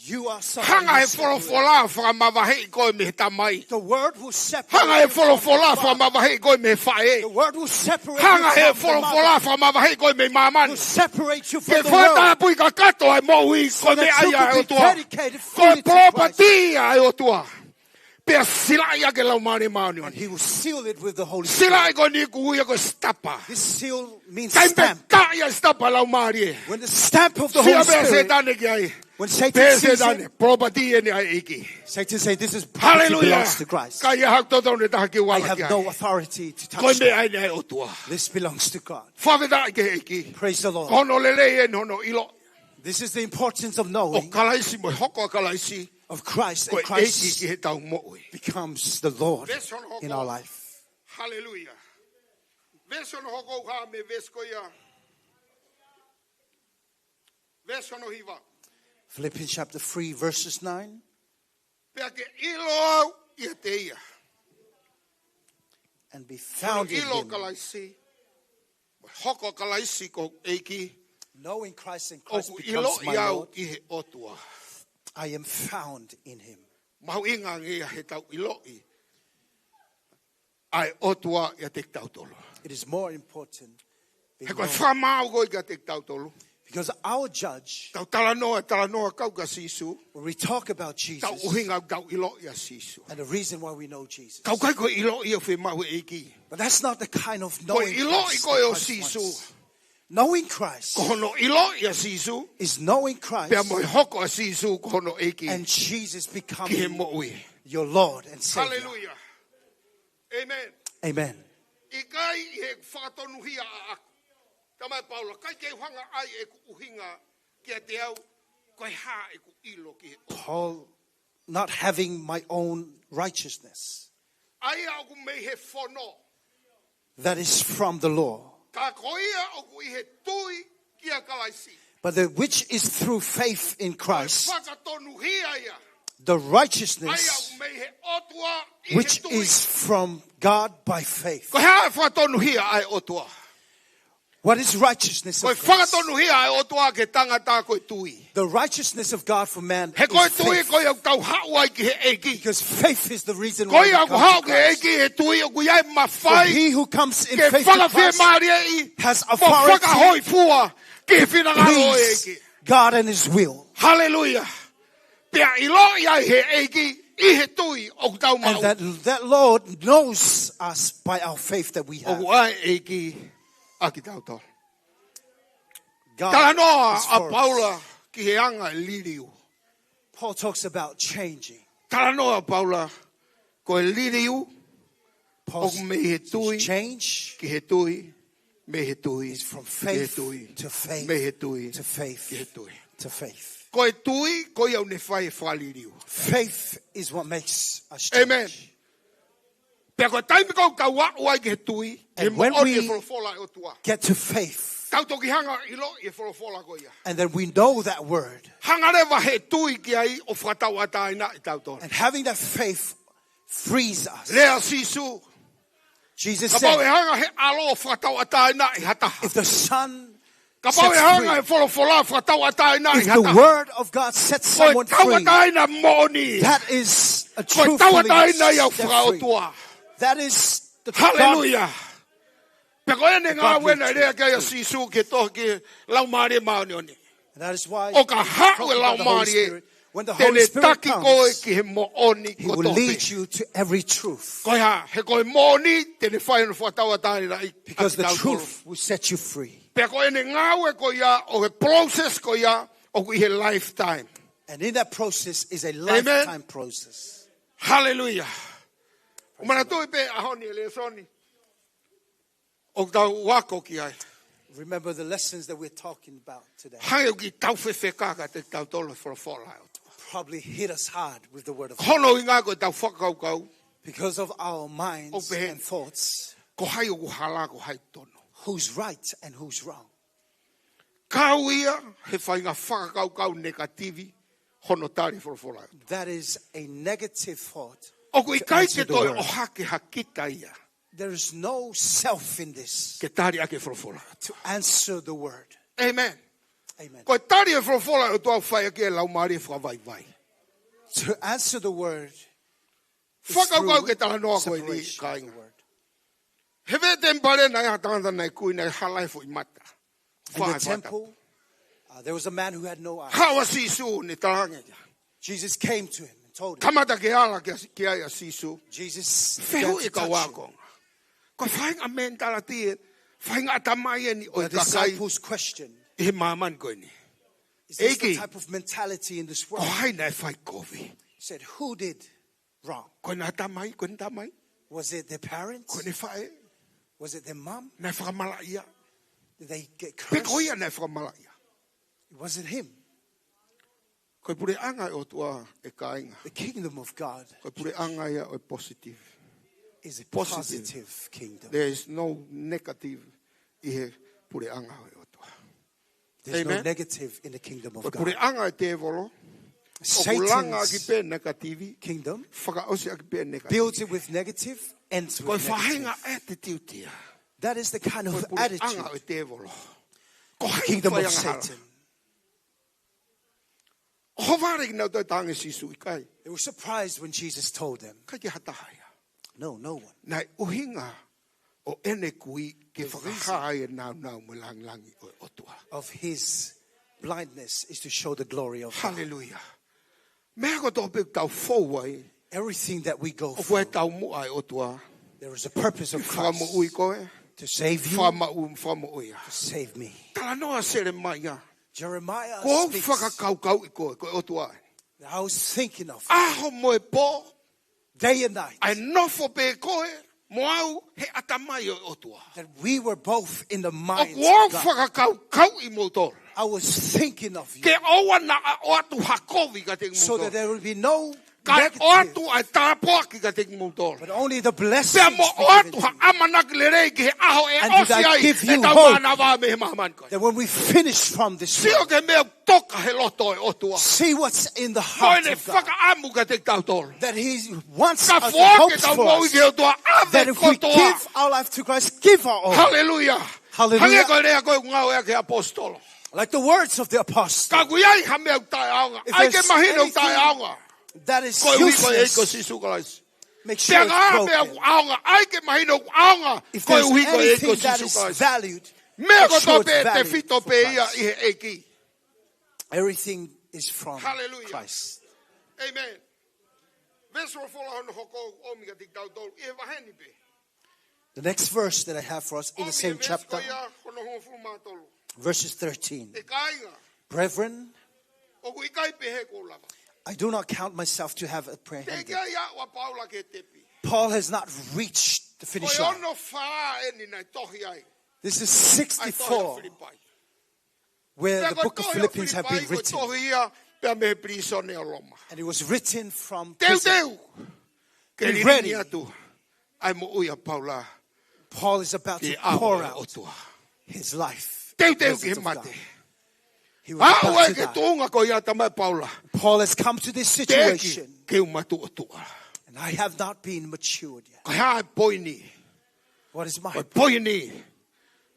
You are so Hanga he unseparate. Folofola ʻo fakamavaheʻi koe mei he tamai. The word will separate Hanga he you from Folofola your ʻo father. fakamavaheʻi koe mei he faʻē. The word will separate Hanga he you from the Folofola ʻo mother. Fakamavaheʻi koe mei māmani. Will separate you Ke from the world. Fakatapui kakato ʻa e moʻui So ko e that meʻa you ia ʻa e could be ʻOtua. Dedicated Ko e fully to Christ. Polopati ia ʻa e ʻOtua. Pea silaʻi ʻaki e Laumālie Māʻoniʻoni. And he will seal it with the Holy Spirit. Silaʻi ko eni ʻoku ui ia ko e sitapa. This seal means Taimi pē stamp. Taʻi ʻa e sitapa ʻa e Laumālie. When the stamp of the Sio Holy pē ʻa Spirit, Sētane ki ai. When Satan Pehē ʻe sees it, Sētane, polopati eni ʻa e ʻEiki. Satan say, "This is property Haleluia. Belongs to Christ." Ka ʻi ai haʻaku totonu e taha ke u I ala have ki ai. No authority to Ko e touch meʻa that. Eni ʻa e ʻOtua. This belongs to God. Fakafetaʻi ki he ʻEiki. Praise the Lord. Ko hono lelei eni hono ʻilo. This is the importance of ʻO knowing Kalaisi mo e hoko ʻa Kalaisi. Of Christ Ko and e ʻEiki Christ ki heʻetau moʻui. Becomes the Lord Veesi hono hoko. In our life. Haleluia. Veesi hono hoko ʻoku hā mei he veesi ko ia. Veesi hono hiva. Philippians chapter three, verses nine. Pea ke ʻilo au ʻiate ia. And be found in ʻIlo him. Kalaisi. Mo e hoko ʻa Kalaisi ko e ʻEiki. Knowing Christ and Christ ʻOku becomes ʻiloʻi my au Lord, ʻi he ʻOtua. I am found in him. Mahuʻinga ange ia heʻetau ʻiloʻi ʻa e ʻOtua ʻiate kitautolu. It is more important. Being He ko e known. Fakamaau ko ē kiate kitautolu. Because our judge, Tau talanoa, talanoa kau kia Sīsū. When we talk about Tau Jesus, ʻuhinga tau ʻiloʻi ʻa Sīsū. And the reason why we know Jesus, Tau kai ko e ʻiloʻi ʻoku fiemaʻu ʻe he ʻEiki. But that's not the kind of Ko e knowing ʻiloʻi Christ ko ē that ʻo Christ Sīsū. Wants. Knowing Christ Ko hono ʻiloʻi ʻa Sīsū. Is knowing Christ. Pea mo e hoko ʻa Sīsū ko hono ʻEiki. And Jesus Ki he becoming moʻui. Your Lord and Savior. Haleluia. Amen. Amen. ʻIkai ʻi he fakatonuhia ʻaʻaku. Tamai Paula, ʻikai ke u hanga ʻai ʻeku ʻuhinga kiate au, ko e hā ʻeku ʻilo ki he ʻOtua. Paul, not having my own righteousness ʻA ia ʻoku mei he fono. That is from the law, Ka ko ia ʻoku ʻi he tui kia Kalaisi. But that which is through faith in Christ, Fakatonuhia ia. The ʻA ia righteousness ʻoku mei he ʻOtua ʻi he which tui. Is from God by faith. Ko e hā e fakatonuhia ʻa e ʻOtua? What is righteousness Ko e of Christ? Fakatonuhia ʻa e ʻOtua ki he tangata ko e tui. The righteousness of God for man He ko e is tui faith. Ko ia ʻoku tau haʻu ai ki he ʻEiki. Because faith is the reason Ko why ia we ʻoku come haʻu to ki he Christ. ʻEiki he tui ʻoku ʻi ai e For mafai he who comes in ke faith to Christ fakafiemālieʻi has mo authority fakahōifua ki he finangalo ʻo e please ʻEiki. God and his will. Haleluia. Pea ʻiloʻi ai he ʻEiki ʻi he tui ʻoku tau And maʻu. That, that Lord knows us by our faith that we have. ʻOku ʻi ai e ʻEiki ʻa kitautolu. God Talanoa is ʻa for us. Paula ki he anga e liliu. Paul talks about changing. Talanoa ʻa Paula ko e liliu Paul's ʻoku mei he tui change ki he tui, mei he tui is from ki he faith tui, to faith mei he tui to faith ki he tui. To faith. Ko e tui, ko ia ʻoku ne fai e fakaliliu. Faith is what makes us Amen. Change. Pea ko e taimi ʻoku tau aʻu ai ki he tui, And ʻi when moʻoni e we folofola ʻa e ʻOtua. Get to faith, Tau toki hanga ʻo ʻiloʻi e folofola ko ia. And then we know that word. Hanga leva he tui ki ai ʻo fakatauʻatāinaʻi kitautolu. And having that faith frees us. Lea ʻa Sīsū. Jesus Kapau ʻe said, hanga he ʻAlo ʻo fakatauʻatāinaʻi ha taha. If the Son Kapau ʻe sets hanga free, he folofola ʻo fakatauʻatāinaʻi if ha the taha. word of God sets Ko e someone free, tauʻatāina moʻoni. That is a Ko e true tauʻatāina feeling ia ʻo set free. fakaʻotua. That is the Haleluia. God. Pea ko ʻene God ngāue naʻe leads lea you. ki ai ʻa Sīsū ke tohi ki he Laumālie Māʻoniʻoni. And that is why ʻO ka he haʻu talked e about the Holy Laumālie, Spirit. When the te Holy ne Spirit taki koe comes, ki he moʻoni He will kotoa lead pē. You to every truth. Ko e hā, he ko e moʻoni te ne fai hono fakatauʻatāinaʻi Because the kitautolu. Truth will set you free. Pea ko ʻene ngāue ko ia, ʻo e process ko ia, ʻoku ʻi he lifetime. And in that process is a lifetime process. Hallelujah. ʻOku manatuʻi pē ʻaho ni e lēsoni ʻoku tau ako ki ai. Remember the lessons that we're talking about today. Hangē ʻoku tau fefeka kiate kitautolu e folofola ʻa e ʻOtua. Probably hit us hard with the word of God. Hono ʻuhinga ko ʻetau fakakaukau, Because of our minds ʻOku pehē. And thoughts, ko hai ʻoku hala, ko hai tonu. Who's right and who's wrong? Kau ia he faʻahinga fakakaukau negative hono tali e folofola. That is a negative thought. ʻOku To ʻikai answer ke the toe word. ʻOhake ha kita ia There is no self in this ke tali ʻaki e folofola. To answer the word. Amen. Amen. Ko e tali e folofola ʻa e ʻOtua ʻoku fai ʻaki e laumālie fakavaivai. To answer the word is Fakakaukau through ke talanoa ko eni, separation of kāinga. The word. He veʻe temipale naʻe ʻi ai ha tangata naʻe kui, naʻe hala e foʻi mata. In the Fai mata. Temple, uh, there was a man who had no eyes. Haʻu ʻa Sīsū, ne talaange kia. Jesus came to him and told him. Kamata ke ala ki, ki ai ʻa Sīsū. Jesus Fehuʻi began to e kau touch him. ākonga. Ko e faʻahinga mentality ē, faʻahinga ʻatamai eni ʻo e The kakai disciples questioned, ʻi he māmani ko eni. "Is this the ʻEiki, type of mentality in this ko world?" hai naʻe fai kovi? He said, "Who did wrong? Ko ʻene ʻatamai, ko ʻene tamai, Was it their parents? ko ʻene faʻē, Was it their mom? naʻe fakamalaʻia. Did they get Pe ko ia cursed?" naʻe fakamalaʻia. It wasn't him. Ko e puleʻanga ʻo e ʻOtua, ʻe kāinga, The kingdom of God ko e puleʻanga ia ʻo e positive. Is a Positive. Positive kingdom. There is no negative ʻi he puleʻanga ʻo e ʻOtua. There's no Amen. Negative in the kingdom Ko of e God. Puleʻanga ʻo e tēvolo, ʻoku langa ʻaki Satan's pē negative, kingdom fakaʻosi ʻaki pē negative. Builds it with negative, ends Ko e with faʻahinga negative. Attitude ia. That is the kind Ko e of puleʻanga ʻo attitude. E tēvolo. Ko hai Kingdom of faʻahinga hala. Satan. ʻOhovale kinautolu ʻi he talaange ʻe Sīsū, ʻikai. They were surprised when Jesus told them, ʻIkai ke ha taha ia. No, no one. Naʻe ʻuhinga ʻo ʻene kui ke The reason fakahā ai e nāunau mo e langilangi ʻo e ʻOtua. Of his blindness is to show the glory of God. Hallelujah. Meʻa kotoa pē ʻoku tau fou ai, Everything that we go ʻoku ʻi ai through, e taumuʻa ʻa e ʻOtua. There is a purpose of Christ Fakamoʻui koe, to save you, fakamoʻui, fakamoʻui ia. To save me. Talanoa Selemaia. Jeremiah Ko u speaks, fakakaukauʻi koe, ko e ʻOtua. I was thinking of you. ʻAho mo e pō, Day and night. ʻA e nofo pē koe mo au he ʻatamai ʻo e ʻOtua. That we were both in the minds ʻOku ou of God. Fakakaukauʻi moutolu. I was thinking of you. Ke ʻoua naʻa ʻoatu ha kovi kiate kimoutolu. So that there will be no negative. Kae ʻoatu ʻa e tāpuaki kiate kimoutolu. But only the blessings be given to you. Pea mo ʻoatu ha ʻamanaki lelei ki he ʻaho ʻe ʻosi ai ʻetau mānava mei he māmani ko eni. And do I give you hope that when we finish from this world, Sio ki he meʻa ʻoku toka he loto ʻo e ʻOtua. See what's in the heart of God. Ko ʻene fakaʻamu kiate kitautolu. That he wants us, he hopes for us. Ka foaki ʻetau moʻui ki he ʻOtua, ʻave kotoa. That if we give our life to Christ, give our all. Hallelujah. Hallelujah. Hangē ko e lea ko ē ʻoku ngāueʻaki ʻe he ʻaposetolo. Like the words of the apostle. Ka ʻoku ʻi ai ha meʻa ʻoku taʻeʻaonga, ʻai ke mahino ʻoku taʻeʻaonga. If there's anything that is useless, make sure it's broken. Koeʻuhi ko e ʻEiki ko Sīsū Kalaisi. Pea ka ha meʻa ʻoku ʻaonga, ʻai ke mahino ʻoku ʻaonga, koeʻuhi ko e ʻEiki ko Sīsū Kalaisi. If there's anything that is valued, make sure it's valued. Meʻa kotoa pē tefito pē ia ʻi he ʻEiki. Everything is from Christ. Hallelujah. Amen. Veesi folofola hono hoko ʻoku ʻomi kiate kitautolu ʻi he vahe ni pē. The next verse that I have for us in the same chapter, ʻOmi e veesi ko ia hono hongofulu mā tolu. Verses thirteen. ʻE kāinga. Brethren, ʻOku ʻikai pehē kuo u lava. I do not count myself to have apprehended. Teʻeki ai aʻu ʻa Paula ki he tepi. Paul has not reached the finish line. Ko e ono fā eni naʻe tohi ai. This is ʻA e tohi ʻa sixty-four, Filipai. Where the book of Philippians have been written. Pea ko e tohi ʻa Filipai ko e tohi ia pea mei he pilīsone ʻo Loma. And it was written from prison. Teuteu ke lilingi atu ʻa e moʻui ʻa Paula ki he ʻao ʻo e ʻOtua. Be ready. Paul is about to pour out his life in the presence of God. Teuteu ki he mate. He was about to die. Aʻu ai ki he tuʻunga ko ia, talamai ʻe Paula. Paul has come to this situation. Teʻeki ke u matuʻotuʻa. And I have not been matured yet. Ko e hā e poini? What is my point? Ko e poini,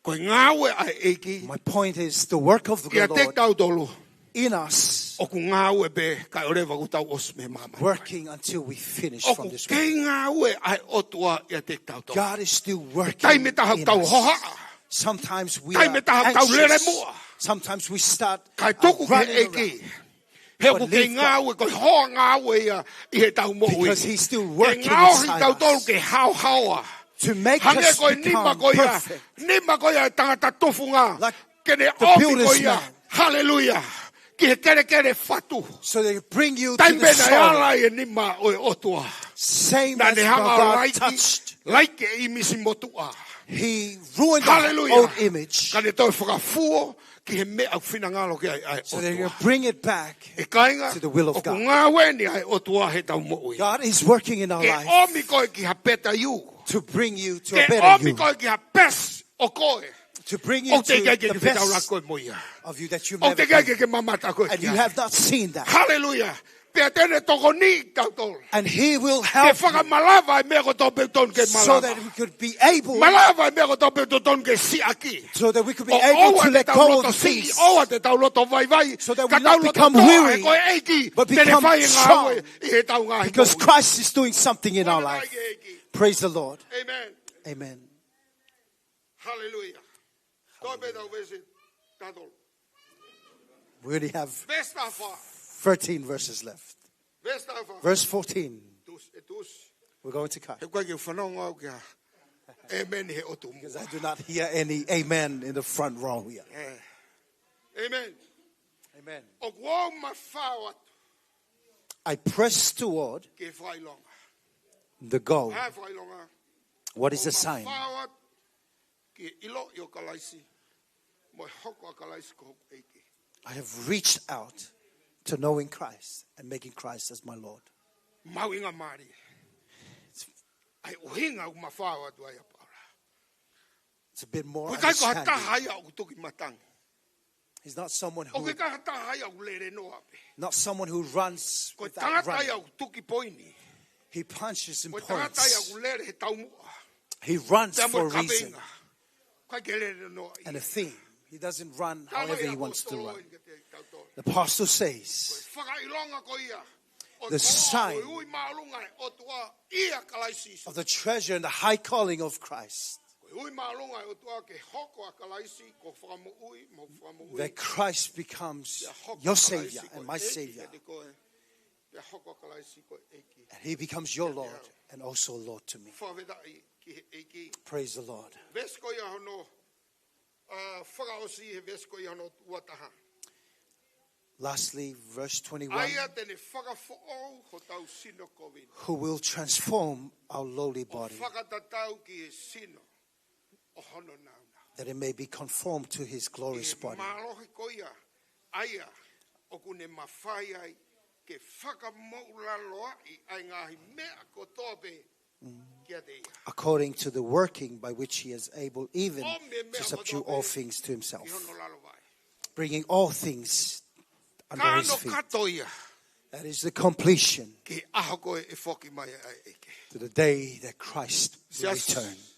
ko e ngāue ʻa e ʻEiki. My point is the work of the Lord in us, ʻiate kitautolu, ʻoku ngāue pē kae ʻoua leva kuo tau ʻosi mei he māmani. Working until we finish from this world. ʻOku kei ngāue ʻa e ʻOtua ʻiate kitautolu. God is still working in us. Taimi ʻe taha ʻoku tau hohaʻa. Sometimes we are anxious. Taimi ʻe taha ʻoku tau lele muʻa. Sometimes we start, uh, running around. Kae tuku ki he ʻEiki. He ʻoku kei ngāue, ko e hoa ngāue ia ʻi heʻetau moʻui. Because he's still working inside us. Ke ngaohi kitautolu ke haohaoa. To make us become perfect. Hangē ko e nima ko ia, nima ko ia ʻa e tangata tufunga. Like the builder's man. Ke ne ʻomi ko ia. Haleluia. Ki he kelekele fatu. So they bring you to the soil. Taimi pē naʻe ala ai e nima ʻo e ʻOtua. Same as God touched. Naʻa ne hanga ʻo laiki, laiki e ʻīmisi motuʻa. He ruined the old image. Haleluia. Ka ne toe fakafuo ki he meʻa ʻoku finangalo ki ai ʻa e ʻOtua. So they can bring it back to the will of God. ʻE kāinga, ʻoku ngāue eni ʻa e ʻOtua heʻetau moʻui. God is working in our life. Ke ʻomi koe ki ha better you. To bring you to a better you. Ke ʻomi koe ki ha best ʻo koe. To bring you to the best of you that you've never been. ʻOku teʻeki ai ke ke fetaulaki mo ia. ʻOku teʻeki ai ke ke mamata koe ki ai. And you have not seen that. Haleluia. Pea te ne tokoniʻi kitautolu. And he will help you. Ke fakamalava e meʻa kotoa pē ʻoku totonu ke malava. So that we could be able. Malava e meʻa kotoa pē ʻoku totonu ke siʻaki. So that we could be able to let go of the things. ʻOua te tau loto siʻi, ʻoua te tau loto vaivai. So that we not become weary, but become strong. Ka tau loto toʻa, he ko e ʻEiki te ne fai e ngāue ʻi heʻetau ngaahi moʻui. Because Christ is doing something in our life. Praise the Lord. Amen. Amen. Haleluia. Toe pē ʻetau veesi taha tolu. We only have thirteen verses left. Veesi taha fā. Veesi taha fā. Verse fourteen. Tusi, ʻe tusi. We're going to cut. He ʻoku ʻikai ke u fanongo au ki ha amen he ʻotu muʻa. Because I do not hear any amen in the front row here. Eh. Amen. Amen. ʻOku ou mafao atu. I press toward the goal. Ki he fakaʻilonga. Ā, fakaʻilonga. What is the sign? ʻOku ou mafao atu ki he ʻiloʻi ʻo Kalaisi, mo e hoko ʻa Kalaisi ko hoku ʻEiki. I have reached out to knowing Christ and making Christ as my Lord. Mahuʻinga mālie. ʻA e ʻuhinga ʻoku mafao atu ai ʻa Paula. It's a bit more understanding. ʻOku ʻikai ko ha taha ia ʻoku tuki matangi. He's not someone who, ʻoku ʻikai ko ha taha ia ʻoku lele noa pē. Not someone who runs without running. Ko e tangata ia ʻoku tuki poini. He punches in points. Ko e tangata ia ʻoku lele he taumuʻa. He runs for a reason. Pea mo e kaveinga. ʻIkai ke lele noa ia. And a theme. He doesn't run however he wants to run. Talamai ʻe he ʻaposetolo ʻeni kiate kitautolu. The apostle says, ko e fakaʻilonga ko ia ʻo e koloa, ko e ui māʻolunga ʻa e ʻOtua ʻia Kalaisi Sīsū. The sign of the treasure and the high calling of Christ. Ko e ui māʻolunga ʻa e ʻOtua ke hoko ʻa Kalaisi ko e Fakamoʻui mo e Fakamoʻui. That Christ becomes your Savior and my Savior. Pea hoko ʻa Kalaisi ko e ʻEiki kiate au. And he becomes your Lord and also Lord to me. Fakafetaʻi ki he ʻEiki. Praise the Lord. Veesi ko ia hono, ā, fakaʻosi he veesi ko ia hono ua taha. Lastly, verse twenty-one. ʻA ia te ne fakafoʻou hotau sino kovi ni. Who will transform our lowly body. ʻO fakatatau ki he sino ʻo hono nāunau. That it may be conformed to his glorious body. Ki he mālohi ko ia, ʻa ia ʻoku ne mafai ai ke fakamoʻulaloaʻi ʻa e ngaahi meʻa kotoa pē kiate ia. According to the working by which he is able even to subdue all things to himself. ʻOmi e meʻa kotoa pē ki hono lalo vai. Bringing all things under his feet. Ka ʻoku kakato ia. That is the completion. Ki he ʻaho ko ē ʻe foki mai ai ʻa e ʻEiki. To the day that Christ will return. Siasi.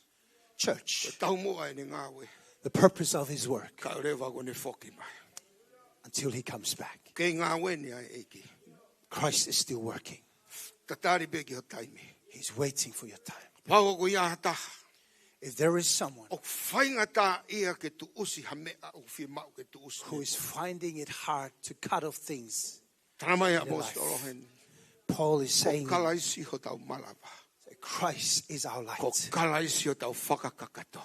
Church. Ko e taumuʻa ʻene ngāue. The purpose of his work. Kae ʻoua leva kuo ne foki mai. Until he comes back. Kei ngāue eni ʻa e ʻEiki. Christ is still working. Tatali pē ki ho taimi. He's waiting for your time. Kapau ʻoku ʻi ai ha taha. If there is someone ʻoku faingataʻaʻia ke tuʻusi ha meʻa ʻoku fiemaʻu ke tuʻusi, who is finding it hard to cut off things, Talamai ʻe he ʻaposetolo heni. Paul is saying, ko Kalaisi hotau malava. Christ is our light. Ko Kalaisi hotau fakakakato.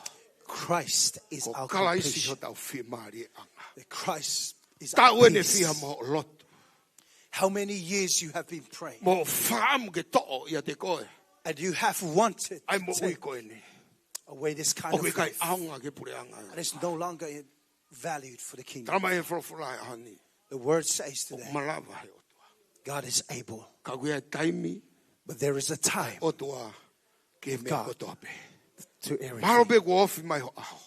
Christ is our completion. Ko Kalaisi hotau fiemālieʻanga. Christ is our peace. Taʻu ʻeni ʻe fiha mo hoʻo lotu. How many years you have been praying? Mo fakaʻamu ke toʻo ʻiate koe. And you have wanted to take away this kind of life. ʻA e moʻui ko eni. ʻOku ʻikai ʻaonga ki he puleʻanga. And it's no longer valued for the kingdom. Talamai ʻe he folofola he ʻaho ni. The word says today, ʻoku malava ʻa e ʻOtua. God is able. Ka ʻoku ʻi ai e taimi, but there is a time, ʻOtua ki he meʻa kotoa pē. God to everything. Mahalo pē kuo ofi mai ho ʻaho.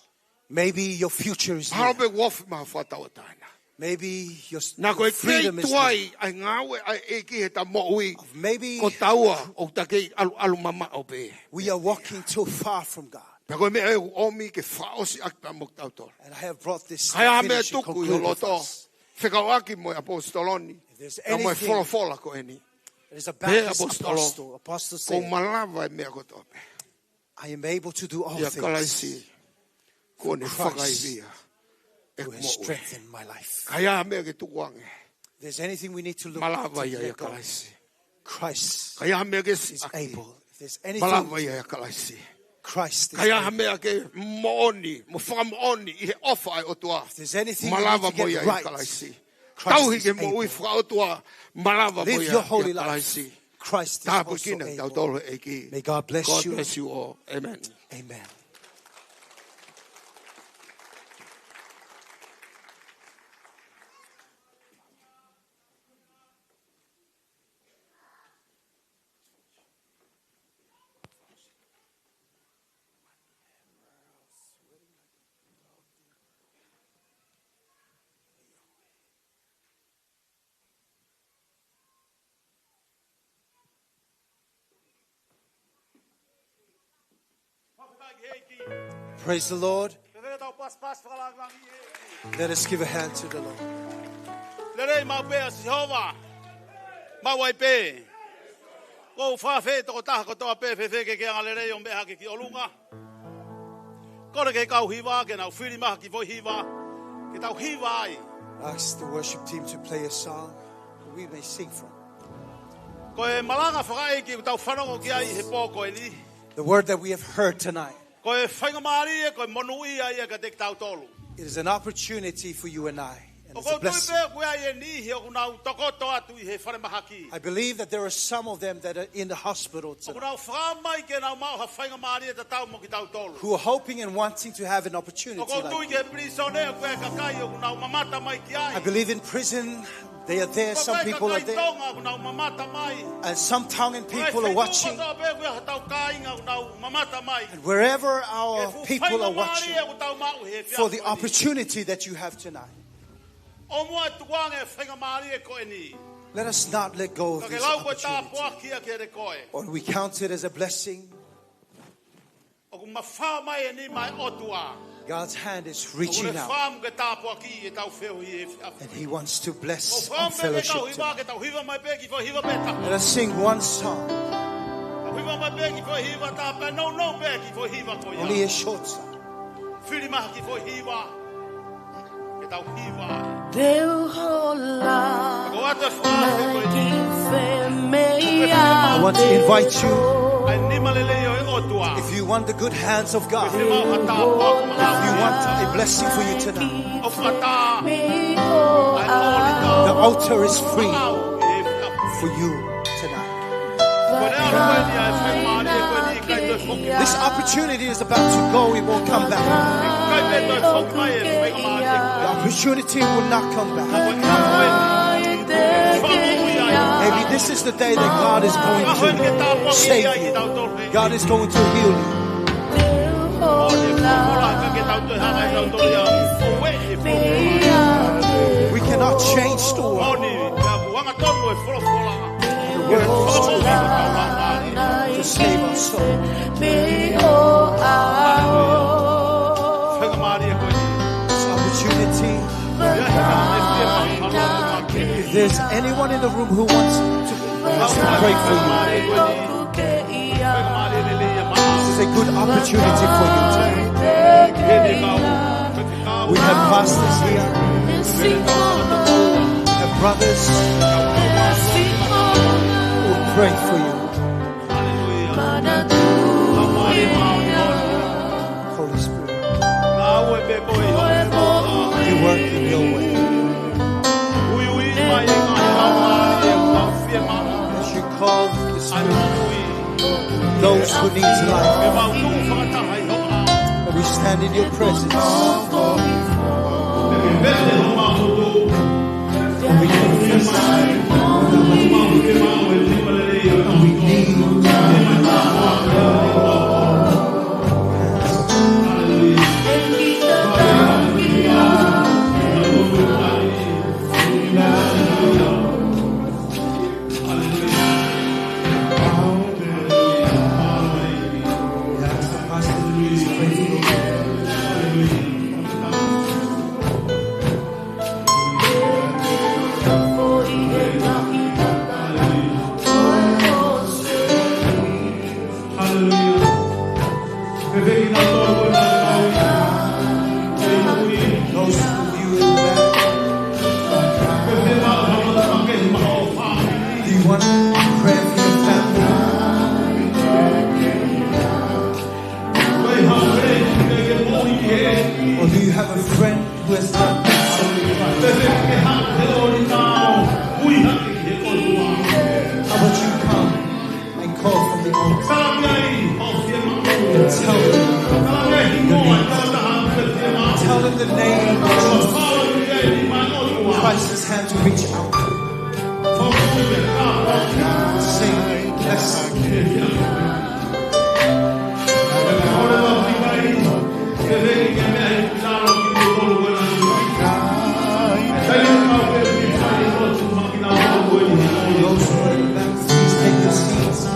Maybe your future is near. Mahalo pē kuo ofi mai ho fakatauʻatāina. Maybe your s-, your freedom is near. Naʻa ko e kei tuai ʻa e ngāue ʻa e ʻEiki heʻeta moʻui. Maybe ko taua ʻoku ta kei ʻalu, ʻalu mamaʻo pē. We are walking too far from God. Pea ko e meʻa ʻoku ʻomi ke fakaʻosi ʻaki pea mo kitautolu. And I have brought this to finish and conclude with us. Ka ʻi ai ha meʻa ʻe tuku ʻi ho loto, fekauʻaki mo e ʻaposetolo ni, pea mo e folofola ko eni. If there's anything that is a Baptist apostle, apostle said, pehē ʻe he ʻaposetolo, ʻoku ou malava e meʻa kotoa pē. I am able to do all things through Christ who has strengthened my life. ʻIa Kalaisi, kuo ne fakaivia ʻeku moʻui. Ka ʻi ai ha meʻa ke tukuange. There's anything we need to look at, malava ia ʻia Kalaisi. Christ Ka ʻi ai ha meʻa ke is siʻaki, able. If there's anything, malava ia ʻia Kalaisi. Christ is able. Ka ʻi ai ha meʻa ke moʻoni, mo fakamoʻoni ʻi he ʻofa ʻa e ʻOtua, if there's anything you need to get right, malava mo ia ʻia Kalaisi. Christ is able. Tauhi ke moʻui fakaʻotua, malava mo ia ʻia Kalaisi. Live your holy life. Christ is also able. Tāpuekina kitautolu ʻe he ʻEiki. May God bless you. God bless you all. Amen. Amen. Praise the Lord. Let us give a hand to the Lord. Lelei maʻu pē ʻa Sihova. Maʻu ai pē. Ko u fafē tokotaha kotoa pē, fēfē ke ke angalelei ʻo meʻa hake ki ʻolunga. Kole ki he kau hiva ke nau fili mai ha kiʻi foʻi hiva ke tau hiva ai. Ask the worship team to play a song we may sing from. Ko e malanga fakaʻeiki ʻoku tau fanongo ki ai he pō ko eni, the word that we have heard tonight, ko e faingamālie, ko e monūʻia ia kiate kitautolu. It is an opportunity for you and I, and it's a blessing. ʻOku ou tui pē ʻoku ʻi ai e niʻihi ʻoku nau tokoto atu ʻi he falemahaki. I believe that there are some of them that are in the hospital tonight, ʻoku nau fakaʻamu mai ke nau maʻu ha faingamālie tatau mo kitautolu, who are hoping and wanting to have an opportunity like you. ʻOku ou tui ki he pilīsone ʻoku ʻi ai e kakai ʻoku nau mamata mai ki ai. I believe in prison, they are there, some people are there. ʻOku ʻi ai e kakai Tonga ʻoku nau mamata mai. And some Tongan people are watching. Ko e feituʻu kotoa pē ʻoku ʻi ai hotau kāinga ʻoku nau mamata mai. And wherever our people are watching, ki he fuʻu faingamālie ʻoku tau maʻu he efiafi ni, for the opportunity that you have tonight, ʻoua muʻa tukuange e faingamālie ko eni. Let us not let go of this opportunity. Ka ke lau ko e tāpuaki ia kiate koe. Or we count it as a blessing. ʻOku mafao mai eni maʻa e ʻOtua. God's hand is reaching out. ʻOku ne fakaʻamu ke tāpuakiʻi ʻetau feohi he efiafi ni. And he wants to bless our fellowship tonight. ʻOku ou fakaʻamu pē ke tau hiva, ke tau hiva mai pē ha kiʻi foʻi hiva pē taha. Let us sing one song. Tau hiva mai pē ha kiʻi foʻi hiva taha pē, nounou pē ha kiʻi foʻi hiva ko ia. Only a short song. Fili mai ha kiʻi foʻi hiva ke tau hiva ai. Te u hola. Ko e ʻatu e fakaʻamu ko eni. Like a feather. I want to invite you, ʻa e nima lelei ʻo e ʻOtua, if you want the good hands of God, if you want a blessing for you tonight, the altar is free for you tonight. This opportunity is about to go, it won't come back. The opportunity will not come back. Maybe this is the day that God is going to save you. God is going to heal you. We cannot change the world. The world is too weak to save our soul. This opportunity, if there's anyone in the room who wants to, wants to pray for you, this is a good opportunity for you tonight. We have pastors here. We have brothers who will pray for you. Holy Spirit, you work in your way. As you call the Spirit, those who need life, we stand in your presence. We confess that we need you. Tell them the name of Jesus. Christ has had to reach out. Sing, bless. Those who are in the back, please take your seats. At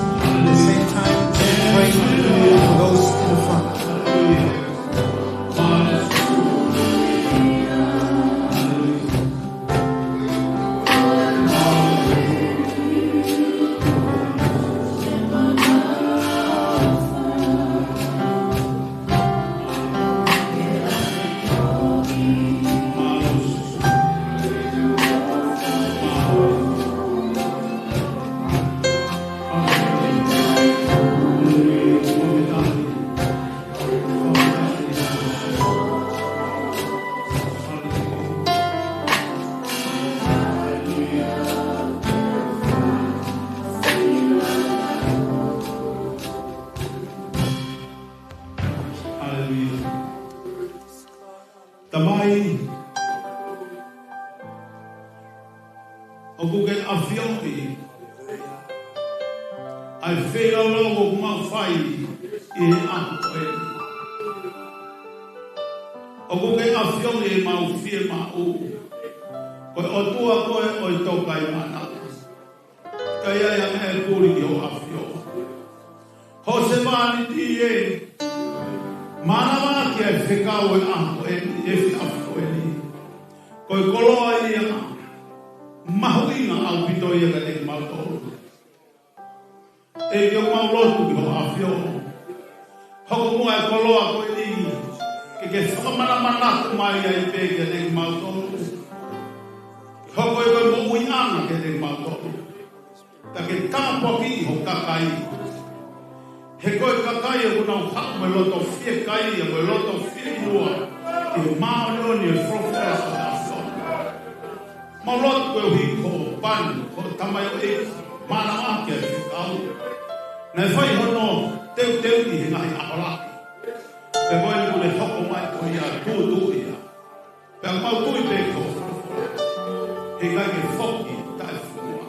the same time, pray for those in the front. Haleluia. Tamai, ʻoku ke ʻafioʻi ʻa e feilaulau ʻoku mau fai ʻi he ʻaho ko eni. ʻOku ke ʻafioʻi ʻemau fiemaʻu. Ko e ʻOtua koe ʻo e tokaimanava. ʻIkai ʻi ai ha meʻa ʻe puli ki hoʻo ʻafio. Husepāniti ē, mānava ʻaki ʻa e fekau ʻo e ʻaho ko eni, efiafi ko eni. Ko e koloa ia mahuʻinga ʻaupito ia kiate kimautolu. ʻEiki, ʻoku mau lotu ki hoʻo ʻafio. Hoko muʻa e koloa ko eni ke ke fakamanamanatu mai ai pē kiate kimautolu. Hoko ia ko e moʻuiʻanga kiate kimautolu. Pea ke tāpuakiʻi ho kakai. He ko e kakai ʻoku nau haʻu mo e loto fiekaia, mo e loto fieinua ki he māʻoniʻoni ʻo e folofola ʻa e ʻAfiona. Mau lotu koeʻuhi ko Pani, ko e tamaioʻeiki, mānava ʻaki ʻa e fekau. Naʻe fai hono teuteuʻi he ngaahi ʻaho lahi. Pea ko eni kuo ne hoko mai ko ia tūtuuʻi ia. Pea mau tui pē ko e folofola. He ʻikai ke foki taʻefua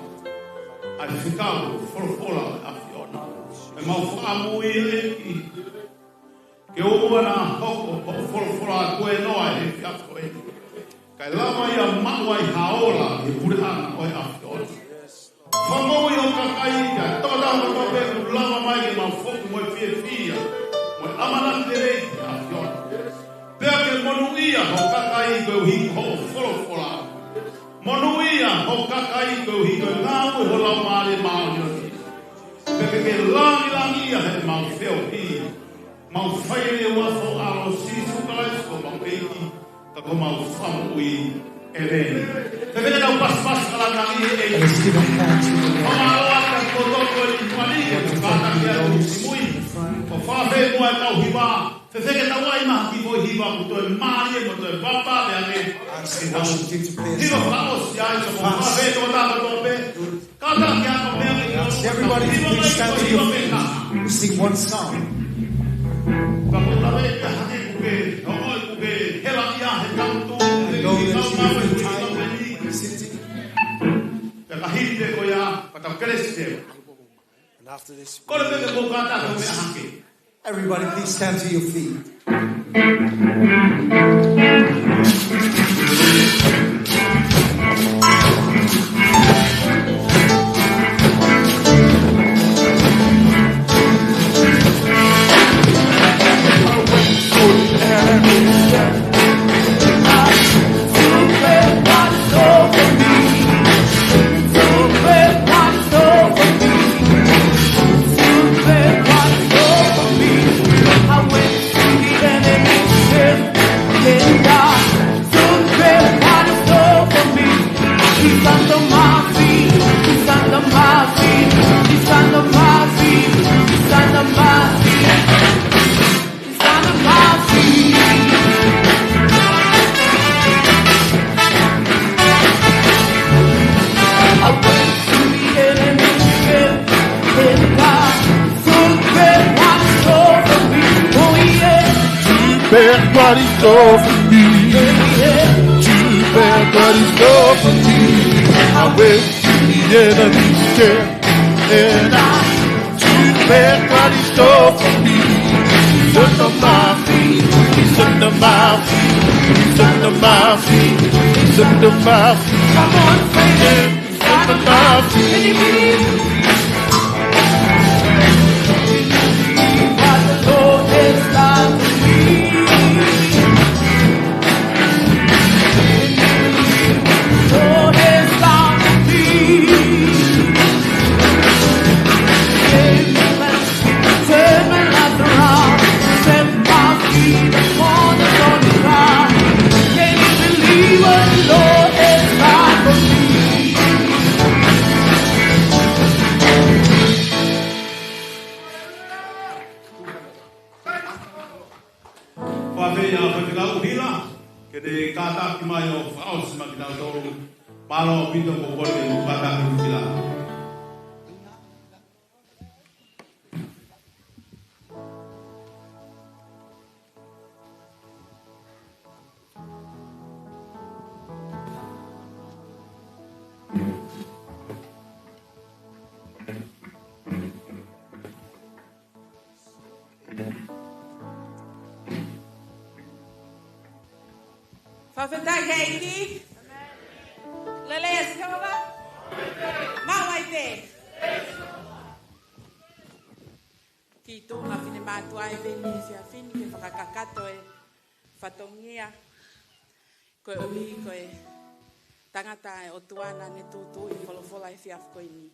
ʻa e fekau folofola ʻa e ʻAfiona. Pea mau fakaʻamu ia ʻEiki. Ke ʻoua naʻa hoko ko e folofola ko ē noa he efiafi ko eni. Kae lava ia maʻu ai ha ola ʻi he puleʻanga ʻo e ʻAfiona. Fakamoʻui ho kakai, kae tokotaha kotoa pē ʻoku lava mai ke mau foki mo e fiefia, mo e ʻamanaki lelei ki he ʻAfiona. Pea ke monūʻia ho kakai koeʻuhi ko hoʻo folofola. Monūʻia ho kakai koeʻuhi ko e ngāue ho Laumālie Māʻoniʻoni. Pea ke ke langilangiʻia heʻemau feohi. Mau fai eni ʻi he huafa ho ʻAlo Sīsū Kalaisi ko homau ʻEiki, ka ko homau Fakamoʻui. ʻĒmeni. Fefeka ke tau pasipasi ʻa e langilangi ʻEiki. Let's give a hand to the Lord. Fakamālō atu kiate koe ʻi he mali, ʻoku kātaki atu ki mui. ʻOku fakaafeʻi muʻa e kau hiva. Fefeka ke tau ʻai mai ha kiʻi foʻi hiva ʻoku toe mālie mo toe vavevave ange. Ask the worship team to play a song. Hiva fakaʻosi ai, so ʻoku fakaafeʻi kotoa kotoa pē. Kātaki atu pē ange. Ask everybody to please stand to your feet. We'll sing one song. I know that it's different time sitting. And after this, everybody, please stand to your feet. What he's done for me. To bear what he's done for me. I will be in a new skin. And I to bear what he's done for me. He's under my feet. He's under my feet. He's under my feet. He's under my feet. Come on, say it. He's under my feet. What the Lord has done for me. Lord has done for me. Turn my life around. Set my feet upon the solid ground. Can you believe what the Lord has done for me? Faifekau Hila, ke ne kātaki mai ʻo fakaʻosi maʻa kitautolu. Mālō ʻaupito, ko e kole ke kātaki Hila. Fakafetaʻi ki he ʻEiki. Lelei ʻa Sihova. Maʻu ai pē. Kiʻi tuʻunga finemātuʻa ʻi he efiafi ni ke fakakakato e fatongia. Koeʻuhi ko e tangata ʻa e ʻOtua naʻa ne tūtuuʻi e folofola he efiafi ko eni.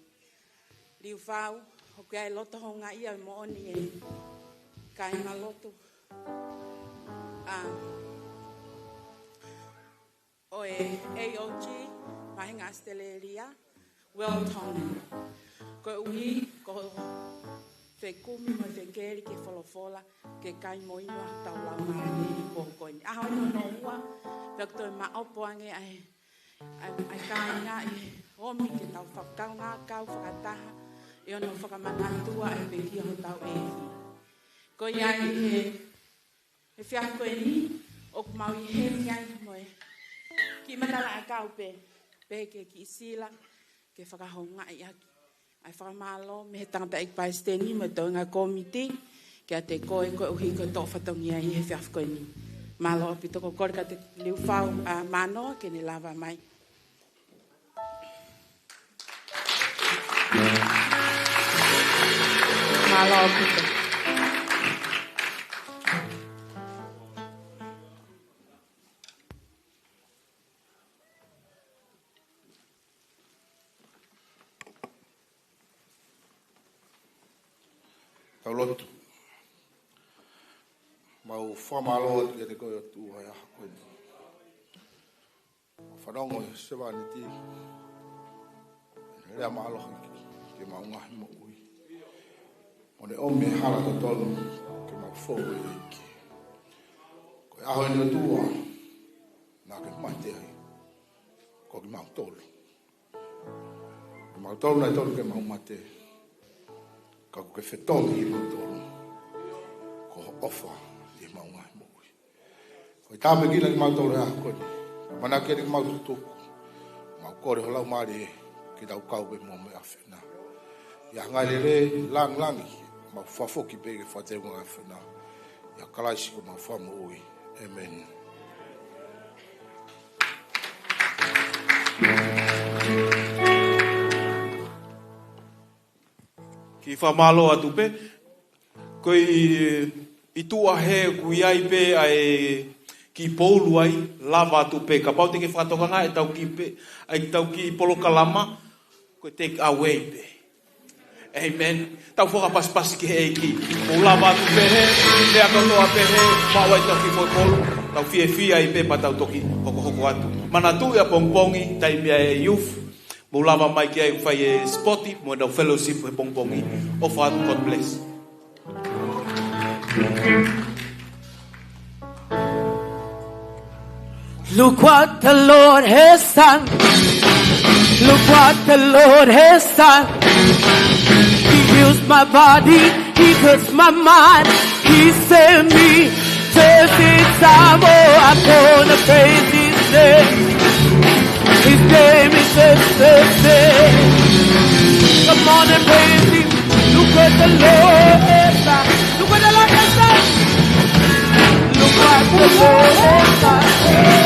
Liufau, ʻoku ʻi ai e loto houngaʻia ʻo e moʻoni ʻe kāingalotu ʻa, ʻo e A O G, Māhinga ʻAositelēlia, Wellington. Koeʻuhi ko e fekumi mo e fekeli ki he folofola, ke kai mo inu ʻa hotau laumālie ʻi he pō ko eni. ʻAho hono ua, pea ʻoku toe maʻopoʻopo ange ʻa e, ʻa e, ʻa e kāinga ʻi he ʻomi ke tau fakakaungā kau fakataha ʻi hono fakamanatua ʻa e pekia ʻa hotau ʻEiki. Ko ia ʻi he he efiafi ko eni, ʻoku mau ʻi heni ai mo e kiʻi matalaʻiʻakau pē, pē ke kiʻi sila, ke fakahoungaʻi ʻaki ʻa e fakamālō mei he tangataʻeiki palesiteni mo e toenga kōmiti, kiate koe koeʻuhi ko e toʻo fatongia ʻi he efiafi ko eni. Mālō ʻaupito, ko e kole kiate Liufau, ʻa, Manoa ke ne lava mai. Mālō ʻaupito. Tau lotu. Mau fakamālō atu kiate koe ʻOtua he ʻaho ko eni. Fanongo e sevāniti, lea mālohi ki heʻemau ngaahi moʻui. Mo ne ʻomi e hala totonu ke mau fou ʻEiki. Ko e ʻaho eni ʻOtua, naʻa ke mate ai. Ko kimautolu. Kimautolu naʻe tonu ke mau mate. Ka kuo ke fetongi kimautolu. Ko hoʻo ʻofa ʻi heʻemau ngaahi moʻui. Ko e tāpuekina kimautolu he ʻaho ko eni. Manako ke mau tutuku. Mau kole ho Laumālie ke tau kau pē mo e ʻAfiona. ʻI he ngaahi lelei langilangi, mau fakafoki pē ke fakateunga e ʻAfiona. ʻIa Kalaisi ko homau Fakamoʻui. ʻĒmeni. Kiʻi fakamālō atu pē. Ko e, ʻi tuʻa he ʻoku ʻi ai pē ʻa e kiʻi poulu ai, lava atu pē. Kapau te ke fakatokangaʻi ʻetau kiʻi pē, ʻa ʻetau kiʻi polokalama, ko e take away pē. ʻĒmeni. Tau fakapasipasi ki he ʻEiki. Mou lava atu pē he, meʻa kotoa pē he, maʻu ai ʻetau kiʻi foʻi poulu, tau fiefia ai pē pea tau toki hokohoko atu. Manatuʻi ʻapongipongi, taimi ʻa e youth, mou lava mai ki ai ʻoku fai e sipoti, mo ʻenau fellowship he pongipongi. ʻOfa atu, God bless. Look what the Lord has done. Look what the Lord has done. He heals my body, he heals my mind. He saved me, turns it Samoa, gonna praise his name. His name is the same. Come on and praise him. Look what the Lord has done. Look what the Lord has done. Look what the Lord has done.